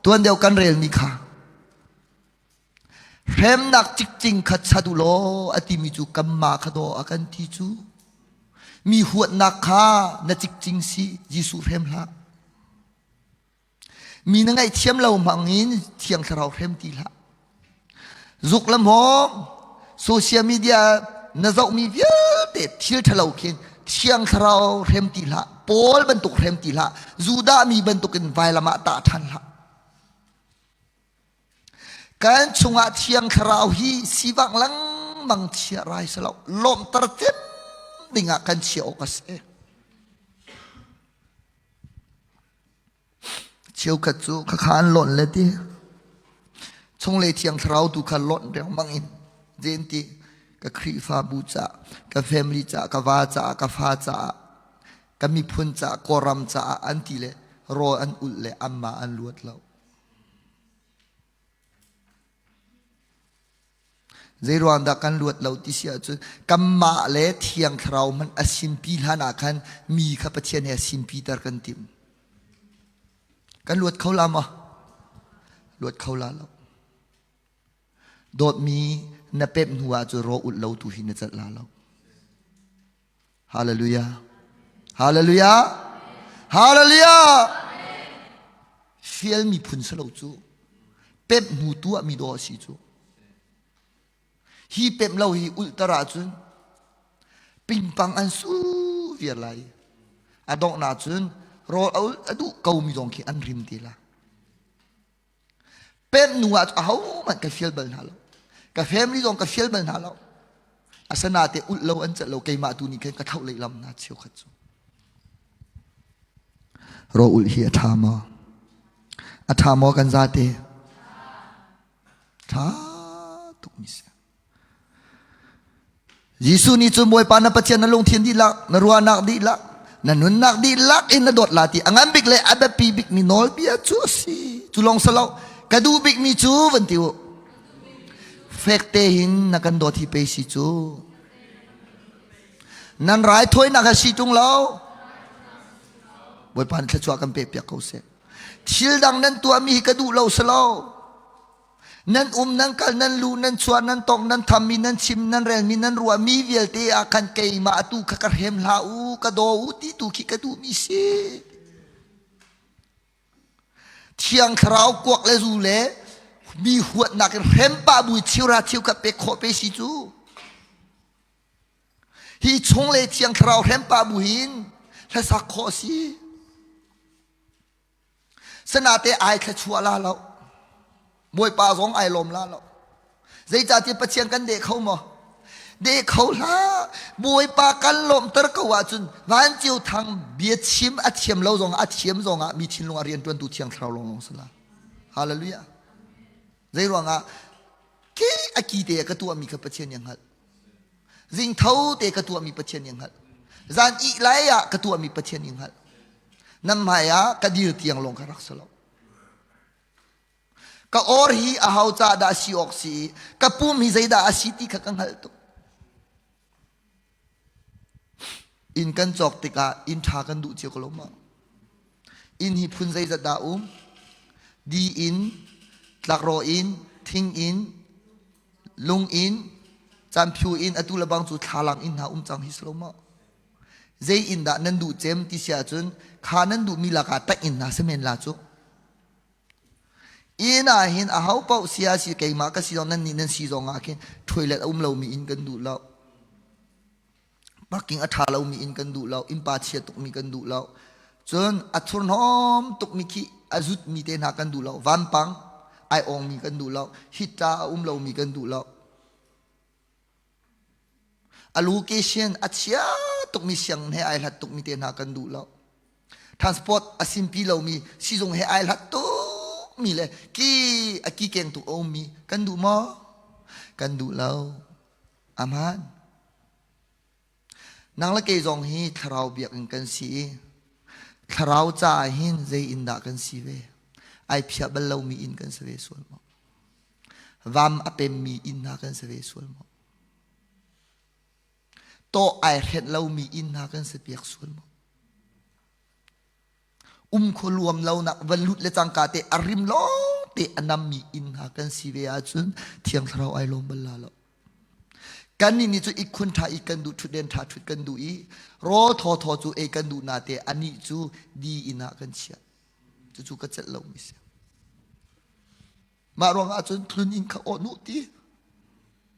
[SPEAKER 1] tuan deuh kan relmi kha. Hremnak cikcing kha chat u law a timi cu kanmah kha daw a kan ti cu. Mi huatnak kha na cikcing si, Jesuh hrem hlah. Mi na ngaihthiam lo hmangin Thiang Thlarau hrem ti hlah. Zuk le hmawm, social media na zohmi vialte thil ṭhalo khin Thiang Thlarau hrem ti hlah. Paul bantuk hrem ti hlah. Judah mi bantukin vailam ah tah ṭhan hlah. Kan chungah Thiang Thlarau hi sivangh lengmang chia rai si lo. Lawmhter cem dingah kan chiah awk a si. Cheukhat cu khakha an lonh le ti. Chunglei Thiang Thlarau tu kha lonh riangmang in zen ti ka Khrihfabu caah, ka family caah, ka va caah, ka fa caah, ka miphun caah, Kawlram caah an ti le rawl an ulh le anmah an luat lo. Zeiruang dah kan luat lo ti si ahcun kanmah le Thiang Thlarau hmanh a sinpi hlan ah khan mi kha Pathian he sinpiter kan timh. Kan luat kho la maw? Luat kho la lo. Dawtmi na pemh hnu ah cun raw ulh lo tu hi na celh la lo. Hallelujah. Hallelujah. Hallelujah. Fial miphun si lo cu. Pemh hnu tuah mi dawh a si cu. Hi pemh lo hi ulhter ahcun pingpang an su viar lai. A donghnak cun rawl a ulh a duh ko mi zong khi an rim te la. Pemh nu ah ahohmanh ka fial bal hna lo. Ka family zong ka fial bal hna lo. Asanate ulh lo an celh lo keimah tu nih khan ka thlauh lehlam hna cheukhat cu. Ro ulh hi a ṭha maw? A ṭha maw kan zate? Ṭha tuk mi si. Jesuh nih cun Bawipa na Pathian na lungthin dihlak, na ruahnak dihlak, na nunnak dihlak in na dawt la ti a ngan bik le a biapi bikmi nawlbia cu a si. Cu lawng si lo, ka duh bikmi cu van ti u. Fekte hin na kan dawt hi pe si cu. Nan raithawinak a si ṭung lo. Bawipa nih thluachuah kan pek piak ko seh. Thil dang nan tuahmi hi ka duh lo si lo. Nan um, nan kal, nan lu, nan chuah, nan tong, nan thammi, nan chim, nan relmi, nan ruahmi vialte ah khan keimah atu kha ka hrem hlah u, ka daw u ti tu khi ka duhmi si. Thiang Thlarau kuak le zu le mi huatnak in hrem pah bu chiura chiu khat pek khawh pe si cu. Hi chung le Thiang Thlarau hrem pah bu hin hlasak khawh si. Sanate ai thluachuah la lo. Bawipa zong ai lawm la lo. Zeicahtiah Pathian kan deh kho maw? De kho hlah. Bawipa kan lawmhter ko ahcun vanceu thang biachim a thiam lo zongah a thiam zongah mi thinlung ah rianṭuantu thiang thlarau lawnglawng si la. Hallelujah. Zei ruangah ke a ki te ka tuahmi kha Pathian nih a hngalh. Zing tho te ka tuahmi Pathian nih a hngalh. Zan ih lai ah ka tuahmi Pathian nih a hngalh. Nan hmai ah ka dir tiang lawng kha rak si lo. Ka or hi a ho ca dah si awk si i ka pum hi zeidah a si ti kha ka hngalh tuk. Inn kan cawk tikah inn ṭha kan duh cio ko lo maw? Inn hi phun zeizat dah um? Di inn, tlakrawh inn, thing inn, lung inn, canphio inn, atu le bang cu thlalang inn hna um cang hi si lo maw? Zei inn dah nan duh cem ti si ahcun kha nan duhmi lakah taih inn hna si men la cu. Inn ah hin aho paoh sia si keimah ka si zong nan nih nan si zong ah khin toilet a um lomi inn kan duh lo. Parking a ṭha lomi inn kan duh lo. Innpa chia tukmi kan duh lo. Cun a thurhnawm tukmi khi a zutmi te hna kan duh lo. Vampang ai awngmi kan duh lo. Hitta a um lomi kan duh lo. A location a chia tukmi sianginn he ai hlat tukmi te hna kan duh lo. Transport a simpi lomi sizung he ai hlat tukmi le ki a ki keng tuk a ummi kan duh maw? Kan duh lo. Aman. Nang le kei zong hi thlarau biakinn kan si i thlarau caah hin zei inn dah kan si ve? Ai phiah bal lomi inn kan si ve sual maw? Vam a pemmi inn hna kan si ve sual maw? Tawh ai hrenh lomi inn hna kan si piak sual maw? Um khua luam lonak van lut le cangka te a rim lawng te a nammi inn hna kan si ve ahcun Thiang Thlarau ai lawm bal la lo. Kannih nih cu ikkhun ṭha i kan duh ṭhutden ṭha ṭhut kan duh i rawl thawthaw cu ei kan duh nate anih cu di inn ah kan chiah. Cucu ka celh lomi si. Mah ruangah cun tlun inn kha aw nu ti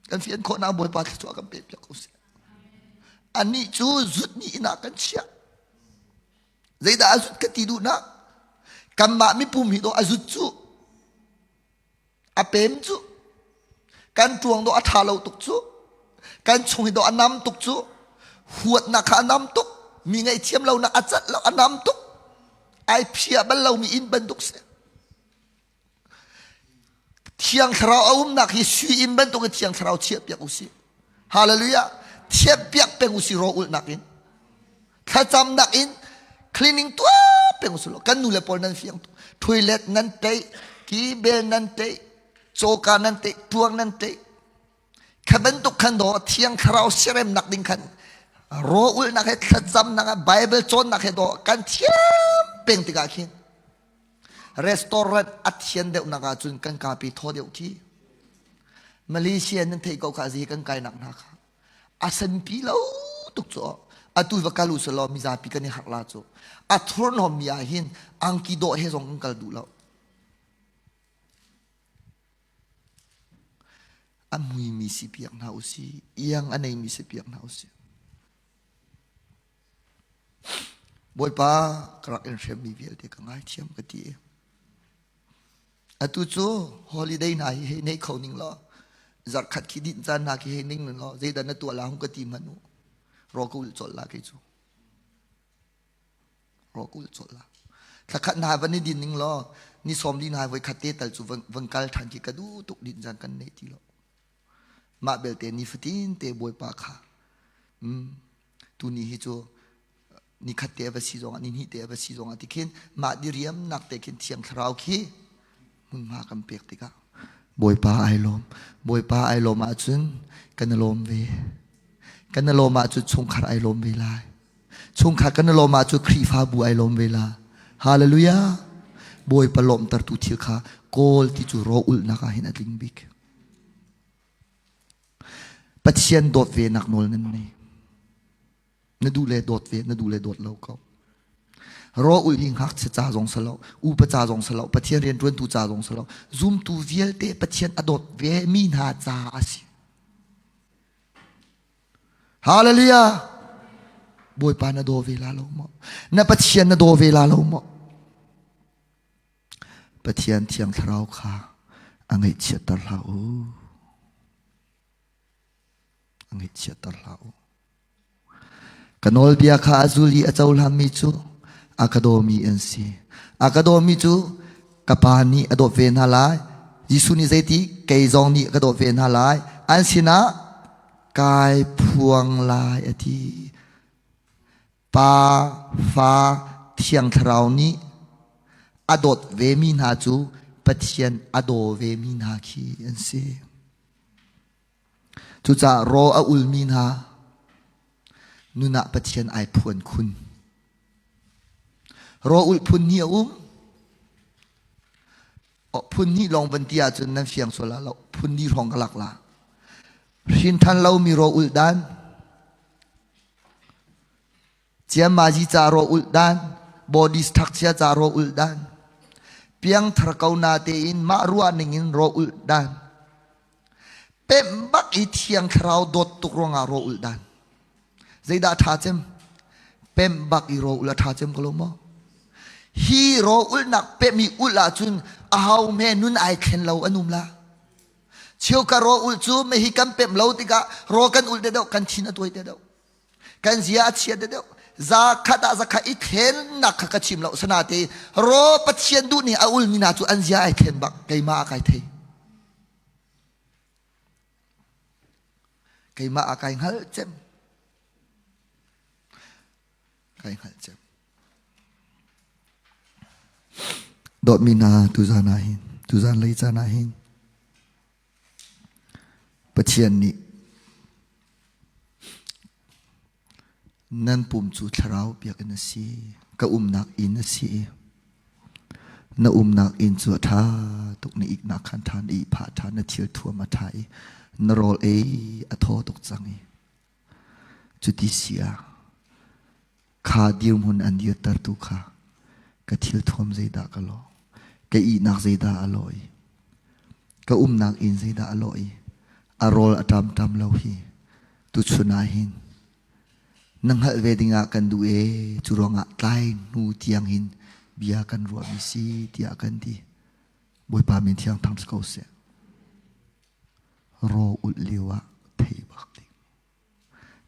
[SPEAKER 1] kan fian khawhnak Bawipa thluachuah kan pek piak ko seh. Anih cu zutmi inn ah kan chiah. Zeidah a zut ka ti duhnak? Kanmah mipum hi dawh a zut cu a pem cu kan ṭuang dawh a ṭha lo tuk cu kan chung hi dawh a nam tuk cu huatnak kha a nam tuk mi ngaihthiam lonak a cat lo a nam tuk ai phia bal lomi inn bantuk si Thiang Thlarau a umnak hi sui inn bantuk in Thiang Thlarau chiahpiak u sih. Hallelujah. Thianhpiak peng u sih raw ulhnak in. Thlacamnak in cleaning tuah peng u sih. Kan nu le pawl nan fiang toilet nan teih, ki bel nan teih, coka nan teih, tuang nan teih. Kha bantuk khan daw Thiang Thlarau siaremnak ding khan raw ulhnak he thlacamnak he Bible cawnnak he daw kan thiam peng tikah khin Restaurant a thian deuhnak ahcun kan kapi thaw deuh khi. Malaysia nan theih ko kha zi kan kainak hna kha. A sanpi lo tuk cu atu va kal u selaw mizapi kan i harh la cu. A thurhnawm mi ah hin angki dawh he zong kan kal duh lo. A muimi si piak hna usih, iang a neimi si piak hna usih. Bawipa ka rak in hremmi vialte ka ngaithiam ka ti. Atu cu holiday hna hi hei nei kho ning law zarhkhat khi dinh caan hna khi hei ning ning law zeidah na tuah la hung ka ti hmanh u. Raw ka ulh colh la kei cu. Raw ka ulh colh la. Thlakhat hna van i din ning law ni sawm li hna voi khat te tal cu van, van kal ṭhan khi ka duh tuk dinh caan kan nei ti lo. Mah belte nifatin te Bawipa kha mm, tuni hi cu nikhat te a va si zongah nihnih te a va si zongah ti khin mah diriamnak te khin thiang thlarau khi hmunhma kan pek tikah Bawipa ai lawm Bawipa ai lawm ahcun kan i lawm ve kan i lawm ahcun chungkhar ai lawm ve lai chungkhar kan i lawm ahcun Khrihfabu ai lawm ve la Hallelujah Bawipa lawmtertu thil kha kawl ti cu ro ulhnak ah hin a tling bik Pathian dawt ve nak nawl nan nei. Na duh le dawt ve, na duh le dawt lo ko. Raw ul hi ngakchia ca zong si lo, upa ca zong si lo, Pathian rianṭuantu ca zong si lo, zumtu vialte Pathian a dawt ve mi hna ca a si. Hallelujah! Bawipa na daw ve la lo maw? Na Pathian na daw ve la lo maw? Pathian Thiang Thlarau kha a ngaihchiatter hlah u. A ngaihchiatter hlah u. Ka nawlbia kha a zul i a cohlanmi cu a ka dawmi an si. A ka dawmi cu ka Pa nih a dawt ve hna lai. Jesuh nih zeiti kei zong nih ka dawt ve hna lai. An sinah kai phuang lai a ti. Pa, Fa, Thiang Thlarau nih a dawt vemi hna cu Pathian a daw vemi hna khi an si. Cucaah raw a ulmi hna nun ah Pathian ai phuan khun. Raw ulh phun hnih a um. Phun hnih lawng van ti ahcun nan fiang sual la lo. Phun li hrawng ka lak la. Hrin than lomi raw ulh dan, Ciammazi ca raw ulh dan, body structure ca raw ulh dan, piangthar ko na tein mah ruah ning in raw ulh dan, pemh bak i thiang thlarau dawt tuk ruangah raw ulh dan. Zeidah ṭha cem? Pemh bak i raw ulh a ṭha cem ko lo maw? Hi raw ulhnak pemh i ulh ahcun aho hme nun ai thlen lo an um la. Cheu ka raw ulh cu mehi kan pemh lo tikah raw kan ulh deuh kan thin a tuai te deuh. Kan zia a chia deuh. Za khat ah zakhat i thlennak kha ka chim lo sanate raw Pathian duh ning a ulmi hna cu an zia ai thlen bak keimah a kai thei. Keimah a kai hngal cem. Kai hngal cem. Dawtmi hna tuzan ah hin tuzan lei caan ah hin Pathian nih nan pum cu thlarau biakinn a si, ka umnak inn a si i na umnak inn cu a ṭha tuk, na iknak khan ṭha, na ihphah ṭha, na thil thuam a ṭha i na rawl ei a thaw tuk cang i cuti si ah Kha dirhmun an dirtertu kha ka thilthuam zeidah ka lawh, ka ihnak zeidah a lawh i ka umnak inn zeidah a lawh i a rawl a ṭamṭam lo hi tuchun ah hin na hngalh ve dingah kan duh ee cu ruangah tlai hnu tiang hin bia kan ruahmi si tiah kan ti. Bawipa min thiang thang si ko seh. Raw ulh lio ah thei bak ding.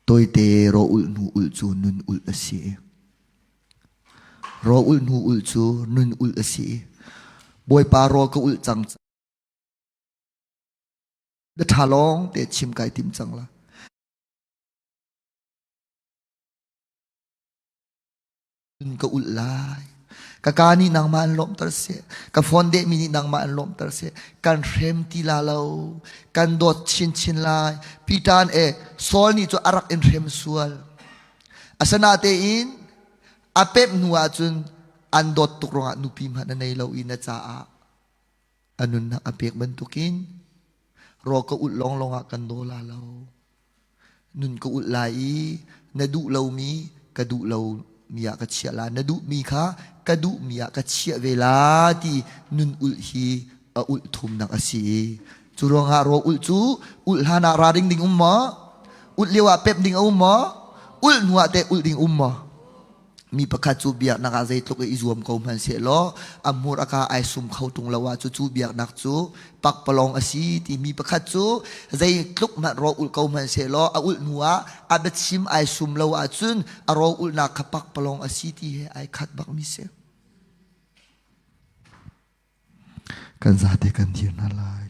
[SPEAKER 1] Tawite raw ulh hnu ulh cu nun ulh a si. Raw ulh hnu ulh cu nun ulh a si. Bawipa rawl ka ulh cang. Na ṭha lawng te chim kai tim cang la. Ka ulh lai. Ka ka nih nangmah an lawmhter seh. Ka phone dehmi nih nangmah an lawmhter seh. Kan hrem ti la lo. Kan dawt chinchin lai. Peter e Saul nih cu a rak in hrem sual. Asinatein a pemh hnu ahcun an dawt tuk ruangah nupi hmanh a nei lo i na caah a nunnak a pek bantukin raw ka ulh lawnglawng ah kan daw la lo. Nun ka ulh lai i na duh lomi ka duh lomi ah ka chiah la. Na duhmi kha ka duhmi ah ka chiah ve la ti nun ulh hi a ulh thumnak a si. Cu ruangah raw ulh cu ulh hlan ah ralring ding um maw? Ulh lio ah pemh ding a um maw? Ulh hnu ah teh ulh ding um maw? Mi pakhat cu biaknak ah zeitluk i zuam ko hmanhsehlaw a hmur a ka ai sum kho tung lo ah cucu biaknak cu pakpalawng a si ti mi pakhat cu zeitluk hmanh raw ulh ko hmanhsehlaw a ulh hnu ah a biachim ai sum lo ahcun a raw ulhnak kha pakpalawng a si ti he ai khat bak mi si. Kan zate kan dir hna lai.